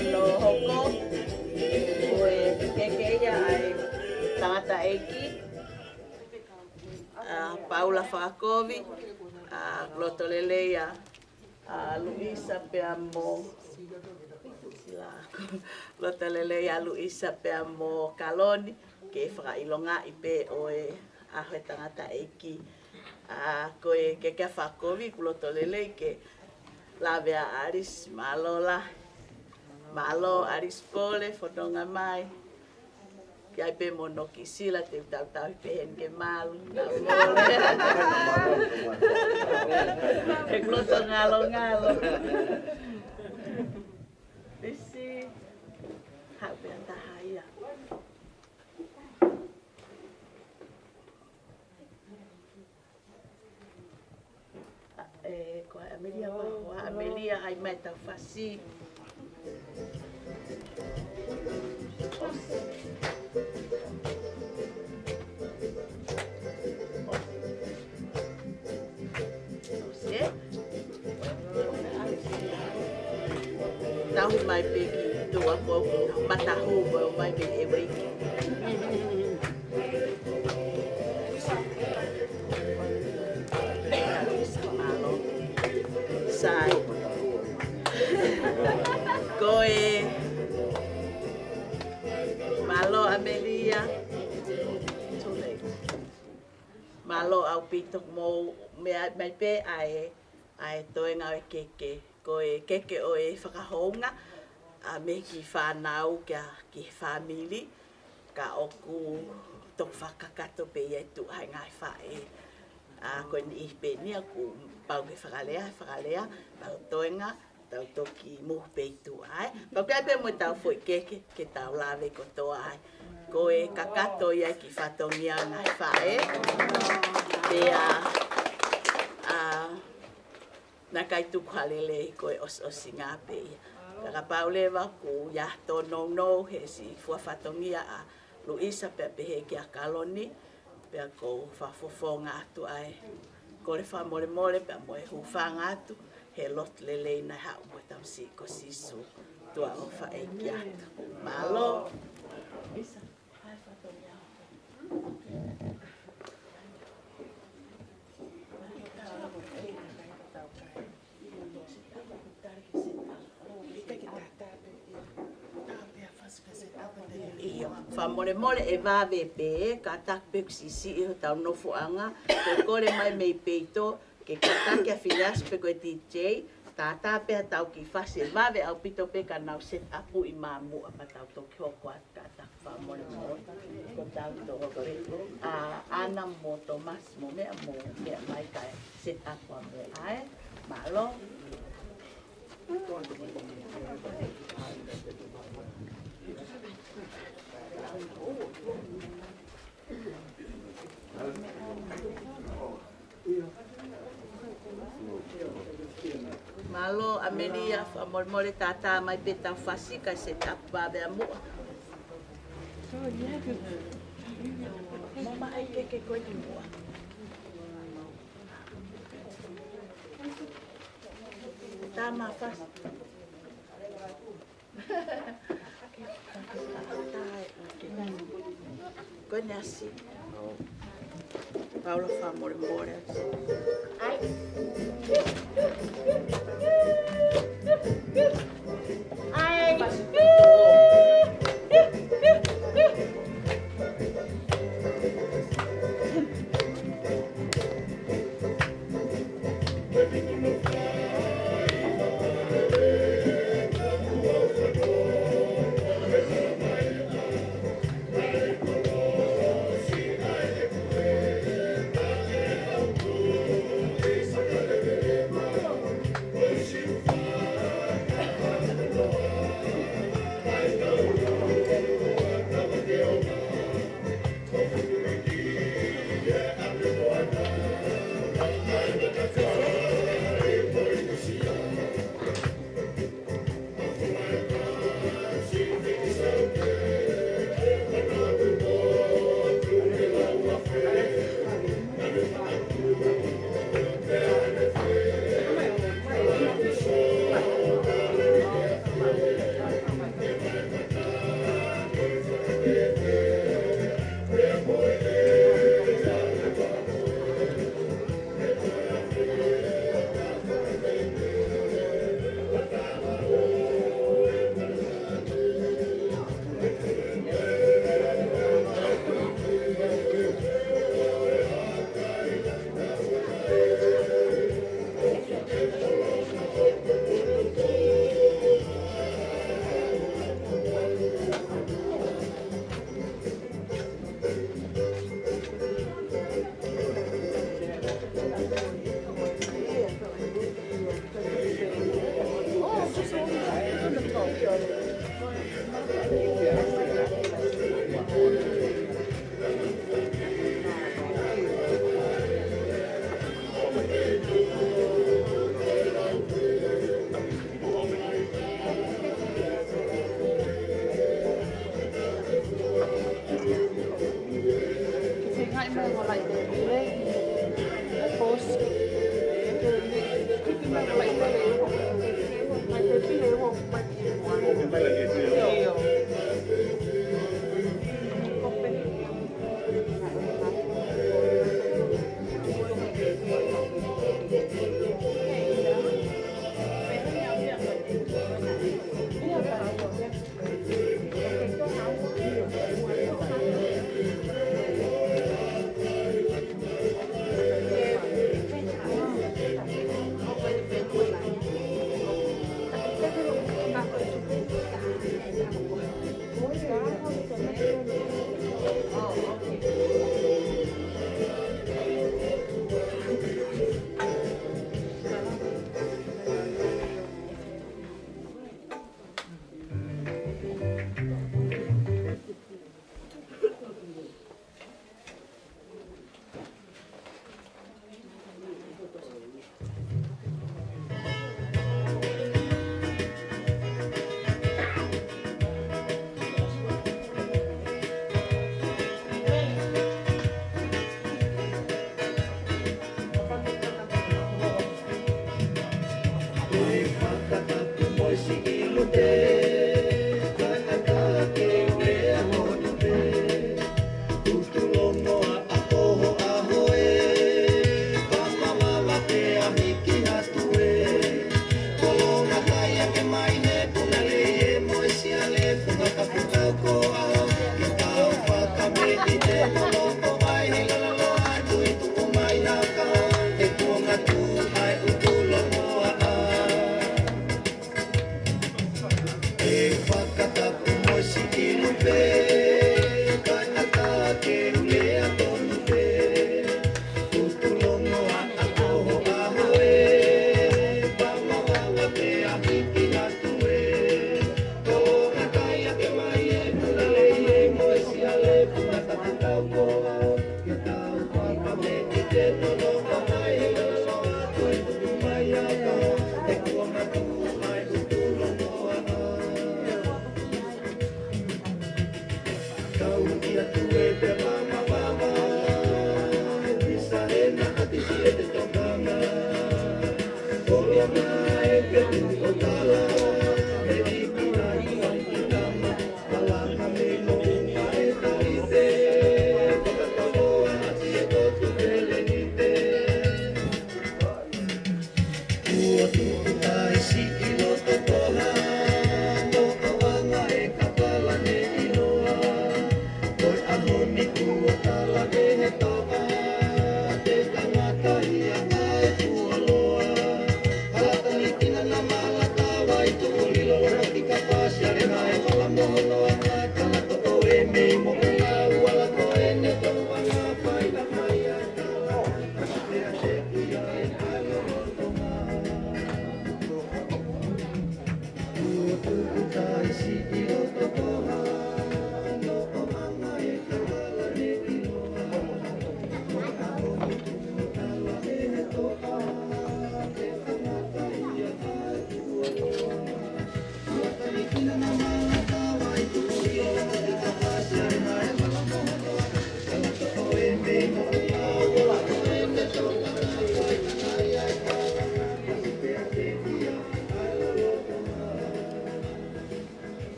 Nō hoko, ko e keke ia ʻa e tangataʻeiki, ʻa Paula Fakakovi, ʻa, loto lelei ʻa, ʻa Luisa pea mo, sila, loto lelei ʻa Luisa pea mo Kaloni, ke fakaʻilongaʻi pē ʻo e ʻaho e tangataʻeiki. ʻA, ko e keke ʻa Fakakovi, ʻoku loto lelei ke lave ʻa Alice, mālō lahi. Mālō Alice Pole, fononga mai. Ki ai pē mo Noki Sila, te u tautau pē heni ke malu. Nā mole. He ʻoku loto ngalongalo. Pisi. Haʻu pē ha taha ia. ʻA, ē, ko ʻAmelia, ko ʻAmelia, ʻai mai tau fasi. ʻOsi. Tauhi mai pē ki tuʻa ko ʻoku matahu ko e ō mai pē ʻe ueiki. Sai. Ko e mālō ʻAmelia. Mālō ʻaupito mo e meʻa mai pē ʻa e, ʻa e toenga ʻo e keke. Ko e keke ʻo e fakahounga, ʻa, mei he kiʻi fānau ki he, ki he fāmili, ka ʻoku toki fakakakato pē ia ʻi tuʻa he ngaahi faʻē. ʻA, ko e niʻihi pē eni ʻoku pau ke fakalea, fakalea, pau toenga, tau toki move pē ʻi tuʻa, ē. Pau ke ʻai pē mo ʻetau foʻi keke, ke tau lave kotoa ai. Ko e kakato ia e kiʻi fatongia ngaahi faʻē. Pea, ʻa, naʻe ʻikai tuku ha lelei, ko e ʻosiʻosinga pē ia. Ka kapau leva ʻoku ʻi ai ha tōnounou he siʻi fua fatongia ʻa Luisa pea pehē kia Kaloni, pea ʻoku ou fakafofonga atu ai. Kole fakamolemole pea mo e hūfanga atu, he lotu lelei naʻe haʻu mo e tamasiʻi ko Sīsū tuʻa ʻofa ʻeiki atu. Mālō. Luisa. ʻIo, fakamolemole ʻe vave pē, kātaki pē ʻoku siʻisiʻi hotau nofoʻanga, ko e kole mai mei peito, ke kātaki ʻa Filiasi pe ko e DJ, tātā pē haʻatau kiʻi fasi ʻe vave ʻaupito pē ka nau set up ʻi māmuʻa pea tau toki hoko atu kātaki. Fakamolemole, ko tau tō pē. ʻA, ʻAna mo Tomasi mo meʻa mo meʻa mai kae set up ʻa meʻa ai. Mālō. Mālō, ʻAmelia, fakamolemole tātā mai pē tau fasi kae set up pē meʻa muʻa. Mo mai keke ko eni muʻa. Tā mai fasi. Ko eni ʻasi. Paula fakamolemole. ʻAi. ʻAi.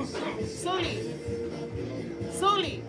Suli. Suli.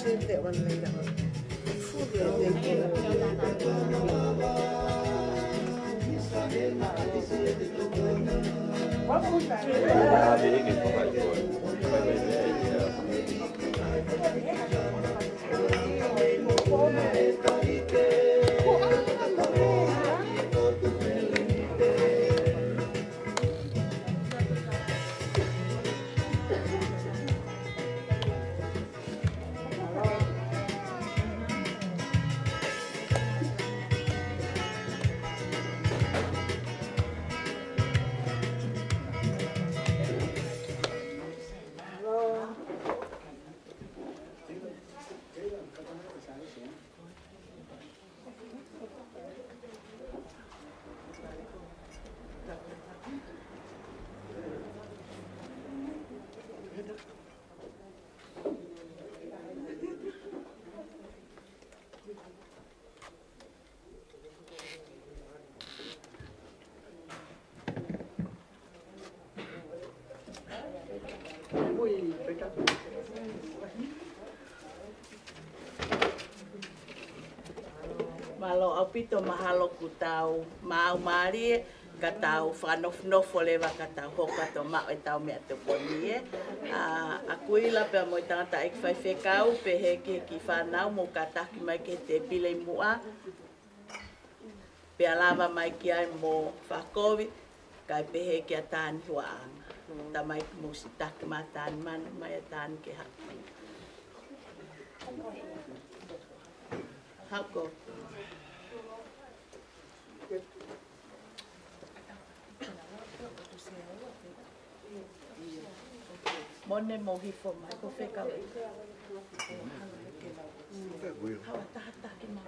Save that one later on. Mālō ʻaupito, mahalo kuo tau maʻu mālie, ka tau fakanofonofo leva ka tau hoko atu ʻo maʻu ʻetau meʻatokoni ē. ʻA, ʻAkuila pea mo e tangataʻeiki faifekau, pehē ki he kiʻi fānau, mou kātaki mai ki he tēpile ʻi muʻa. Pea lava mai ki ai mo fakakovi, kae pehē kia Tani Huaʻanga. Tamaiki, mou siʻi taki mai Tani, manu mai ʻa Tani ke haʻu. Haʻu ko. Mone, mou hifo mai, ko fē kau. Haʻu ʻo taha taki mai.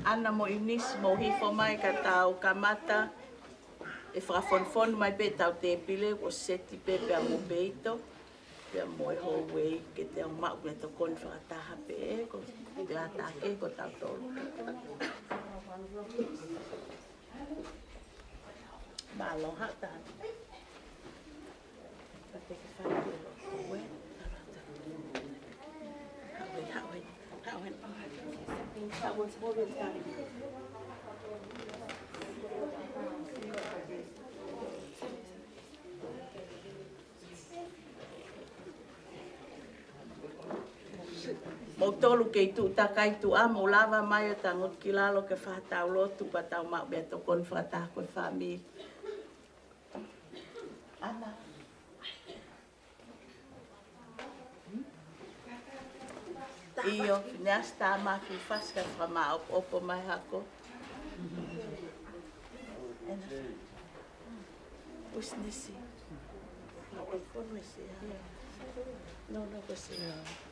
ʻAna mo ʻInisi, mou hifo mai ka tau kamata ʻe fakafonofonu mai pē ʻetau tēpile, kuo seti pē pea mo peito, pea mo e houʻeiki ke tau maʻu meʻatokoni fakataha pē, ko, pea tā ke ko tautolu. Mālō, haʻu Tani. Mou tolu kei tuʻu takai tuʻa, mou lava mai ʻo tangutu ki lalo ke fakatau lotu pea tau maʻu meʻatokoni fakataha ko e fāmili. ʻAna. ʻIo, Fineasi, tā māfi fasi ka fakamāʻopoʻopo mai hako. ʻUsi ʻInisi. Ko ʻInisi. No, no, ko ʻInisi.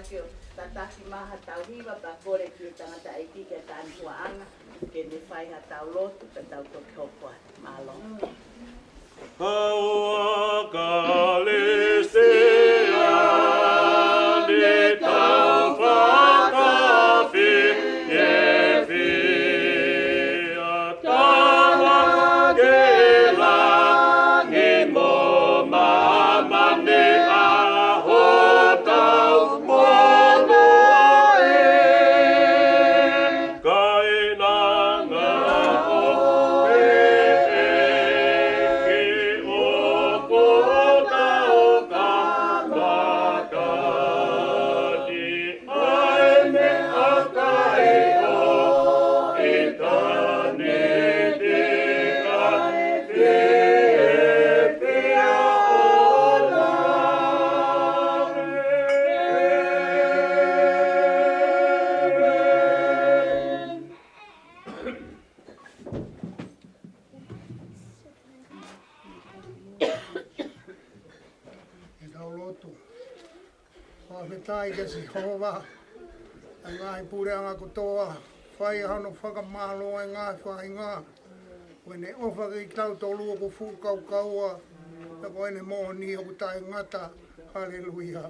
Tataki mai ha tau hiva pea kole ki he tangataʻeiki ke tanu huaʻanga ke ne fai ha tau lotu pea tau toki hoko atu. Mālō. Kau ʻa Kalisitiane tau fakafiefia tala ke langi mo māmani ʻa hotau moʻui. Kainanga ʻo e ʻEiki ʻoku tau kamata ni ʻa e meʻakai ʻo ʻitāniti ʻa e fiefia ʻo e ʻEiki. Ke tau lotu. Fakafetaʻi kia Sihova, ʻa e ngaahi puleʻanga kotoa, fai hano fakamālō ʻa e ngaahi faʻahinga. Ko ʻene ʻofa kiate kitautolu ʻoku fuʻu kaukaua, pea ko ʻene moʻoni ʻoku taʻengata. Haleluia.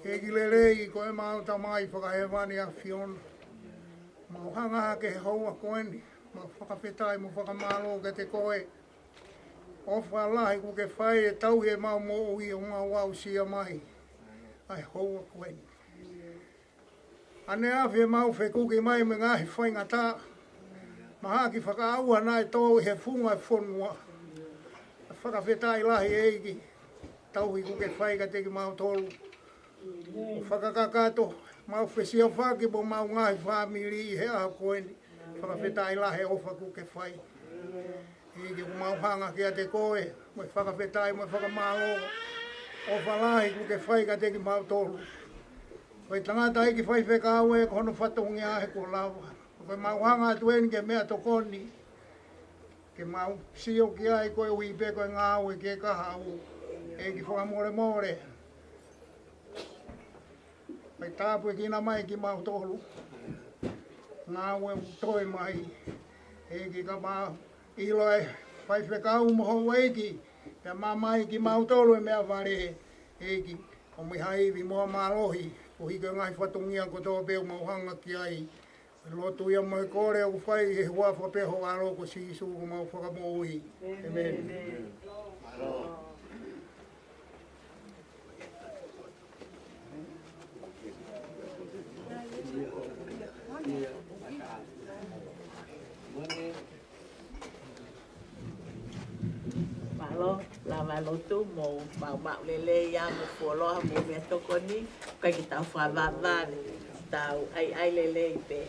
ʻEiki lelei, ko ʻemau Tamai fakahēvani ʻAfiona. Mau hanga hake he houa ko eni, mau fakafetaʻi mo fakamālō kiate koe. ʻOfa lahi kuo ke fai ʻe tauhi ʻemau moʻui ʻo mau aʻusia mai ʻa e houa ko eni. ʻAneafi ʻemau fekuki mai mei he ngaahi faingataʻa, mahaki fakaʻauha naʻe tō ʻi he funga ʻo e fonua. Fakafetaʻi lahi ʻEiki, tauhi kuo ke fai kiate kimautolu. ʻO fakakakato ʻemau fesiofaki mo homau ngaahi fāmili ʻi he ʻaho ko eni. Fakafetaʻi lahi he ʻofa kuo ke fai. ʻEiki, ʻoku mau hanga kiate koe mo e fakafetaʻi mo e fakamālō. ʻOfa lahi kuo ke fai kiate kimautolu. Ko e tangataʻeiki faifekau ē, ko hono fatongia ē kuo lava. Ko ʻemau hanga atu eni ki he meʻatokoni, ke mau sio ki ai koeʻuhi pē ko e ngāue ke ka haʻu. ʻEiki, fakamolemole. Fai tāpuekina mai kimautolu. Ngāue ʻoku toe mai. ʻEiki, ka mau ʻilo ʻe he faifekau mo houʻeiki, pea maʻu mai kimautolu ʻe he meʻavale. ʻEiki, ʻomi ha ivi mo ha mālohi, koeʻuhi ko e ngaahi fatongia kotoa pē ʻoku mau hanga ki ai. Lotu ia mo e kole ʻoku fai ʻi he huafa pē ho ʻAlo ko Sīsū ko homau Fakamoʻui. ʻĒmeni. Mālō, lava lotu mo maʻumaʻu lelei ā mo fuoloa mo meʻatokoni, ʻikai ke tau fakavavevave, tau ʻaiʻai lelei pē.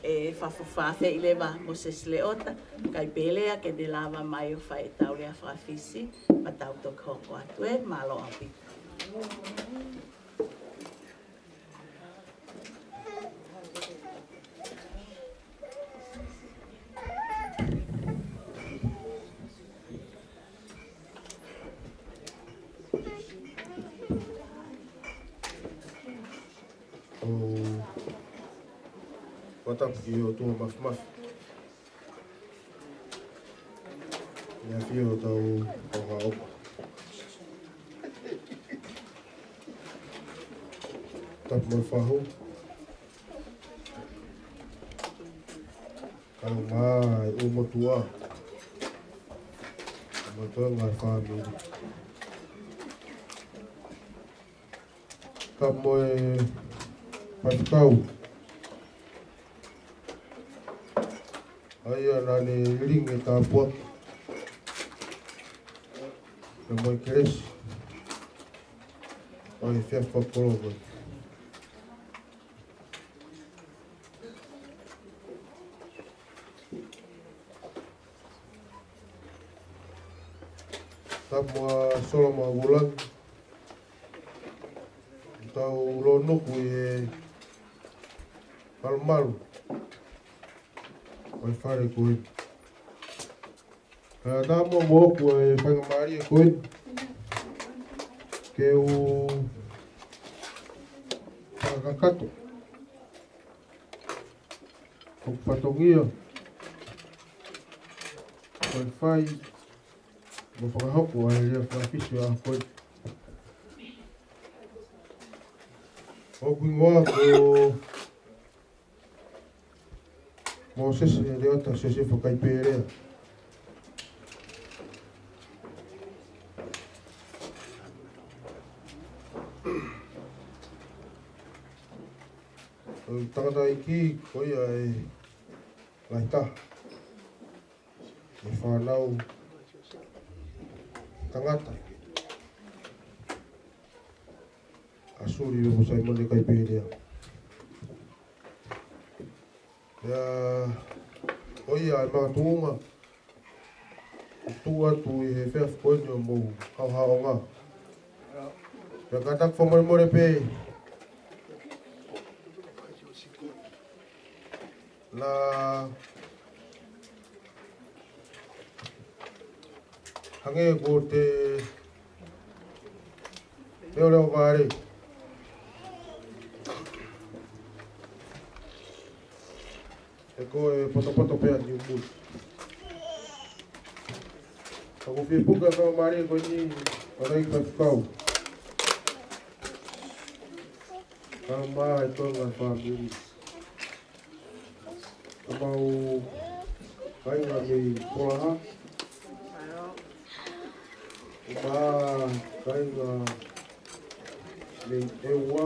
ʻE fakafofongaʻi leva ʻe Mōsese Leota, kae pehē leva ke ne lava mai ʻo fai ʻetau lea faka-Fisi, pea tau toki hoko atu ē, mālō ʻaupito. ʻO fakatapu ki he ʻOtua Māfimafi. ʻI he ʻafio ʻo hotau ʻOtua. Tapu mo e fahu. Kae ʻumaʻā e ʻū motuʻa. Mo e ngaahi fāmili. Tapu mo e faifekau. ʻA ia naʻa ne lilingi e tāpuaki. Pea mo e kelesi. ʻO e efiafi fakakoloa ko eni. Tapu mo Solo mo Vulangi. Tau lōnuku ʻi he malumalu ʻo e fale ko eni. Ka naʻa mo moʻoku e faingamālie ko eni ke u, Kakato. ʻOku fatongia ko e fai mo fakahoko ʻa e lea fakafisi ʻa ko ē. ʻOku hingoa ko Mōsese Leota Siosefa Kaipelea. Ko e tangataʻeiki ko ia ʻe lahi taha ʻi he fānau tangata ʻa Suli mo Saimone Kaipelea. Pea ko ia ʻa e makatuʻunga ʻoku tuʻu atu ʻi he efiafi ko eni ʻo mou haohaoa. Pea kātaki fakamolemole pē naʻa hangē ko e leʻoleʻo vale. He ko e potopoto pē ʻa Niu Muli. Ka ʻoku ou fie puke ʻa e faingamālie ko eni, ʻo ʻai ke fakakau kae ʻumaʻā e toenga fāmili. Ka mau kāinga mei Polaha. ʻUmaʻā kāinga mei ʻEua.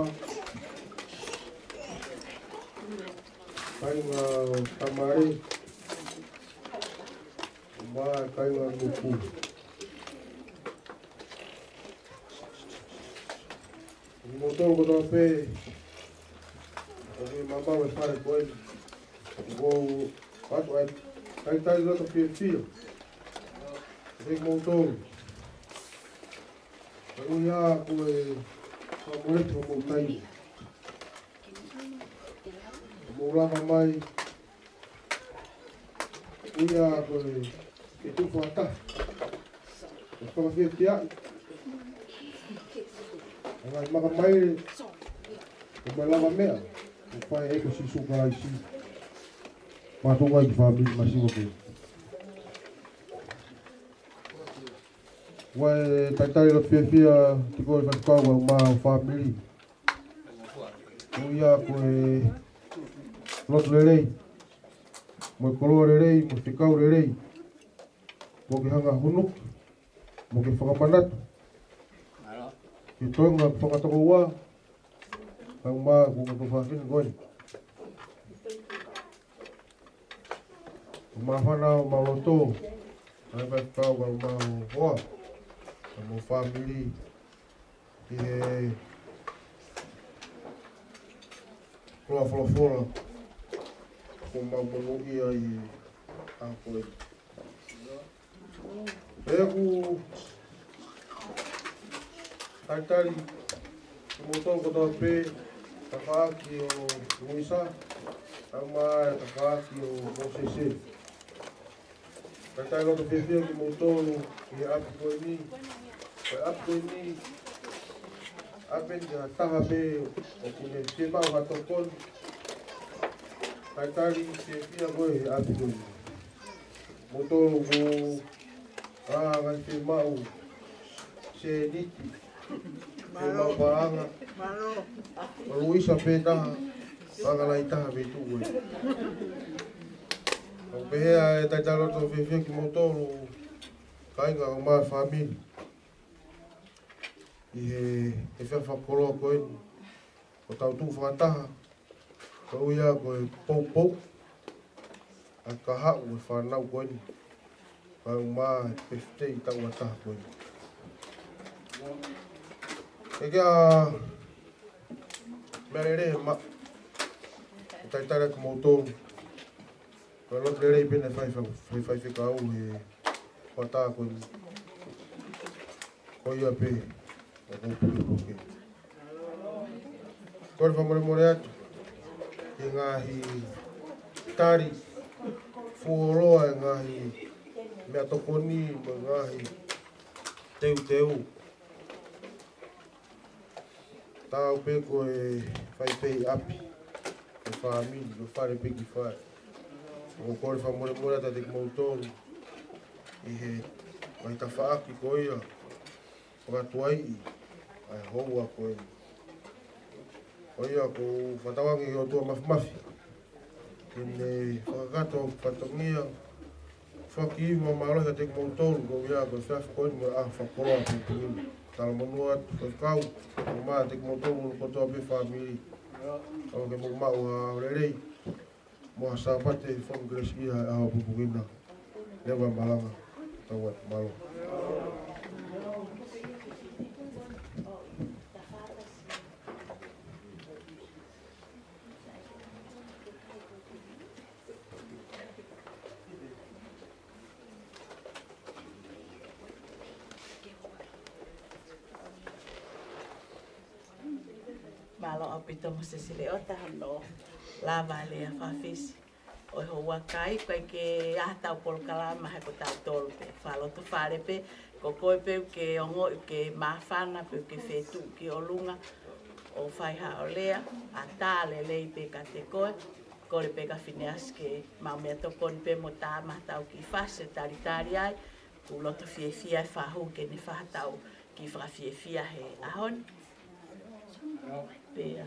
Kāinga ʻo Tamale. ʻUmaʻā kāinga Nuku. Kimoutolu kotoa pē ʻoku mamaʻo he fale ko eni, ʻoku ou ʻoatu ʻa e talitali loto fiefia kiate kimoutolu. Koeʻuhi ko e fakamolemoleʻi hoʻomou taimi, hoʻomou lava mai, koeʻuhi ko e fetuʻu fakataha, ʻo fakafiefiaʻi ʻa e ngaahi makamaile mo e lavameʻa ʻoku fai ʻe he ʻEiki ko Sīsū Kalaisi. Mātuʻaki fāmili masiva ko ē. Ko e talitali loto fiefia ki he faifekau kae ʻumaʻā hoʻo fāmili. Koeʻuhi ko e lotu lelei, mo e koloa lelei, mo e fekau lelei, mo ke hanga ʻo hunuki mo ke fakamanatu ki he toenga fakatokoua kae ʻumaʻā ko e kau fafine ko ē. Ko e māfana ʻo mau loto, ʻa e faifekau kae ʻumaʻā hoʻo hoa, kae ʻumaʻā hoʻo fāmili, ʻi he koloa folofola kuo mau monūʻia ʻi he ʻaho ko ē. Pea ʻoku ou talitali kimoutolu kotoa pē, tafaʻaki ʻo Luisa, kae ʻumaʻā e tafaʻaki ʻo Mōsese. Talitali loto fiefia kimoutolu ki he ʻapi ko eni. Ko e ʻapi ko eni, ʻapi eni ʻa e taha pē ʻoku ne fiemaʻu ha tokoni. Talitali fiefia ko ē he ʻapi ko eni. Kimoutolu ʻoku ʻi ai e ngaahi fiemaʻu sēniti, fiemaʻu paʻanga, ʻo Luisa pē taha, paʻanga lahi taha mei tuʻa. ʻOku pehē ʻa e talitali loto fiefia kimoutolu, kāinga kae ʻumaʻā e fāmili, ʻi he, he efiafi fakakoloa ko eni, ʻoku tau tuʻu fakataha, koeʻuhi ko e poupou ʻa e kahaʻu ʻo e fānau ko eni, kae ʻumaʻā e pefitei taʻu ʻe taha ko eni. ʻIkai ha meʻa lelei ʻe maʻu ke talitali kimoutolu. Ko e lotu lelei pē naʻe fai, fai, fai, faifekau he hoʻatā ko eni. Ko ia pē ʻoku ou pukepuke. Kole fakamolemole atu ki he ngaahi tali fuoloa, e ngaahi meʻatokoni mo e ngaahi teuteu. Au pē ko e fai pē ʻi ʻapi, ko e fāmili, ko e fale pē ki fale. ʻOku ou kole fakamolemole atu kiate kimoutolu ʻi he ngaahi tafaʻaki ko ia, fakatuaiʻi ʻa e houa ko eni. Ko ia ʻoku ou fakatauange ki he ʻOtua Mafimafi ke ne fakakakato ʻa e fatongia, foaki ivi mo e mālohi kiate kimoutolu, koeʻuhi ko e efiafi ko eni mo e ʻaho fakakoloa ʻapongipongi ni. Talamonū atu, faifekau, ʻo mā kiate kimoutolu kotoa pē fāmili. Ka ke mou maʻu ha ʻaho lelei mo ha Sāpate fonu kelesiʻia he ʻaho ʻapongipongi na. Leva e malanga, tau atu, mālō. Mālō ʻaupito Mōsese Leota hono lava e lea fakafisi ʻo e houa, kae ʻikai ke ʻi ai haʻatau polokalama, he ko tautolu pē, fakalotofale pē, ko koe pē ʻoku ke ongoʻi ʻoku ke māfana pē ʻoku ke fetuʻu ki ʻolunga ʻo fai haʻo lea, ʻatā lelei pē kiate koe, kole pē kia Fineasi ke maʻu meʻatokoni pē mo tā mai haʻatau kiʻi fasi ʻo talitali ai, ʻoku loto fiefia e fahu ke ne fai haʻatau kiʻi fakafiefia he ʻaho ni. Pea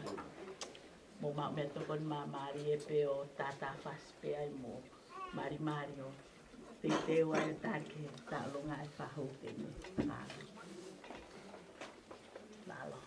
mou maʻu meʻatokoni māmālie pē ʻo tātā fasi pē ai mo malimali ʻo teuteu ai ʻo taki he taʻolunga e fahu ke ne fai. Mālō.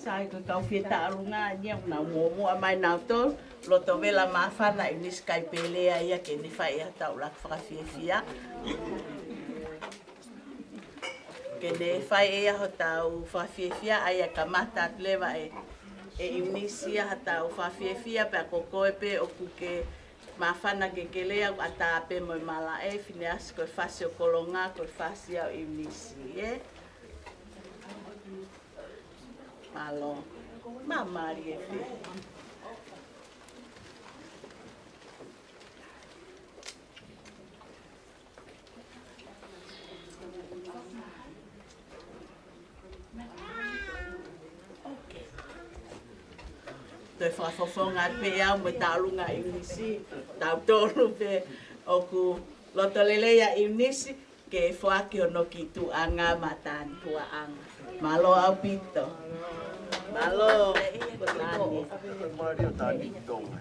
Sai, ko e kau fie taʻolunga ni ʻoku nau muʻomuʻa mai nautolu, loto vela māfana ʻIunisi Kaipelea ia ke ne fai ʻetau laka fakafiefia. Ke ne fai ʻe ia hotau fakafiefia, ʻa ia kamata atu leva ʻe, ʻe ʻIunisi ia hotau fakafiefia, pea ko koe pē ʻoku ke māfana ke ke lea, ʻatā pē mo e malaʻe, Fineasi ko e fasi ʻo Kolonga, ko e fasi ia ʻo ʻIunisi, ē? Mālō. Māmālie pē. Toe fakafofonga pē au mo e taʻolunga ʻIunisi, tautolu pē ʻoku loto lelei ʻa ʻIunisi ke foaki hono kiʻi tuʻunga maʻa Tani Huaʻanga. Mālō ʻaupito. Mālō, ko Tani. Mālō Tani Tonga.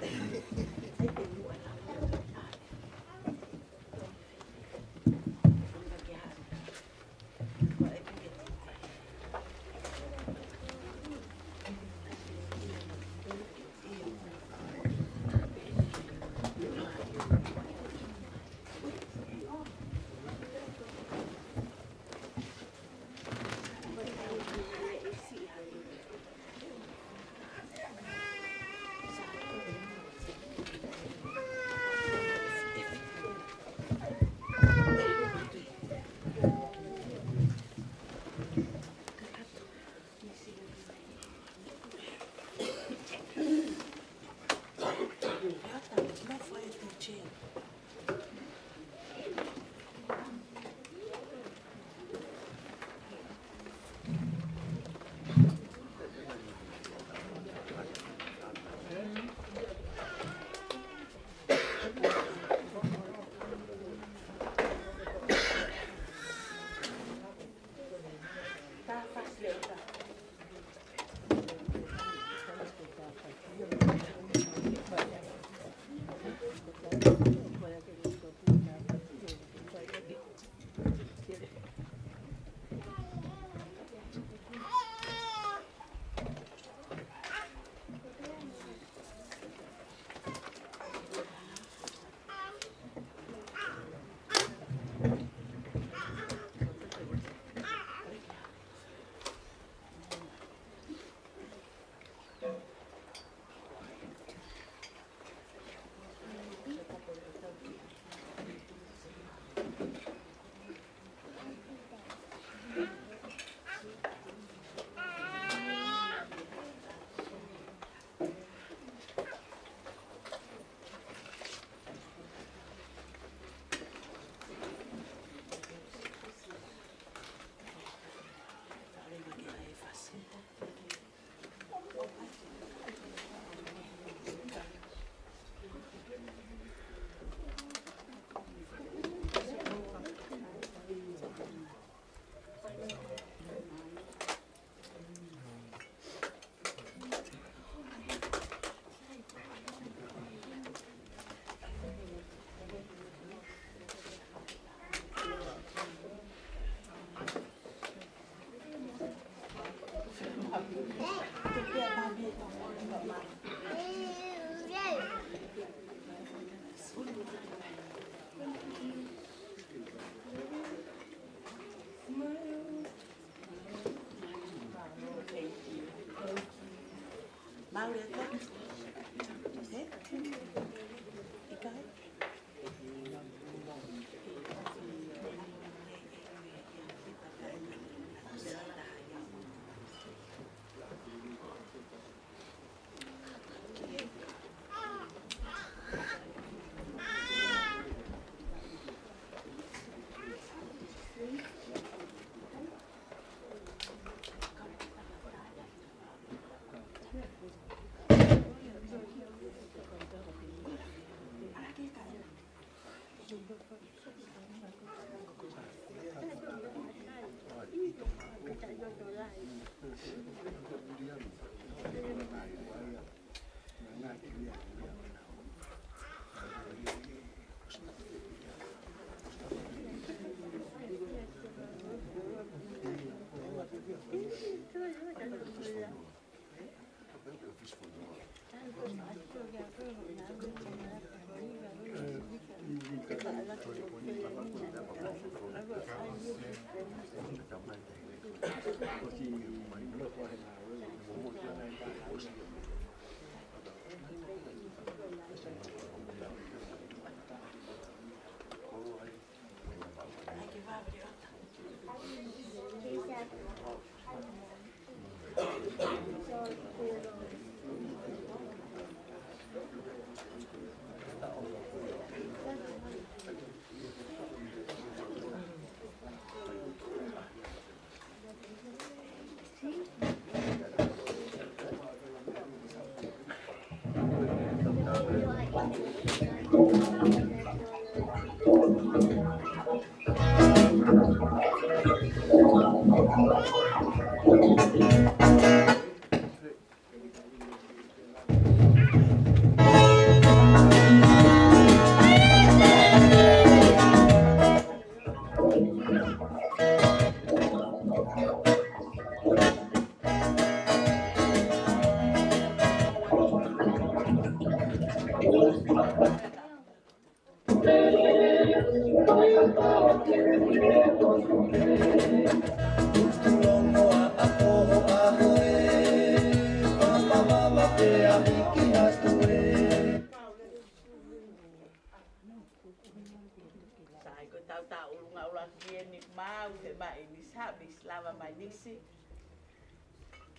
Sai, ko e tau tā ʻulungaʻula ki eni mau he mai ni sabi lava mai nisi.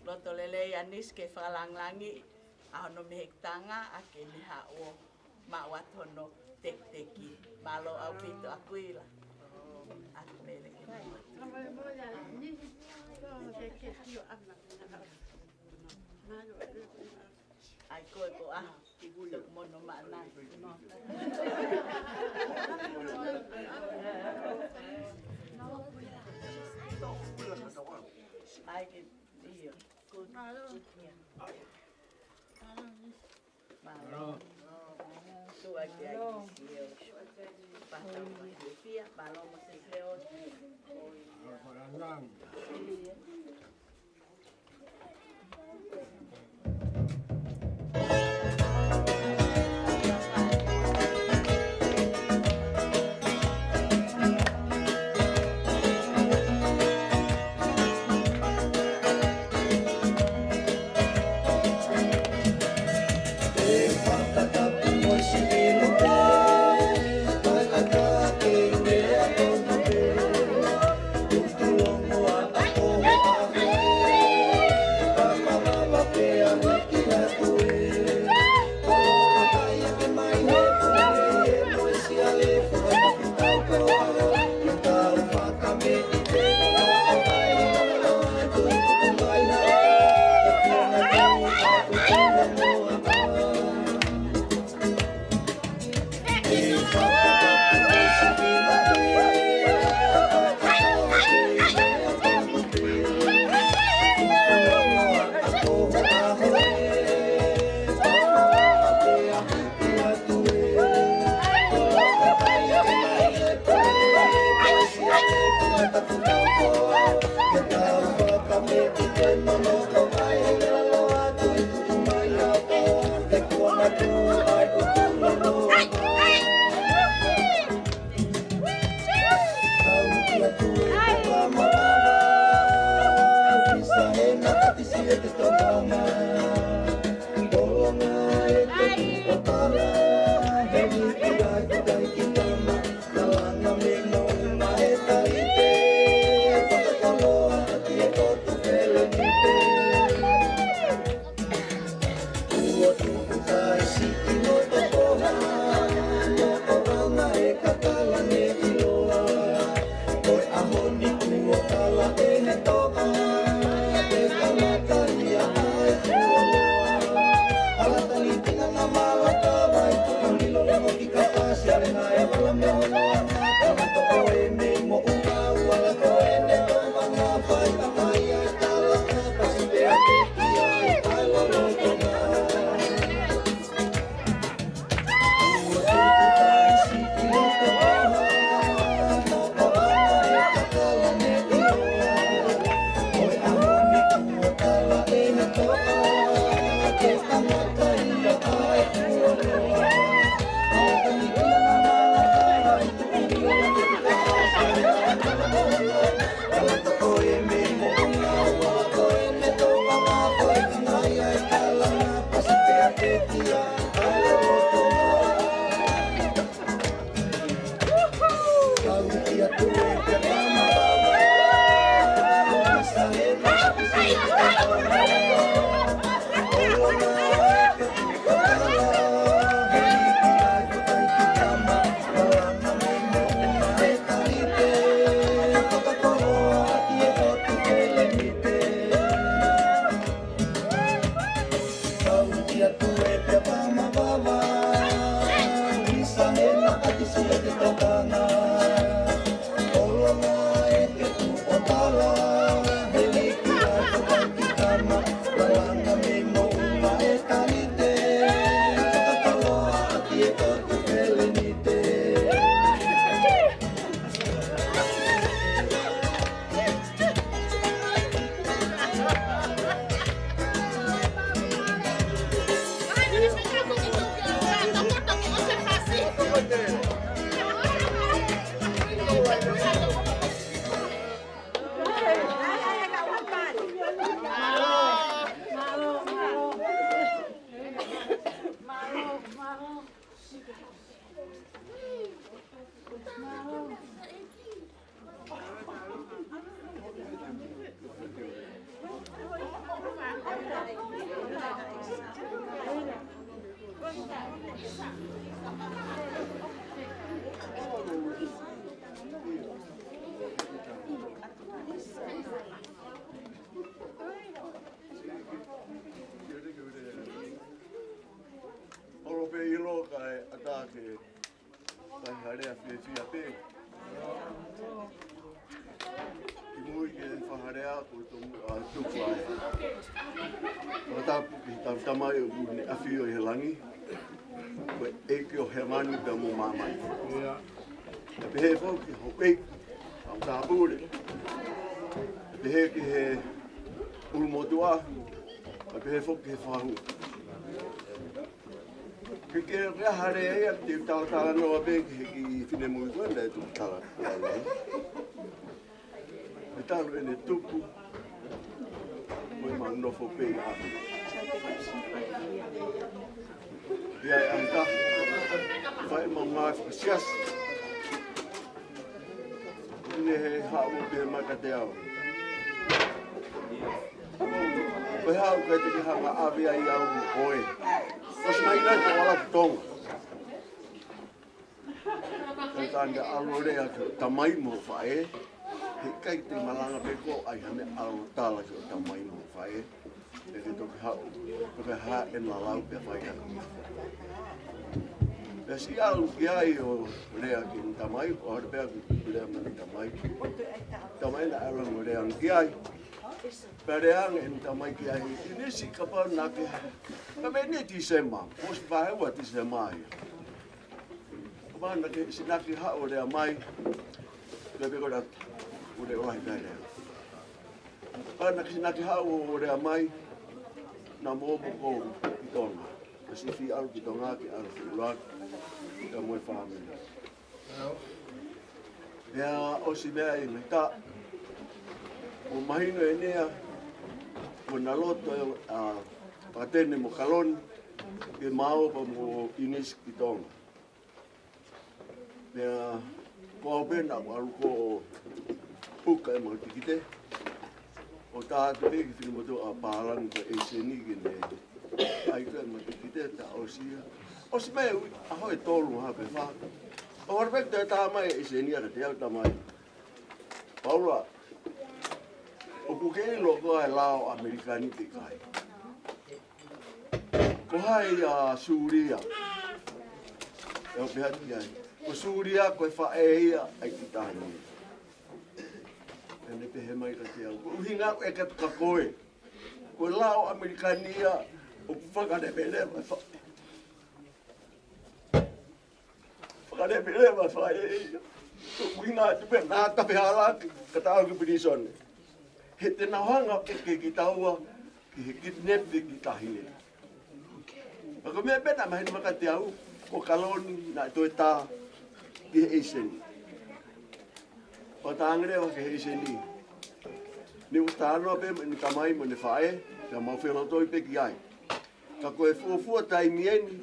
Loto lelei ʻa nisi ke fakalāngilangiʻi ʻa hono mehekitanga ʻa ke meha ʻo maʻu atu hono tekiteki. Mālō ʻaupito ʻa Kuila. ʻA Mele ke mai. ʻAi ko e ko ʻaho. Mono maʻanai. ʻAi ke ʻio. Mālō. Tuʻa ke ai ki sio. Pata ma ke fia, mālō mo se feo. ʻOlo pē ʻilo kae ʻatā ke fai ha lea fiefia pē. Kimuʻa ke fai ha lea, ko e tomuʻa ʻa e tuku ai. Fakatapu ki heʻetau Tamai ʻoku ne ʻafio ʻi he langi. Ko e ʻEiki ʻo hēvani pea mo māmani. Kae pehē foki ki houʻeiki, ʻa e tāpule. Kae pehē ki he ʻulumotuʻa. Kae pehē foki ki he fahu. Ke ke ʻoange ha lea ia, te u talatalanoa pē ki he kiʻi finemui ko ē naʻe tuku talatala. Ko e talu ʻene tupu, ko ʻemau nofo pē ʻi ʻapi. ʻI ai ʻa e taha, fai ʻemau ngāue fakasiasi. ʻOku ne haʻu pē mai kiate au. Ko e hā ʻoku ʻikai te ke hanga ʻave ai au mo koe. ʻOsi mai nai ko ala Tonga. Ko e taimi ʻalu ʻo lea ki hoʻo tamai mo hoʻo faʻē, heʻikai te malanga pē koe ʻai ha meʻa ʻalu ʻo tala ki hoʻo tamai mo hoʻo faʻē. ʻE ke toki haʻu, toki hā ʻena lau pea fai hake. Pea siʻi ʻalu ki ai ʻo lea ki heʻene tamai, ʻo ʻalu pē ʻo lea mo ʻene tamai. Tamai naʻe ʻalu ʻo lea ki ai. Pea lea ange ʻene tamai ki ai, ʻInisi kapau naʻa ke, ka me ni Tīsema, ʻosi vaeua Tīsema ia. Kapau naʻa ke, siʻi naʻa ke haʻu ʻo lea mai, pea pehē ko e lata. ʻUle ʻo lahi kai lea. Ka naʻa ke, naʻa ke haʻu ʻo lea mai, naʻa mo ʻopo ko ki Tonga. Ka si fi ʻalu ki Tonga ke ʻalu fi ʻuluaki, ka mo e fāmili. Pea ʻosi meʻa ʻi he ngaahi taʻu, ʻo mahino ʻe Nea, ko ʻena loto ʻa Patene mo Kaloni, ke ma ō pea mo ʻInisi ki Tonga. Pea ko au pē naʻa ku ʻalu ko ē ʻo puka ʻema tikite. ʻO tā atu pē ki he finemotuʻa pālangi ko e ʻeiseni ke ne ʻai ko ē ʻema tikite, tā ʻosi ia. ʻOsi mai ui, ʻaho ʻe tolu ha pē fā. ʻO hara pē te tā mai e ʻeiseni ia kiate au, tā mai: Paula, ʻoku ke ʻilo koā e lao ʻAmelika ni pe ʻikai? Ko hai ʻa Sulia? ʻE au pehē atu ki ai, ko Sulia ko e faʻē ia ʻa e kiʻi taʻahine. Pea ne pehē mai kiate au, ko e ʻuhinga ʻoku ʻeke atu kia koe, ko e lao ʻAmelika ni ia ʻoku fakaleveleva e faʻē. Fakaleveleva e faʻē ia. Ko e ʻuhinga atu pē naʻa ta pehē hala ki, ka ta ō ki pilīsone. He te nau hanga ʻo ʻeke kitaua ki he kidnap e kiʻi taʻahine. Ka ko e meʻa pē naʻe mahino mai kiate au, ko Kaloni naʻe toe tā ki he ʻeiseni. Pea tā ange leva ki he ʻeiseni. Ne u talanoa pē mo ʻene tamai mo ʻene faʻē, ka mau felotoi pē ki ai. Ka ko e fuofua taimi eni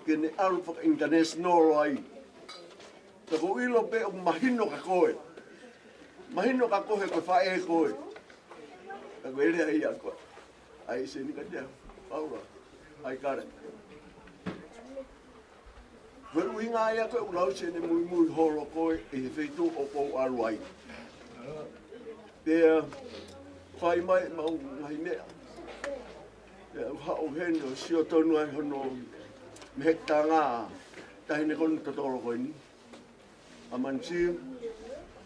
ke ne ʻalu faka-international ai. Ka ʻoku ou ʻilo pē ʻoku mahino kia koe. Mahino kia koe he ko e faʻē koe. Ka ko e lea ia ko ē ʻa e ʻeiseni kiate au, Paula, ʻai kale. Ko e ʻuhinga ia ko ē ʻoku lau ʻene muimui holo koe ʻi he feituʻu ʻoku ou ʻalu ai. Pea fai mai ʻemau ngaahi meʻa. Pea u haʻu heni ʻo sio tonu ai hono mehekitanga taʻahine ko eni totolo ko eni, ʻa Manisiu.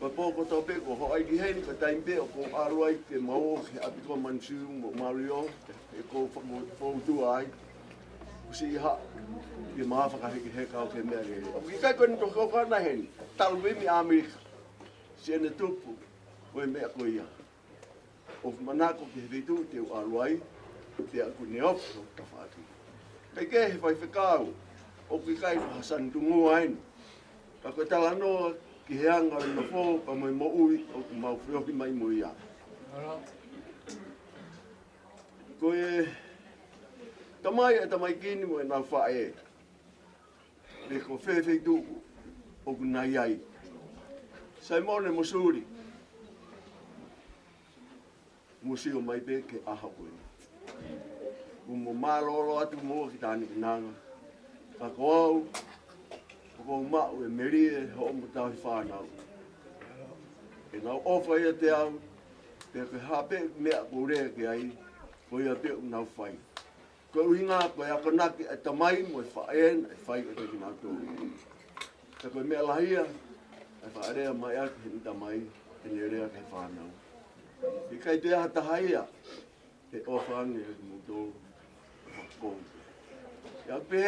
Ko e pō kotoa pē ko hoʻo ʻai ki heni, ko e taimi pē ʻoku ou ʻalu ai ke mau ō ki he ʻapi ko Manisiu mo Mario, ʻe ko fo-, fōtua ai. Kuo siʻi haʻu ke ma fakahekeheka au ki he meʻa lele. ʻOku ʻikai ko eni toki hoko ʻana heni, talu pē mei ʻAmelika. Siʻene tupu ko e meʻa ko ia. ʻOku manako ki he feituʻu te u ʻalu ai, pea ʻoku ne ofi hoku tafaʻaki. Kae kehe, Faifekau, ʻoku ʻikai ko ha sani tungua eni. Ka ko e talanoa ki he anga ʻo e nofo pea mo e moʻui ʻoku mau feohi mai mo ia. Ko e tamai ʻa e tamaiki ni mo ʻenau faʻē. Pe ko fē feituʻu ʻoku nau ʻi ai. Saimone mo Suli, mou sio mai pē ki he ʻaho ko eni. Kuo mou mālōlō atu mo ki Tānikinanga. Ka ko au, ʻoku ou maʻu e melie hoʻomo tauhi fānau. ʻEnau ʻofa ʻiate au, pea ko e hā pē meʻa ʻoku ou lea ki ai, ko ia pē ʻoku nau fai. Ko e ʻuhinga ko e akonaki ʻa e tamai mo e faʻē naʻe fai kiate kinautolu. Ka ko e meʻa lahi ia ʻa e faʻa lea mai ʻaki heʻene tamai, heʻene lea ki he fānau. ʻIkai toe ʻi ai ha taha ia ʻe ʻofa ange kiate kimoutolu. Ko ia pē,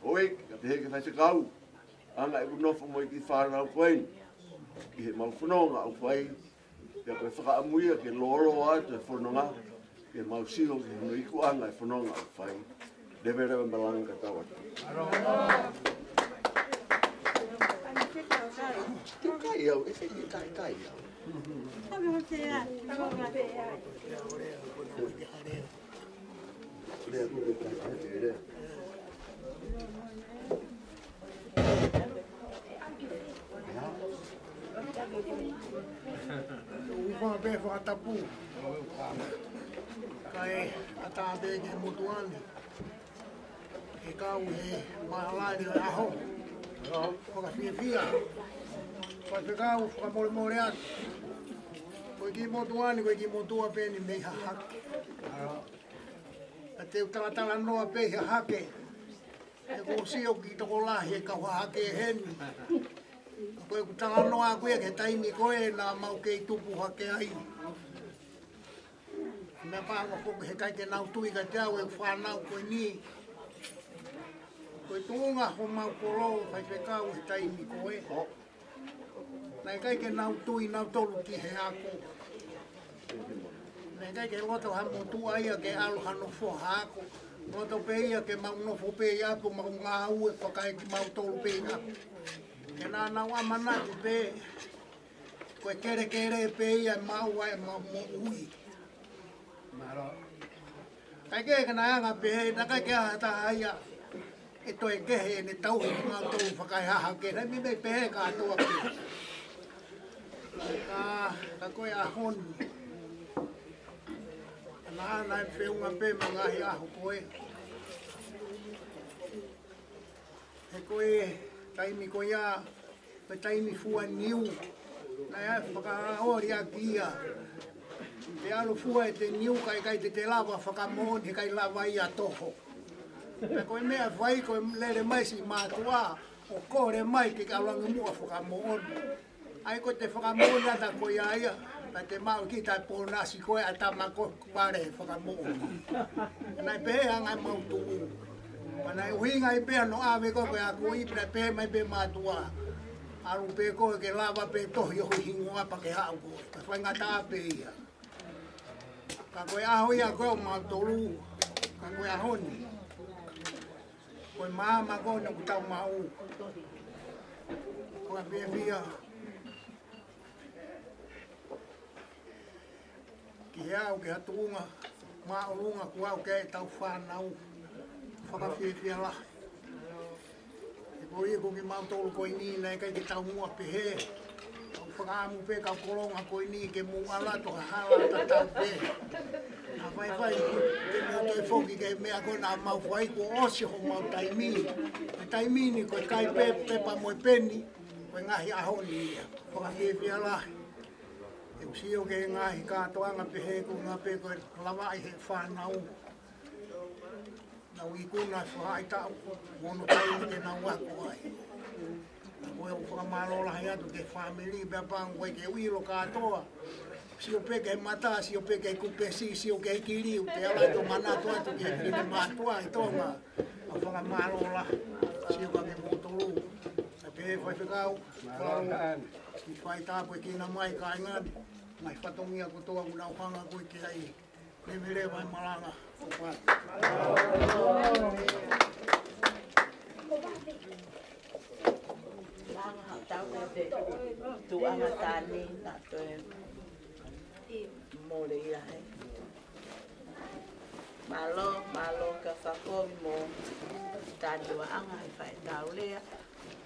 ʻoku ou pehē ki he faifekau, ʻa e anga ʻeku nofo mo e kiʻi fānau ko eni, ki heʻemau fononga ʻoku fai, pea ko e fakaʻamu ia ke lōloa atu e fononga, ke mau sio ki hono ikuʻanga e fononga ʻoku fai. Leveleva e malanga ka tau atu. Ke kai au, ʻe fai ke kai, kai au. Lea, lea, lea. Ufa pē fakatapu. Kae ʻatā pē ki he motuʻa ni. Ke kau he mālani ʻo e ʻaho. Fakafiefia. Faifekau, fakamolemole atu. Ko e kiʻi motuʻa ni, ko e kiʻi motuʻa pē eni mei Hahake. ʻA te u talatalanoa pē ʻi Hahake. He ʻoku ou sio ki he tokolahi e kau Hahake heni. Ko ʻeku talanoa ʻaʻaku ia ki he taimi ko ē naʻa mau kei tupu hake ai. Meʻapango foki he ʻikai ke nau tui kiate au ʻeku fānau ko eni. Ko e tuʻunga homau kolo, faifekau, he taimi ko ē. Naʻe ʻikai ke nau tui nautolu ki he ako. Naʻe ʻikai ke loto ha motuʻa ia ke ʻalu hano foha ako. Loto pē ia ke mau nofo pē ʻi ʻapi ʻo mau ngāue fakaekimautolu pē ʻi ʻapi. Ke naʻa nau ʻamanaki pē ko e kelekele pē ia ʻe maʻu ai ʻemau moʻui. Mālō. Kae kehe ke naʻe anga pehē, naʻe ʻikai ke ʻi ai ha taha ia ʻe toe kehe ʻene tauhi kimautolu fakaehahake, naʻe meimei pehē kātoa pē. Ka, ka ko e ʻaho ni, naʻa, naʻe feʻunga pē mo e ngaahi ʻaho ko ē. He ko e taimi ko ia, ko e taimi fua niu, naʻe fakaoli ʻaki ia. Te ʻalu fua ʻete niu, ka ʻikai te te lava fakamoʻoni, he ʻikai lava ia toho. Pea ko e meʻa fai, ko e lele mai siʻi mātuʻa ʻo kole mai ke ke ʻalu ange muʻa fakamoʻoni. ʻAi ko ʻete fakamoʻoni ʻata ko ia ia, pea te maʻu kita e pōnasi ko ē ʻa e tama ko ē kuo vale fakamoʻoni. Naʻe pehē ʻa e ngaahi mau tuʻu. Pea naʻe ʻuhinga ai pē hono ʻave ko ē ko e ako ʻi pē, pehē mai pē mātuʻa, ʻalu pē koe ke lava pē tohi ʻo ho hingoa pea ke haʻu koe. Ka faingataʻa pē ia. Ka ko e ʻaho ia ko ē ʻo mautolu, ka ko e ʻaho ni, ko e maama ko ē ʻoku tau maʻu. Fakafiefia ki he aʻu ki ha tuʻunga māʻolunga kuo aʻu ki ai ʻetau fānau. Fakafiefia lahi. He ko ia ko kimautolu ko eni naʻe ʻikai ke tau muʻa pehē. Tau fakaʻamu pē kau kolonga ko eni ke mou ʻalu atu ha hala tatau pē. Naʻa faifai ke mou toe foki ki he meʻa ko ē naʻa mau fai, kuo ʻosi homau taimi. He taimi ni ko e kai pē pepa mo e peni, ko e ngaahi ʻaho ni ia. Fakafiefia lahi. ʻOku sio ki he ngaahi kātoanga pehē ko e ngaahi pē ko e lavaʻi he fānau. Nau ikuna e faʻahitaʻu mo hono taimi ke nau ako ai. Ko e ʻoku fakamālō lahi atu ki he fāmili, pea pango ai ke ʻilo kātoa. Sio pē ki he mata, sio pē ki he kupesi, sio ki he kiliu, pea ʻalu atu ʻo manatu atu ki he fili mātuʻa ʻi Tonga. ʻOku fakamālō lahi, sio kia kimoutolu. Pea pehē faifekau, mālō. Ki fai tāpuekina mai kāinga ni, ngaahi fatongia kotoa ʻoku nau hanga ko ē ki ai. Lelei mai e malanga. Langa haʻatau ka te tuʻanga tani na toe mole ia he. Mālō, mālō ka fakovi mo tani waʻanga he faʻe tau lea.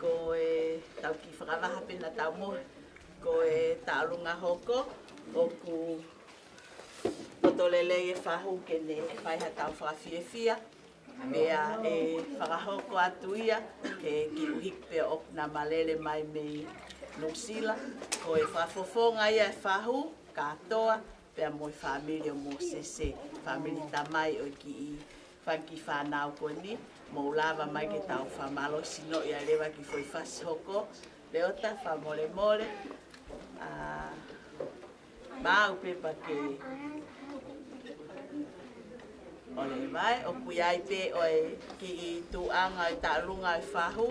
Ko e tau kiʻi fakavaha pē naʻa tau mohe. Ko e taʻolunga hoko, ʻoku poto lelei e fahu ke ne fai haʻatau fakafiefia. Pea ʻe fakahoko atu ia, ke kiʻi ʻuhiki pē ʻoku na malele mai mei Nuʻusila. Ko e fakafofonga ia e fahu, kātoa, pea mo e fāmili ʻo Mōsese, fāmili tamai ʻo e kiʻi fanga kiʻi fānau ko eni, mou lava mai ke tau fakamālohisinoʻi ai leva ki he foʻi fasi hoko, Leota fakamolemole, ʻa, maʻu pē pea ke ʻoleva ē, ʻoku ʻi ai pē ʻo e kiʻi tuʻanga ʻo e taʻolunga ʻo e fahu,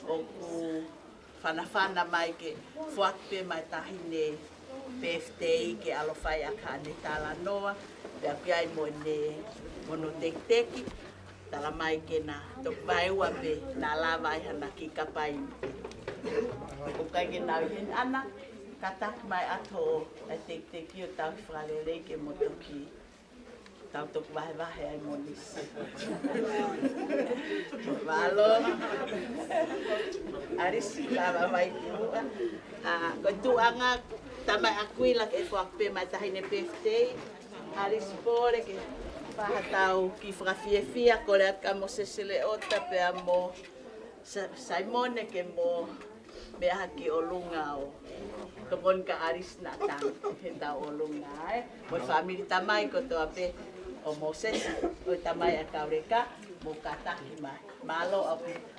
ʻoku fanafana mai ke foaki pē maʻa e taʻahine pēfitei ke ʻalu ʻo fai ʻaki haʻane talanoa, pea ʻoku ʻi ai mo ʻene, mo hono tekiteki, tala mai ke na toki vaeua pē naʻa lava ai hana kiʻi kapai. ʻOku ʻikai ke nau ʻi heni, ʻana, kātaki mai atu ʻa e tekiteki ʻo tauhi fakalelei ke mo toki tau toki vahevahe ai mo Nisi. Mālō. ʻAlisi, lava mai ki muʻa. ʻA, ko e tuʻanga, tamai ʻAkuila ke foaki pē maʻa e taʻahine pēfitei. ʻAlisi Pole ke fai haʻatau kiʻi fakafiefia, kole atu kia Mōsese Leota pea mo Sa-, Saimone ke mo meʻa hake ki ʻolunga ʻo tokoni kia ʻAlisi naʻa tau he tau ʻolunga ē. Mo e fāmili tamai kotoa pē ʻo Mōsese, ʻo e tamai ʻa Kauleka, mou kātaki mai. Mālō ʻaupito.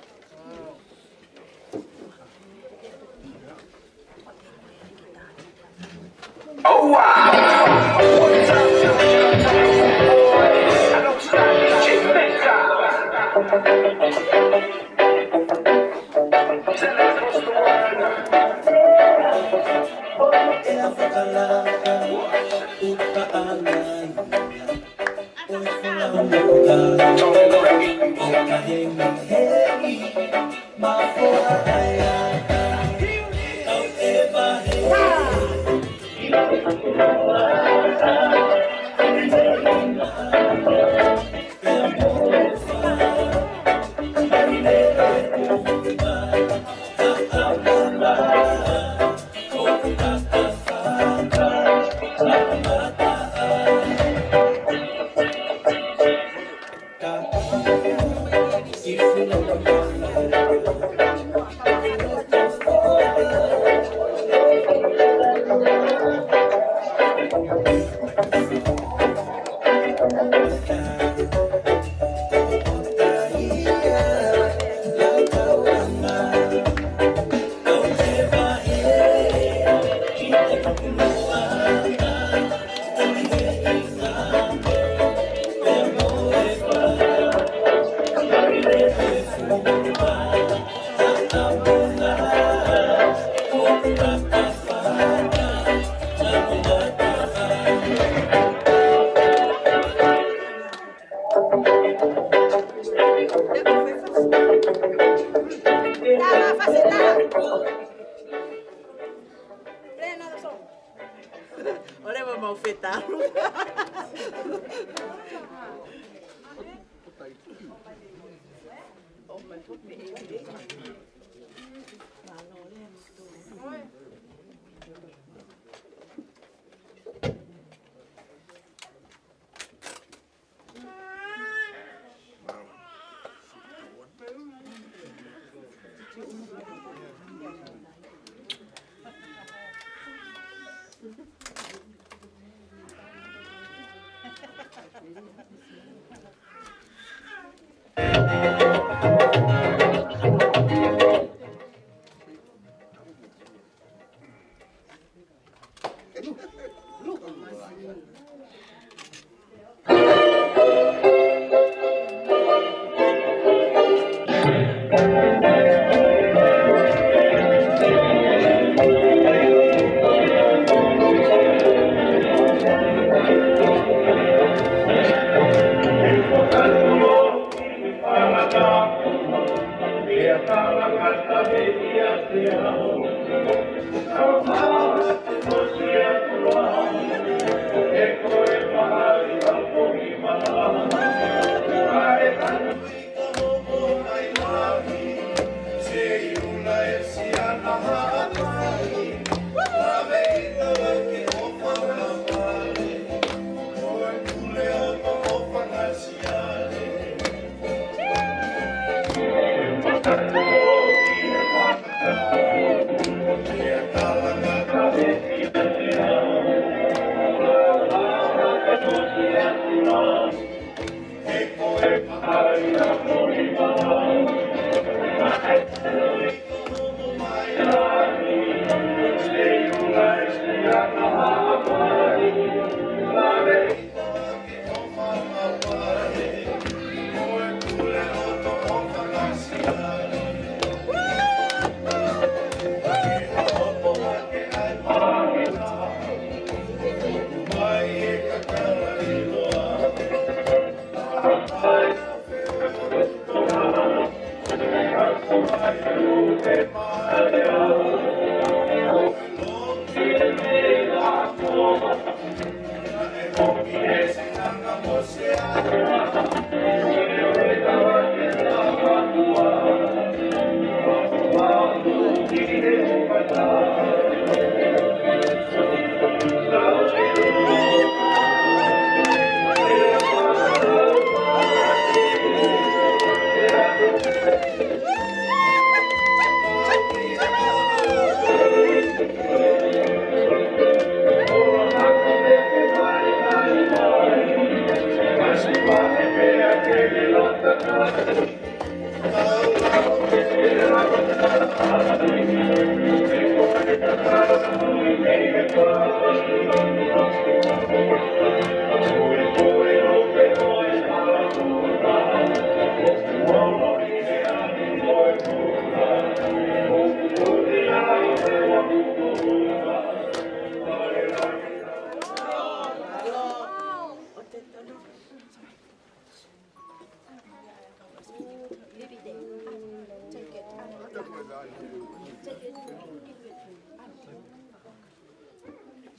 Ole mo mau fetalu.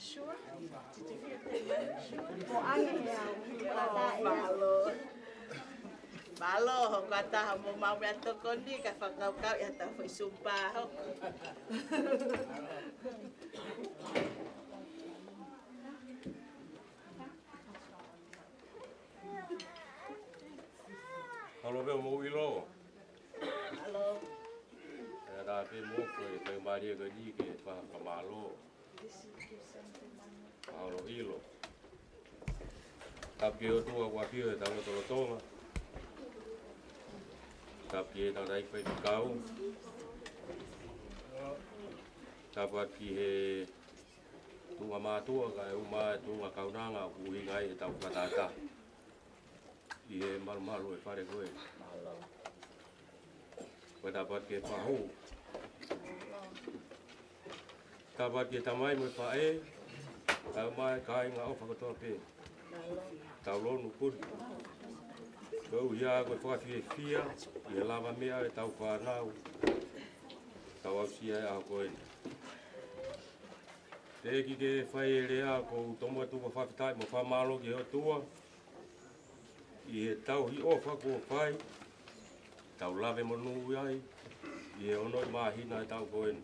Sure. Did you hear that? Sure. Mālō. Mālō, hoʻo kātaki mo maʻu meʻatokoni, kae fakakaukau ia tau fai supa ho. Mālō pē hoʻomou ʻilo. Mālō. ʻE, tā pē mo ko e fai mālie ko eni ke fakamālō. Mālō ʻilo. Tapu ki he ʻOtua kuo ʻafio ʻi hotau lotolotonga. Tapu ki he tangataʻeiki faifekau. Tapu atu ki he tuʻunga mātuʻa kae ʻumaʻā e tuʻunga kaunanga ʻoku ʻuhinga ai ʻetau fakatātā ʻi he malumalu ʻo e fale ko ē. Ko e tapu atu ki he fahu. Tapu atu ki he tamai mo e faʻē, kae ʻumaʻā e kāinga ʻofa kotoa pē. Tau lonu puni. Koeʻuhi ko e fakafiefia ʻi he lavameʻa ʻetau fānau. Tau aʻusia e ʻaho ko eni. Teʻeki ke fai e lea, ʻoku ou tomuʻa tuku fakafetaʻi mo fakamālō ki he ʻOtua ʻi he tauhi ʻofa kuo fai, tau lave monū ai ʻi he ono māhina ʻo e taʻu ko eni.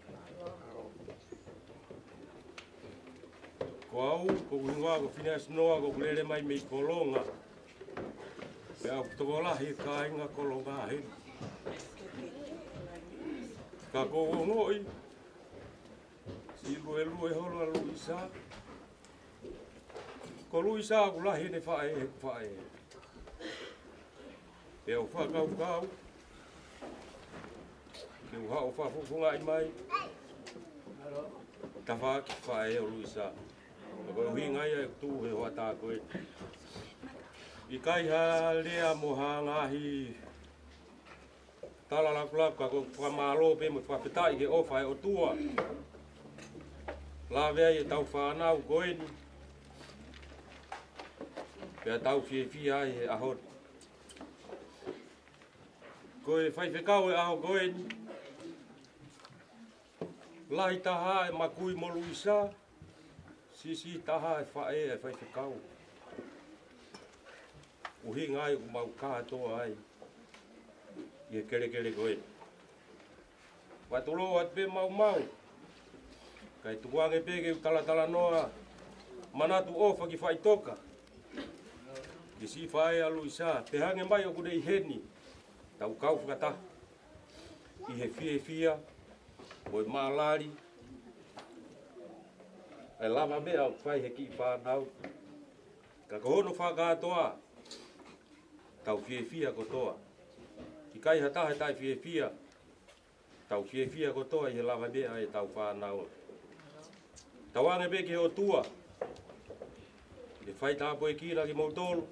Ko au, ko hoku hingoa ko Fineasi Noa, ʻoku ou lele mai mei Kolonga. Pea ʻoku tokolahi e kāinga Kolonga heni. Ka ʻoku ou ongoʻi siʻi luelue holo ʻa Luisa. Ko Luisa ʻoku lahi ʻene faʻē, faʻē. Pea u fakakaukau ke u haʻu ʻo fakafofongaʻi mai tafaʻaki faʻē ʻo Luisa. Ko e ʻuhinga ia ʻeku tuʻu he hoʻatā ko ē. ʻIkai ha lea mo ha ngaahi tala lakulaku, ka ko e fakamālō pē mo e fakafetaʻi ki he ʻofa ʻa e ʻOtua. Lave ai ʻetau fānau ko eni. Pea tau fiefia ai he ʻaho ni. Ko e faifekau e ʻaho ko eni. Lahi taha e makui mo Luisa. Siʻisiʻi taha e faʻē e faifekau. ʻUhinga ai ʻoku mau kātoa ai ʻi he kelekele ko ē. Ua tulou atu pē maumau. Kae tukuange pē ke u talatalanoa manatu ʻofa ki faʻitoka ki siʻi faʻē ʻa Luisa, pehē ange mai ʻoku ne ʻi heni. Tau kau fakataha ʻi he fiefia mo e mālali ʻa e lavameʻa ʻoku fai he kiʻi fānau. Ka ko hono fakakātoa, tau fiefia kotoa. ʻIkai ha taha ʻe taʻefiefia, tau fiefia kotoa ʻi he lavameʻa ʻetau fānau. Tauange pē ki he ʻOtua ke fai tāpuekina kimoutolu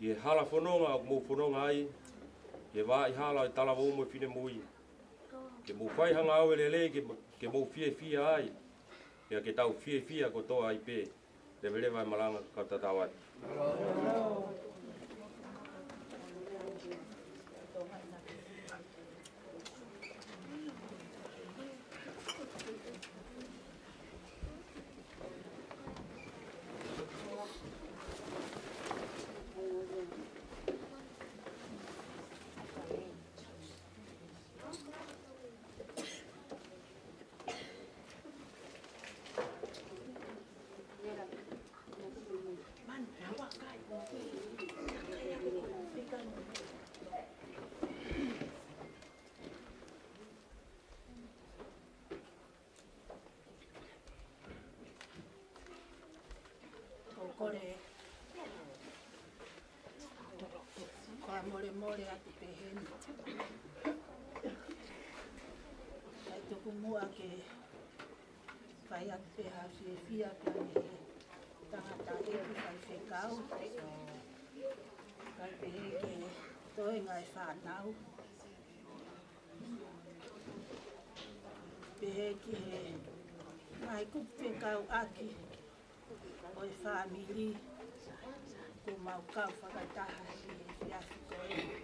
ʻi he hala fononga ʻoku mou fononga ai, ʻi he vaʻa hala ʻo e talavou mo e finemui. Ke mou fai ha ngāue lelei, ke, ke mou fiefia ai. Pea ke tau fiefia kotoa ai pē. Leveleva e malanga, kau tatau atu. ʻOku ou kole fakamolemole atu pē heni. Kae tuku muʻa ke fai atu pē ha fiefia pē mei he tangataʻeiki faifekau. Kae pehē ki he toenga e fānau. Pehē ki he ngaahi kupu fekauʻaki ʻo e fāmili kuo mau kau fakataha ʻi he efiafi ko eni.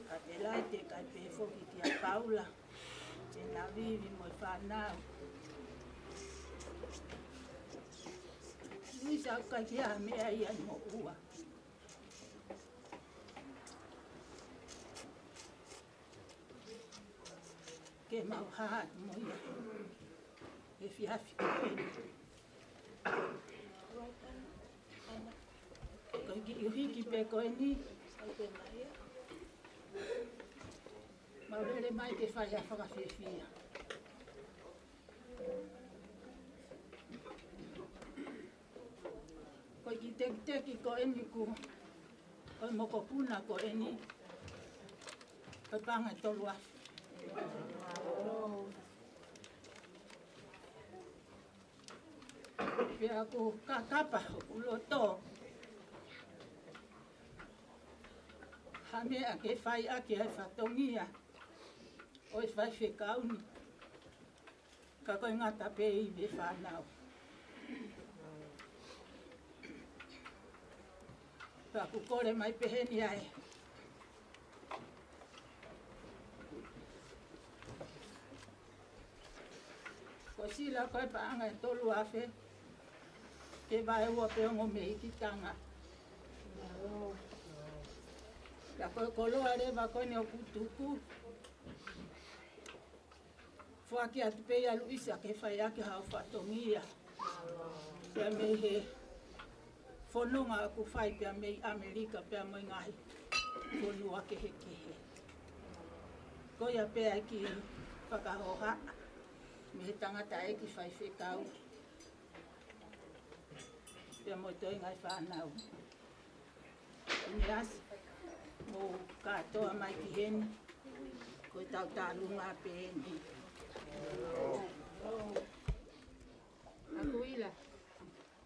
Kae pehē lahi, kae pehē foki kia Paula, Tenavivi mo e fānau. Luisa, ʻoku ʻikai ke ʻi ai ha meʻa ia ʻi moʻua. Ke mau hā atu mo ia he efiafi ko eni. Ko e kiʻi ʻuhiki pē ko eni. Mau lele mai ke fai ha fakafiefia. Ko e kiʻi tekiteki ko eni kuo, ko e mokopuna ko eni, ko e paʻanga ʻe tolu afe. Pea ʻoku kakapa hoku loto ha meʻa ke fai ʻaki ʻa e fatongia ʻo e faifekau ni. Ka ko e ngata pē ʻi he fānau. Pea ʻoku kole mai pehē ni ai. Ko Sila ko e paʻanga ʻe tolu afe, ke vaeua pē ongo mehikitanga. Pea ko e koloa leva ko eni ʻoku tuku. Foaki atu pē ia Luisa ke fai ʻaki haʻo fatongia. Pea mei he fononga ʻoku fai pea mei ʻAmelika pea mo e ngaahi fonua kehekehe. Ko ia pē ʻa e kiʻi fakahohaʻa mei he tangataʻeiki faifekau pea mo e toenga ʻo e fānau. ʻIo, mou kātoa mai ki heni, ko e tau tālunga pē eni. ʻAkuila,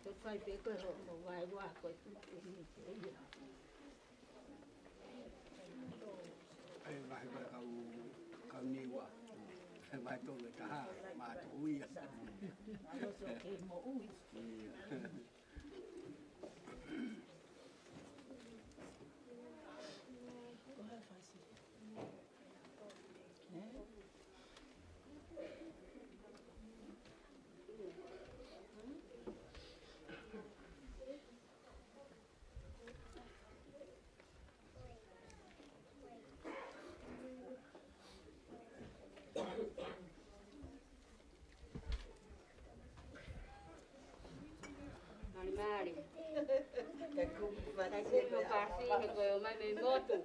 ʻoku fai pē koe hoʻo vaeua ko e tuku ni pē ia. ʻE vahe ko e kau, kau Niua. ʻE vahe tolu ʻe taha, mātuʻa ia. Mātuʻa kei moʻui. ʻIo. Mali, mali. Ka kupu mali. Ka kupu mali, he ko e ō mai mei motu.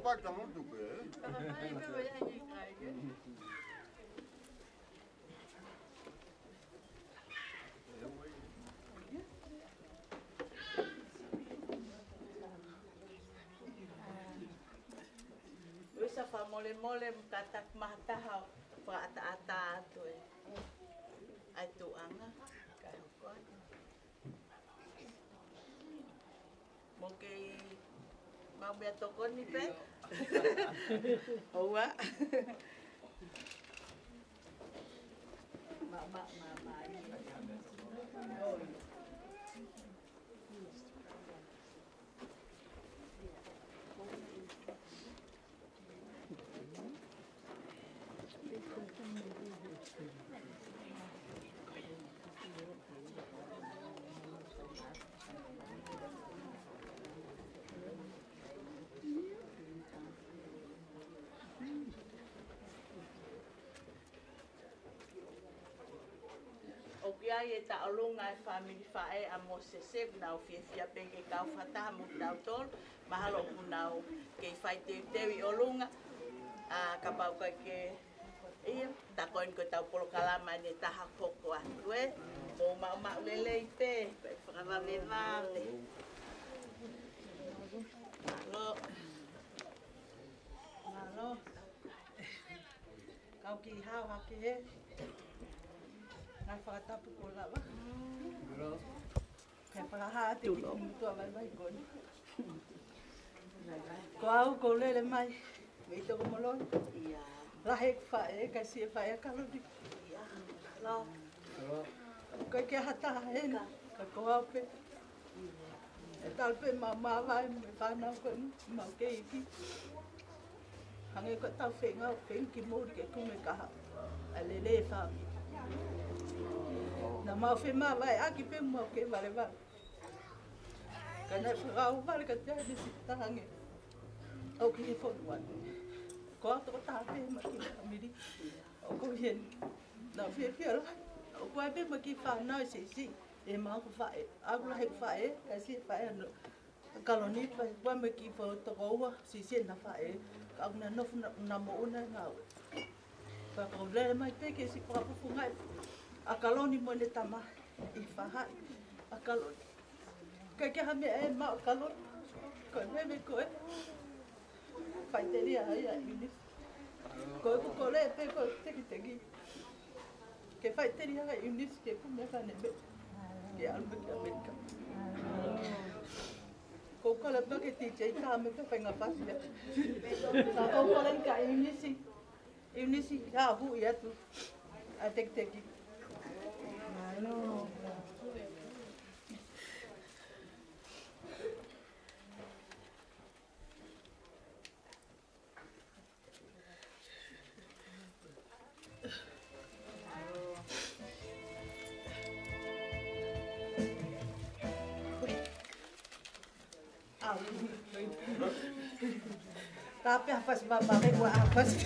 Paki tamu tu pē. Uisa fakamolemole mo kātaki maha taha ʻo fakaʻataʻatā atu e ʻai tuʻanga. Ka hoko atu. Mo kei maʻu meʻatokoni pē. ʻOua. Ma, ma, ma, ma. ʻOku ʻi ai e tauʻolunga e fāmili faʻē ʻa Mōsese, ʻoku nau fiefia pē ke kau fakataha mo kitautolu, mahalo ʻoku nau kei faiteuteu ʻi ʻolunga, ʻa, kapau ʻoku ʻikai ke, ʻio, tā ko eni ko ʻetau polokalama ʻe taha hoko atu, ē. Mou maʻumaʻu lelei pē, pea fakavavevave. Mālō. Mālō. Kau kiʻi hao hake he ngaahi fakatapu kuo lava. Kae fakahā atu ki he motuʻa vaivai ko eni. Ko au ʻoku ou lele mai mei Tokomoloni. Lahi ʻeku faʻē, kae siʻi e faʻē ʻa Kaloni. ʻIkai ke ʻi ai ha taha heni, ka ko au pē. ʻE talu pē ʻemau māvae mo e fānau ko eni, mau kei iiki. Hangē ko ʻetau feinga ʻo feinga ki muli ke kumi e kahaʻu ʻa e lelei e fāmili. Naʻa mau femāvaeʻaki pē, mau kei valevale. Ka naʻe fakaʻauvale kiate au ʻene siʻi taha ange ʻoku ʻi he fonua ni. Ko au tokotaha pē ʻi heʻema kiʻi fāmili ʻoku ʻi heni. Naʻa ku fiefia lahi. ʻOku ʻi ai pē ʻema kiʻi fānau ʻe siʻisiʻi ʻi heʻemau faʻē. ʻOku lahi ʻeku faʻē, kae siʻi e faʻē ʻa Kaloni, pea ʻoku ʻi ai mo e kiʻi foʻi tokoua siʻisiʻi ʻena faʻē. Ka ʻoku na nofo na, na moʻuna e ngāue. Pea ʻoku ou lele mai pē ke siʻi fakafofongaʻi ʻa Kaloni mo ʻene tamai, ʻi he faʻahi ʻa Kaloni. Ka ʻikai ha meʻa ʻe maʻu ʻa Kaloni, ko e meʻa ko e faʻiteliha ia ʻa ʻIunisi. Ko ʻeku kole pē ko e tekiteki ke faʻiteliha ʻa ʻIunisi ke kumi e fānau mei, ke ʻalu mai ki ʻAmelika. ʻOku ou kole pē ke tī tei tā me ke feinga pasi ia. Ka ʻoku ou kole kia ʻIunisi. ʻIunisi, ka u ʻi atu ʻa e tekiteki. Ka pea fasi mama me kua a fasi.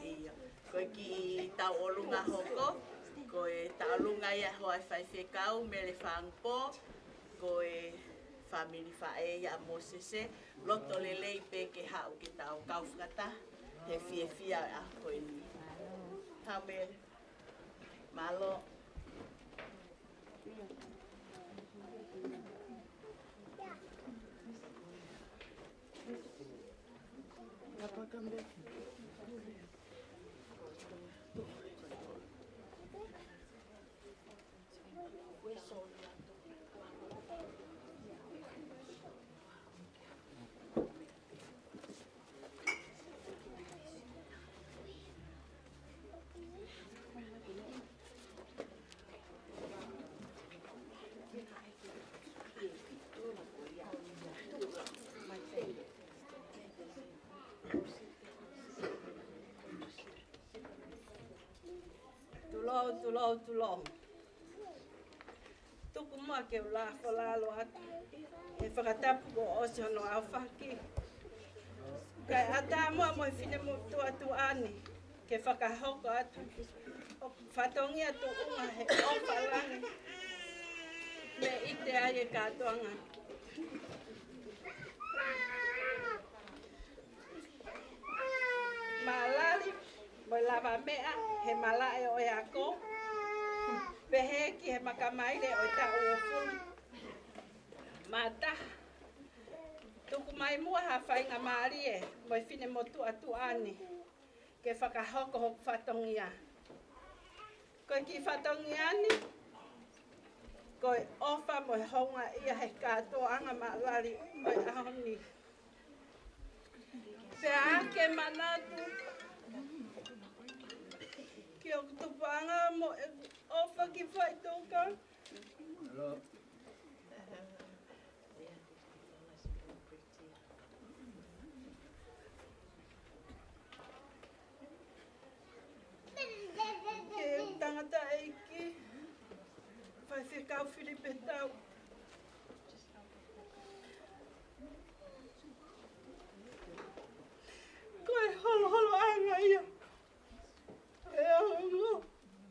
ʻIo. Ko e kiʻi tauʻolunga hoko, ko e tauʻolunga ia ʻa e faifekau Mele Fangpo, ko e fāmili faʻē ia ʻa Mōsese, loto lelei pē ke haʻu ke tau kau fakataha he fiefia ʻo e ʻaho ko eni. Haʻu Mele. Mālō. Tulou, tulou, tulou. Tuku muʻa ke u lafo lalo atu he fakatapu kuo ʻosi hono aofaki. Kae ʻatā muʻa mo e finemotuʻa tuʻa ni ke fakahoko atu ʻo fatongia tuʻunga he ʻofa lahi mei ʻIte ai e kātoanga. Mālali mo e lavameʻa he malaʻe ʻo e ako, pehē ki he makamaile ʻo e taʻu uofulu mā taha. Tuku mai muʻa ha faingamālie mo e finemotuʻa tuʻa ni ke fakahoko hoku fatongia. Ko e kiʻi fatongia ni, ko e ʻofa mo e houngaʻia he kātoanga mālali ʻo e ʻaho ni. Pea ke manatu ki hoku tupuʻanga mo e ʻofa ki Faʻitoka. Ke tangataʻeiki, Faifekau Filipe Tau. Ko e holoholoʻanga ia ʻo e ʻaho ni,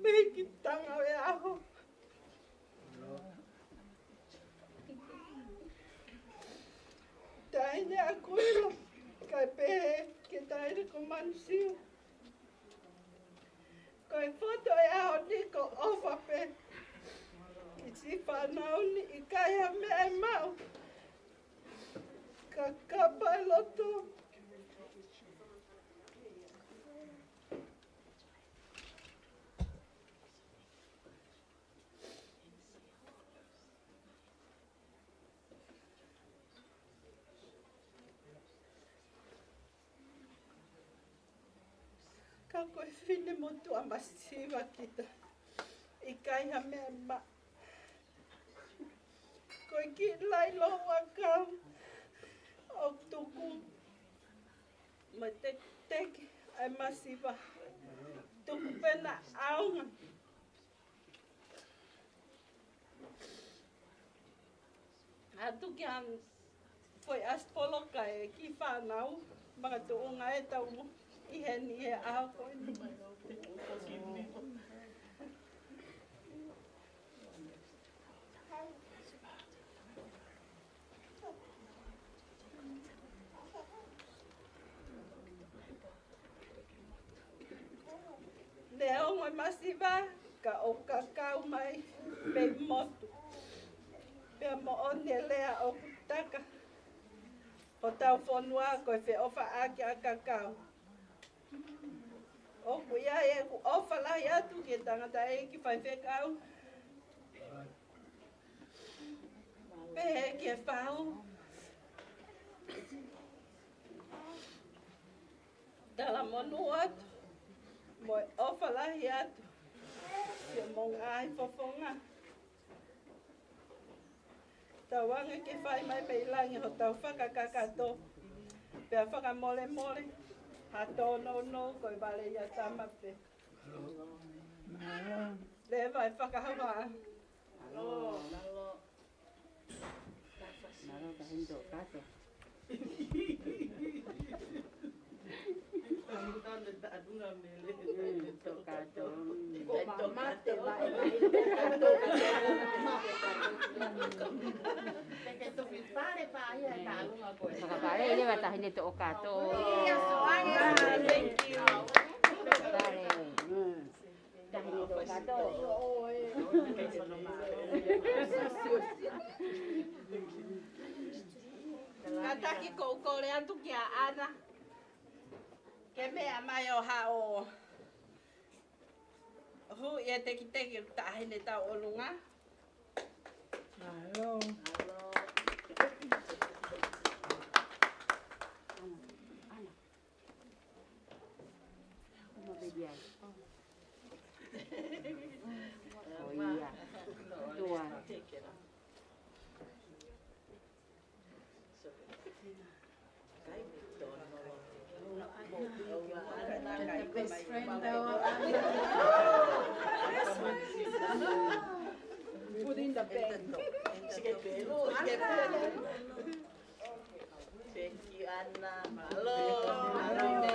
mei he kiʻi tanga ʻo e ʻaho. Taʻahine ʻAkuila, kae pehē ki he taʻahine ko Manusiu. Ko e foto ʻo e ʻaho ni ko e ʻofa pē ki he siʻi fānau ni, ʻikai ha meʻa ʻe maʻu. Kakapa e loto. Ka ko e finemotuʻa masiva kita, ʻikai ha meʻa ʻe maʻu. Ko e kiʻi laʻi louʻakau ʻoku tuku mo e tekiteki ʻa e masiva, tuku pē naʻa ʻaonga. Atu ki he foʻi ʻasi poloka e kiʻi fānau makatuʻunga ʻe tau ʻi heni he ʻaho ko eni. Neongo e masiva ka ʻoku kakau mai mei motu. Pea moʻoni e lea ʻoku taka hotau fonua ko e feʻofaʻaki ʻa e kakau. ʻOku ʻi ai ʻeku ʻofa lahi atu ki he tangataʻeiki faifekau. Pehē ki he fau. Talamonū atu mo e ʻofa lahi atu ki hoʻomou ngaahi fofonga. Tauange ke fai mai mei langi hotau fakakakato, pea fakamolemole ha tōnounou ko e vale ia tama pē. Leva e fakahauhau. Mālō, mālō. Mālō, ka hento kato. Fakaʻapaʻapa leva Taʻahine Toʻokato. Thank you. Taʻahine Toʻokato. Kātaki ʻoku ou kole atu kia ʻAna ke meʻa mai ʻo haʻu ʻo hū ʻi he tekiteki ʻo e Taʻahine Tauʻolunga. Mālō. ʻO ia. Tuʻa. Best friend, though. Put in the bed. Thank you, ʻAna. Mālō. Mālō.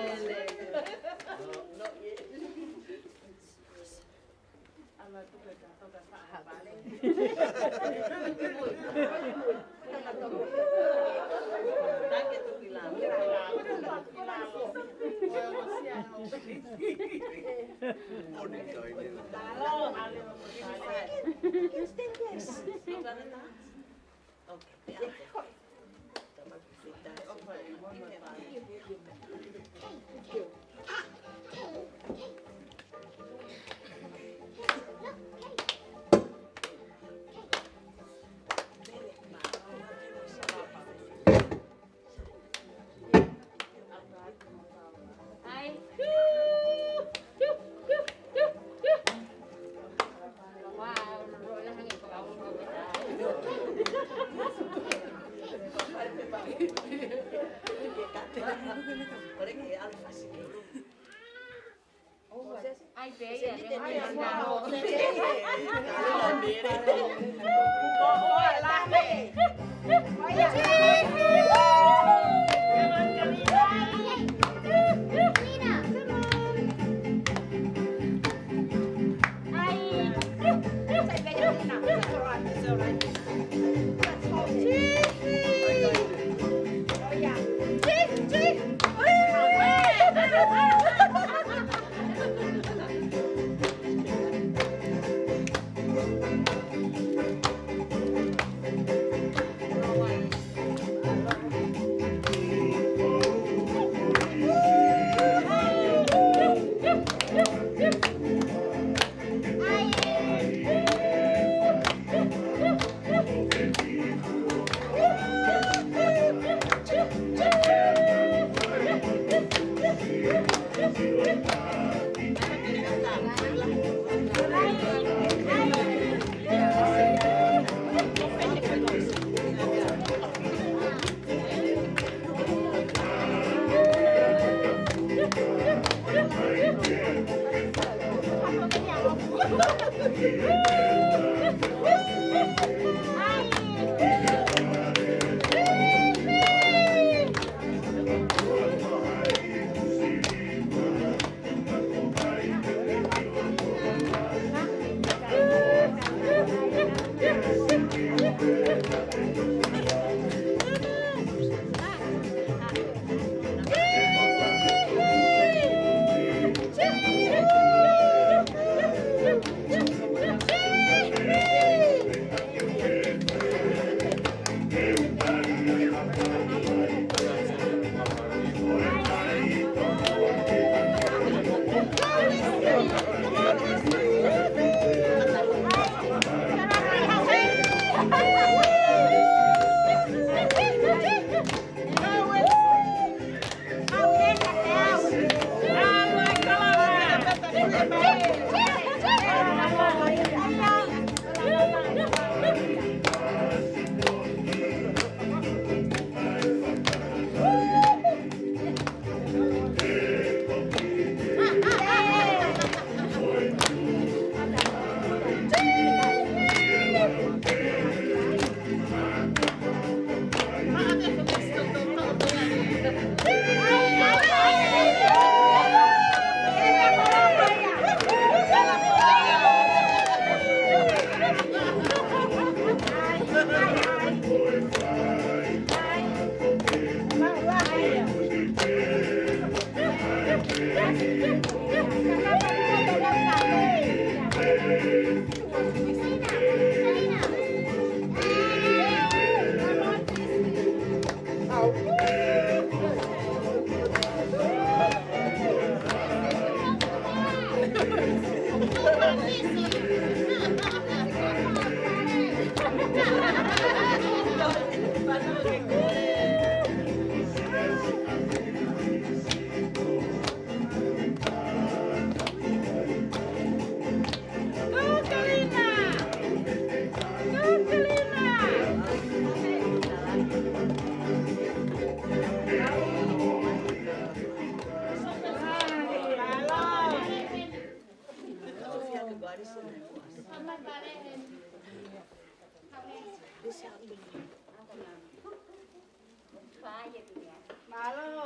Mālō.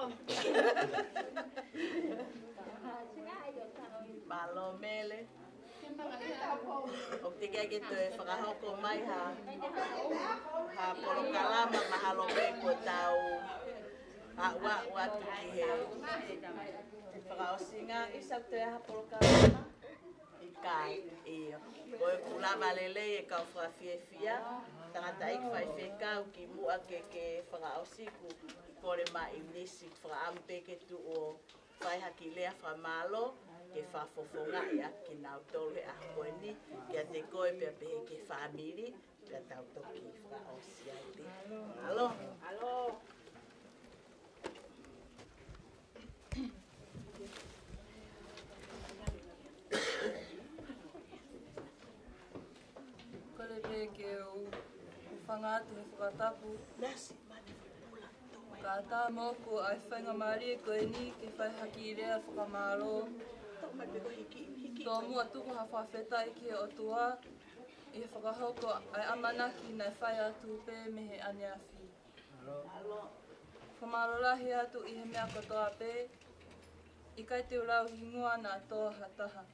Mālō Mele. ʻOku teʻeki ke toe fakahoko mai ha, ha polokalama mahalo pē kuo tau aʻuaʻu atu ki he fakaʻosinga. ʻIsa, toe ʻi ai ha polokalama? ʻIkai, ʻio. Ko e kuo lava lelei e kau fakafiefia, tangataʻeiki faifekau kimuʻa ke, ke fakaʻosi, ʻoku kole mai ʻIunisi, fakaʻamu pē ke tuʻu ʻo fai ha kiʻi lea fakamālō, ke fakafofongaʻi ʻa kinautolu he ʻaho ko eni, kiate koe pea pehē ki he fāmili, pea tau toki fakaʻosi ai pē. Mālō. Mālō. Kole pē ke u hūfanga atu he fakatapu. Kae ʻatā moʻoku ʻa e faingamālie ko eni ke fai ha kiʻi lea fakamālō. Tomuʻa tuku ha fakafetaʻi ki he ʻOtua ʻi he fakahoko ʻa e ʻamanaki naʻe fai atu pē mei he ʻaneafi. Fakamālō lahi atu ʻi he meʻa kotoa pē, ʻikai te u lau hingoa naʻa tō ha taha.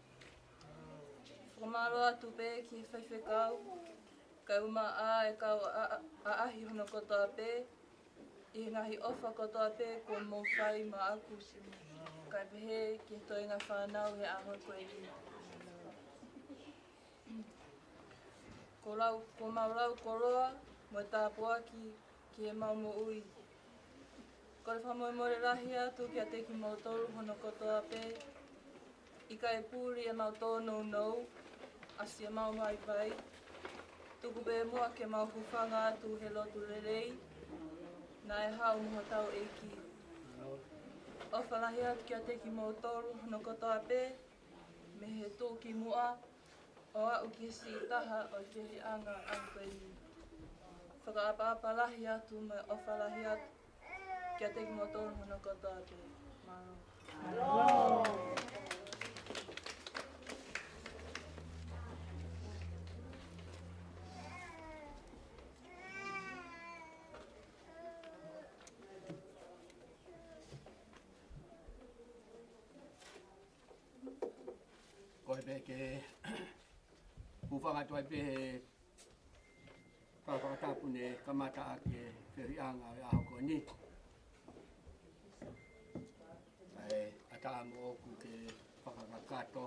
Fakamālō atu pē ki he faifekau, kae ʻumaʻā e kau ʻa-, ʻa-, ʻaʻahi hono kotoa pē, ʻi he ngaahi ʻofa kotoa pē kuo mou fai maʻaku, kae pehē ki he toenga fānau he ʻaho ko eni. Ko lau, ko mau lau koloa mo e tāpuaki ki he mau moʻui. Kole fakamolemole lahi atu kiate kimoutolu hono kotoa pē, ʻikai puli e mau tōnounou, ʻasi e mau vaivai. Tuku pē muʻa ke mau hūfanga atu he lotu lelei naʻe haʻu mo hotau ʻEiki. ʻOfa lahi atu kiate kimoutolu hono kotoa pē, mei he tuʻukimuʻa ʻo aʻu ki he siʻi taha ʻo e feohiʻanga ʻaho ko eni. Fakaʻapaʻapa lahi atu mo e ʻofa lahi atu kiate kimoutolu hono kotoa pē. Mālō. Ko e pehē ke hūfanga atu ai pē he kau fakatapu ne kamata ʻaki e feohiʻanga ʻo e ʻaho ko eni. Kae ʻatā moʻoku ke fakakakato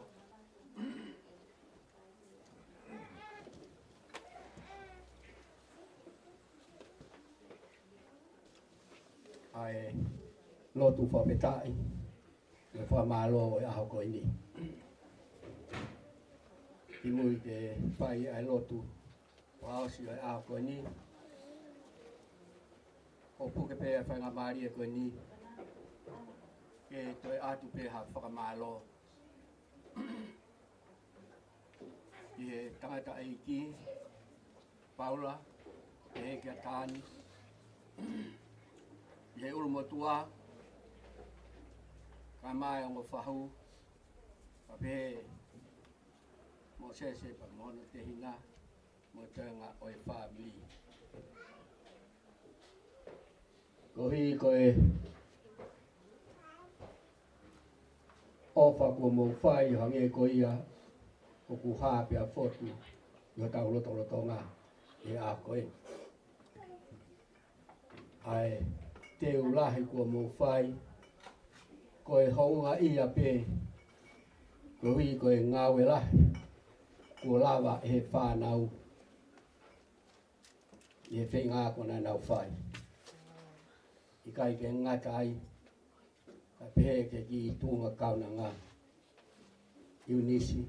ʻa e lotu fakafetaʻi mo e fakamālō ʻo e ʻaho ko eni. Kimuʻa ke fai ʻa e lotu fakaʻosi ʻo e ʻaho ko eni, ʻoku puke pē ʻa e faingamālie ko eni ke toe ʻatu pē ha fakamālō ki he tangataʻeiki Paula, pehē kia Tani, ki he ʻulumotuʻa, kae ʻumaʻā e ongo fahu, kae pehē Mōsese pea mo hono tehina, mo e toenga ʻo e fāmili. Koeʻuhi ko e ʻofa kuo mou fai, ʻo hangē ko ia ʻoku hā pea fotu ʻi hotau lotolotonga he ʻaho ko eni. ʻA e teu lahi kuo mou fai, ko e houngaʻia pē, koeʻuhi ko e ngāue lahi kuo lava ʻe he fānau ʻi he feinga ko ē naʻa nau fai. ʻIkai ke ngata ai, kae pehē ki he kiʻi tuʻunga kaunanga ʻIunisi,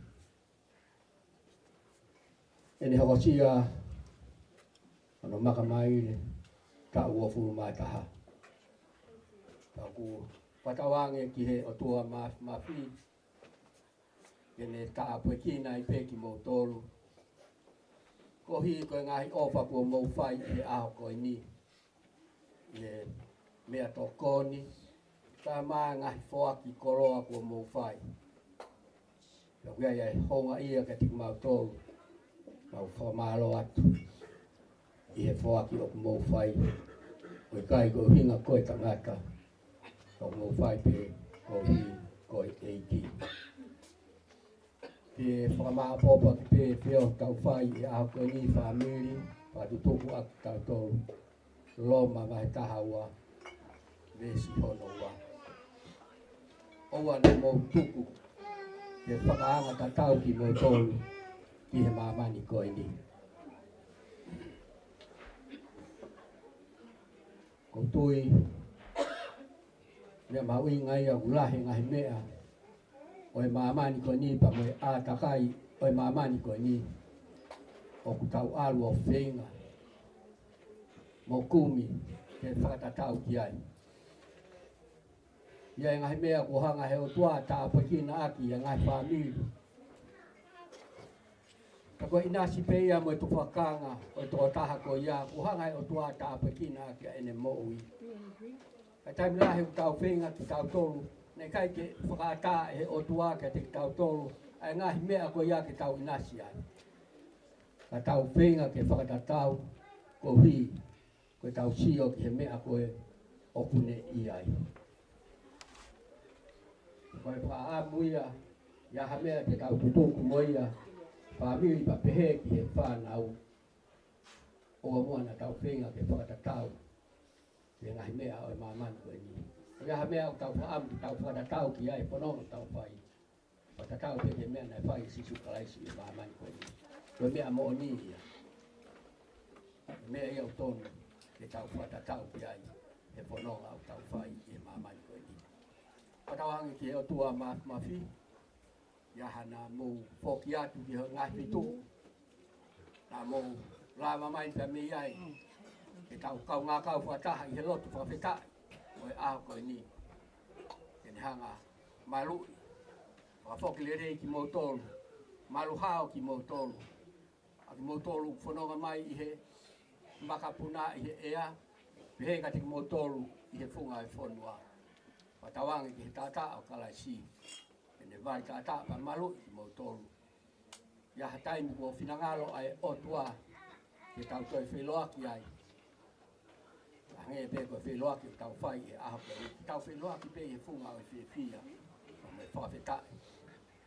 ʻene hokosia hono maka maile taʻu uofulu mā taha. Pea ʻoku fakatauange ki he ʻOtua Māfimafi ke ne tāpuekina ai pē kimoutolu, koeʻuhi ko e ngaahi ʻofa kuo mou fai he ʻaho ko eni, ʻi he meʻatokoni, kae ʻumaʻā e ngaahi foaki koloa kuo mou fai. Pea ʻoku ʻi ai e houngaʻia kiate kimautolu Mau fakamālō atu ʻi he foaki ʻoku mou fai, ʻo ʻikai ko e ʻuhinga ko e tangata, ʻoku mou fai pē koeʻuhi ko e ʻEiki. Ke fakamāʻopoʻopo atu pē ʻa e feohi ʻoku tau fai he ʻaho ko eni, fāmili, fakatutuku ʻaki kitautolu. Loma vahe taha ua, veesi hono ua. ʻOua naʻa mou tuku ke fakaanga tatau kimoutolu ki he māmani ko eni. ʻOku ou tui, meʻa mahuʻinga ia ʻoku lahi e ngaahi meʻa ʻo e māmani ko eni pea mo e ʻātakai ʻo e māmani ko eni, ʻoku tau ʻalu ʻo feinga mo kumi ke fakatatau ki ai. ʻI ai e ngaahi meʻa kuo hanga he ʻOtua ʻo tāpuekina ʻaki ʻa e ngaahi fāmili. Ka ko e ʻinasi pē ia mo e tufakanga ʻo e tokotaha ko ia kuo hanga he ʻOtua ʻo tāpuekina ʻaki ʻa ʻene moʻui. Ka taimi lahi ʻoku tau feinga kitautolu, naʻe ʻikai ke fakaʻatā ʻe he ʻOtua kiate kitautolu ʻa e ngaahi meʻa ko ia ke tau ʻinasi ai. Ka tau feinga ke fakatatau koeʻuhi ko ʻetau sio ki he meʻa ko ē ʻoku ne ʻi ai. Ko e fakaʻamu ia, ʻi ha meʻa te tau tutuku mo ia, fāmili, pea pehē ki he fānau, ʻoua muʻa naʻa tau feinga ke fakatatau ki he ngaahi meʻa ʻo e māmani ko eni. Ko e hā e meʻa ʻoku tau fakaʻamu ke tau fakatatau ki ai, fononga ʻoku tau fai, fakatatau pē ki he meʻa naʻe fai ʻe Sīsū Kalaisi ʻi he māmani ko eni. Ko e meʻa moʻoni ia. Ko e meʻa ia ʻoku totonu ke tau fakatatau ki ai he fononga ʻoku tau fai ʻi he māmani ko eni. Fakatauange ki he ʻOtua Māfimafi, ʻi he ʻaho naʻa mou foki atu ki he ngaahi feituʻu naʻa mou lava mai pea mei ai, ke tau kaungā kau fakataha ʻi he lotu fakafetaʻi ʻo e ʻaho ko eni. Ke ne hanga ʻo maluʻi, fakafoki lelei kimoutolu, maluhao kimoutolu, ʻa kimoutolu ʻoku fononga mai ʻi he makapuna ʻi he ʻea, pehē kiate kimoutolu ʻi he funga ʻo e fonua. Fakatauange ki he taʻataʻa ʻo Kalaisi, ke ne vali taʻataʻa pea maluʻi kimoutolu. ʻI ha taimi kuo finangalo ʻa e ʻOtua ke tau toe feʻiloaki ai, hangē pē ko e feʻiloaki ʻoku tau fai he ʻaho ko eni, ke tau feʻiloaki pē he funga ʻo e fiefia mo e fakafetaʻi.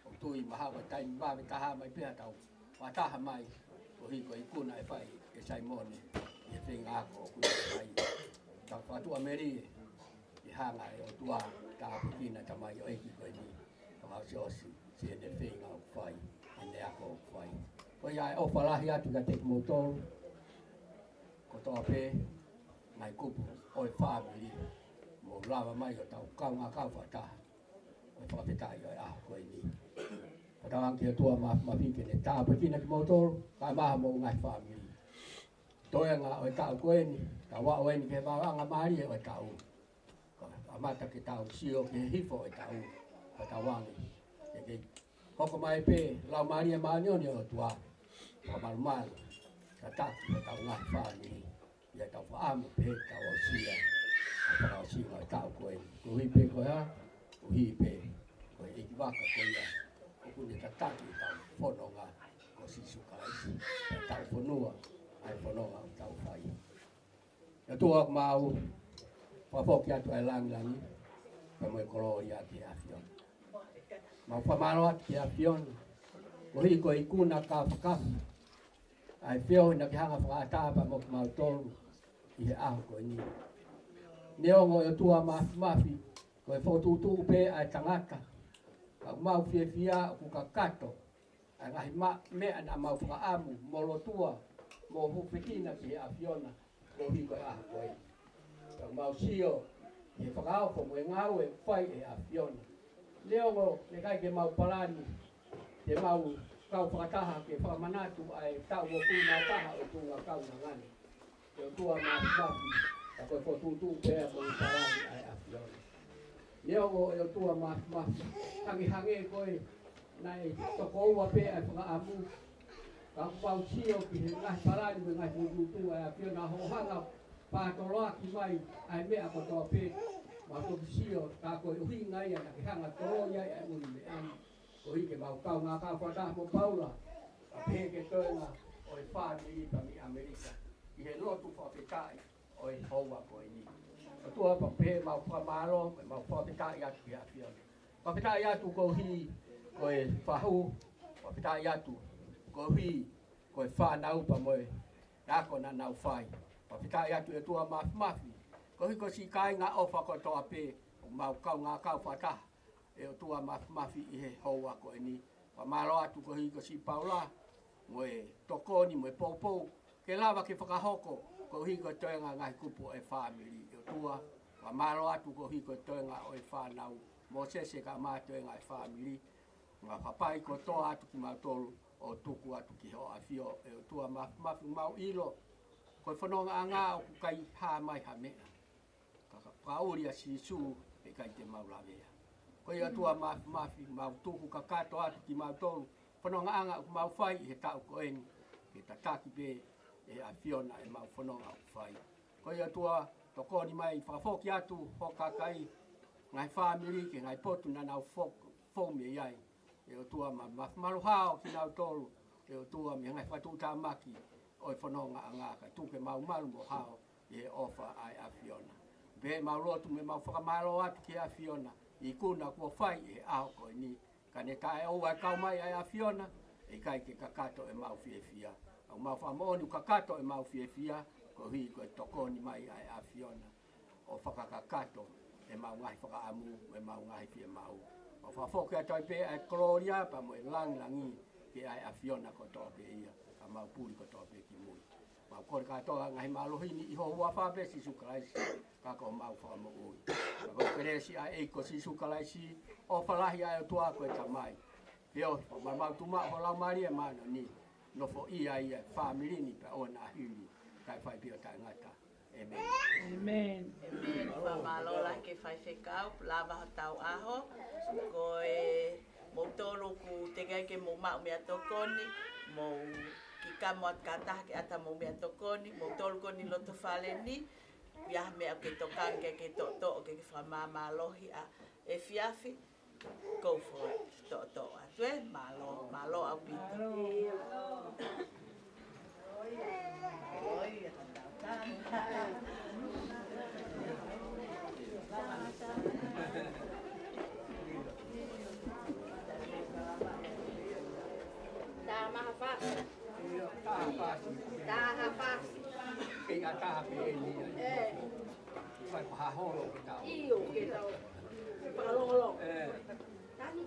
ʻOku ou tui mahalo ko e taimi vave taha mai pē haʻatau fakataha mai, koeʻuhi ko e ikuna ʻe fai ʻe Saimone ʻi he feinga ako ʻoku ne fai. Tau fakatuʻamelie, ke hanga ʻe he ʻOtua ʻo tāpuekina e tamaioʻeiki ko eni, tamaioʻeiki ʻosi, siʻene feinga ʻoku fai, ʻene ako ʻoku fai. Ko ia e ʻofa lahi atu kiate kimoutolu kotoa pē, ngaahi kupu ʻo e fāmili, mou lava mai ʻo tau kaungā kau fakataha ʻo e fakafetaʻi ʻo e ʻaho ko eni. Fakatauange ki he ʻOtua Māfimafi ke ne tāpuekina kimoutolu, kae ʻumaʻā homou ngaahi fāmili. Toenga ʻo e taʻu ko eni, taʻu ʻeni ki he vaoanga mālie ʻo e taʻu. Ka kamata ke tau sio ki he hifo ʻo e taʻu, fakatauange ke kei hoko mai pē Laumālie Māʻoniʻoni ʻo e ʻOtua, fakamalumalu, tataki hotau ngaahi fāmili. ʻI heʻetau fakaʻamu pē ke tau aʻusia ʻa e fakaʻosinga ʻo e taʻu ko eni. Koeʻuhi pē ko e hā? Koeʻuhi pē ko e ʻEiki vaka ko ia ʻoku ne tataki ʻetau fononga, ko Sīsū Kalaisi, ʻetau fonua, ʻa e fononga ʻoku tau fai. ʻE ʻOtua, mau fakafoki atu ʻa e langilangi pea mo e kolōlia ki he ʻAfiona. Mau fakamālō atu ki he ʻAfiona koeʻuhi ko e ikuna kāfakafa ʻa e feohi naʻa ke hanga ʻo fakaʻatā pea mo kimautolu ʻi he ʻaho ko eni. Neongo, ʻe ʻOtua Māfimafi, ko e fokotuʻutuʻu pē ʻa e tangata, ka ʻoku mau fiefia ʻoku kakato ʻa e ngaahi ma-, meʻa naʻa mau fakaʻamu mo lotua mo hūfekina ki he ʻAfiona koeʻuhi ko e ʻaho ko eni. Ka mau sio ki he fakaofo mo e ngāue ʻoku fai ʻe he ʻAfiona. Neongo naʻe ʻikai ke mau palani ke mau kau fakataha ke fakamanatu ʻa e taʻu ʻo e kumi mā taha ʻo e tuʻunga kaunanga ni. ʻE ʻOtua Māfimafi, ka ko e fokotuʻutuʻu pē mo e palani ʻa e ʻAfiona. Neongo, ʻe ʻOtua Māfimafi, hangehangē ko e naʻe tokoua pē ʻa e fakaʻamu, ka ʻoku mau sio ki he ngaahi palani mo e ngaahi fokotuʻutuʻu ʻa e ʻAfiona, hoʻo hanga ʻo pātoloaki mai ʻa e meʻa kotoa pē. Mau toki sio, ka ko e ʻuhinga ia naʻa ke hanga ʻo toloi ai ʻa e ʻū meʻa ni, koeʻuhi ke mau kaungā kau fakataha mo Paula, ʻo pehē ki he toenga ʻo e fāmili pea mei ʻAmelika ʻi he lotu fakafetaʻi ʻo e houa ko eni. ʻOtua, pea pehē ʻemau fakamālō, ʻemau fakafetaʻi atu ki he ʻAfiona. Fakafetaʻi atu koeʻuhi ko e fahu, fakafetaʻi atu koeʻuhi ko e fānau pea mo e ako naʻa nau fai. Fakafetaʻi atu ʻe ʻOtua Māfimafi koeʻuhi ko siʻi kāinga ʻofa kotoa pē ʻoku mau kaungā kau fakataha ʻe ʻOtua Māfimafi ʻi he houa ko eni. Fakamālō atu koeʻuhi ko siʻi Paula mo e tokoni mo e poupou ke lava ke fakahoko koeʻuhi ko e toenga ngaahi kupu ʻo e fāmili. ʻE ʻOtua, fakamālō atu koeʻuhi ko e toenga ʻo e fānau, Mōsese kae ʻumaʻā toenga ʻo e fāmili. Mau fakapai kotoa atu kimautolu ʻo tuku atu ki hoʻo ʻAfio. ʻE ʻOtua Māfimafi, mau ʻilo ko e fonongaʻanga ʻoku ʻikai hā mai ha meʻa. Ka, ka fakaʻuli ʻa Sīsū, heʻikai te mau lavea. Ko ia ʻOtua Māfimafi, mau tuku kakato atu kimautolu, fonongaʻanga ʻoku mau fai ʻi he taʻu ko eni, ke tataki pē ʻe he ʻAfiona ʻemau fononga ʻoku fai. Ko ia ʻOtua, tokoni mai, fakafoki atu ho kakai, ngaahi fāmili ki he ngaahi potu naʻa nau fo-, fou mei ai. ʻE ʻOtua, ma-, ma-, malu hao kinautolu, ʻe ʻOtua, mei he ngaahi fakatuʻutāmaki ʻo e fonongaʻanga, kae tuku ke mau malu mo hao ʻi he ʻofa ʻa e ʻAfiona. Pea mau lotu mo mau fakamālō atu ki he ʻAfiona ʻi he ikuna kuo fai ʻi he ʻaho ko eni. Ka ne taʻeʻoua e kau mai ʻa e ʻAfiona, ʻe ʻikai ke kakato ʻemau fiefia. ʻOku mau fakamoʻoni ʻoku kakato ʻemau fiefia, koeʻuhi ko e tokoni mai ʻa e ʻAfiona ʻo fakakakato ʻemau ngaahi fakaʻamu, ʻemau ngaahi fiemaʻu. ʻO fakafoki atu ai pē ʻa e kolōlia pea mo e langilangi ki he ʻAfiona kotoa pē ia, kae mau puli kotoa pē ki mui. Mau kole kātoa ngaahi mālohi ni ʻi ho huafa pē Sīsū Kalaisi, ka ko homau Fakamoʻui. Ka ko e kelesi ʻa e ʻEiki ko Sīsū Kalaisi, ʻofa lahi ʻa e ʻOtua ko e Tamai, feohi mo e maʻu tuʻumaʻu ho Laumālie Māʻoniʻoni, nofoʻia ʻa e fāmili ni pea ʻoua naʻa hili, kae fai pē ʻo taʻengata. ʻĒmeni. ʻĒmeni. ʻĒmeni. Fakamālō lahi ki he faifekau, lava hotau ʻaho. Ko e moutolu ʻoku teʻeki ai ke mou maʻu meʻatokoni, mou kikamo atu kātoa ke ʻata mo e meʻatokoni, moutolu ko eni loto fale ni, ʻi ai ha meʻa ke tokanga ke, ke toʻotoʻo ke, ke fakamāmālohi ʻa e efiafi, go for it. Toʻotoʻo atu ē, mālō, mālō ʻaupito. Taha maha fasi. Taha fasi. Kei ʻata pē eni. ʻĒ. Fai pahaholo ke tau. ʻIo, ke tau. Fakalongolongo. ʻĒ. Tani.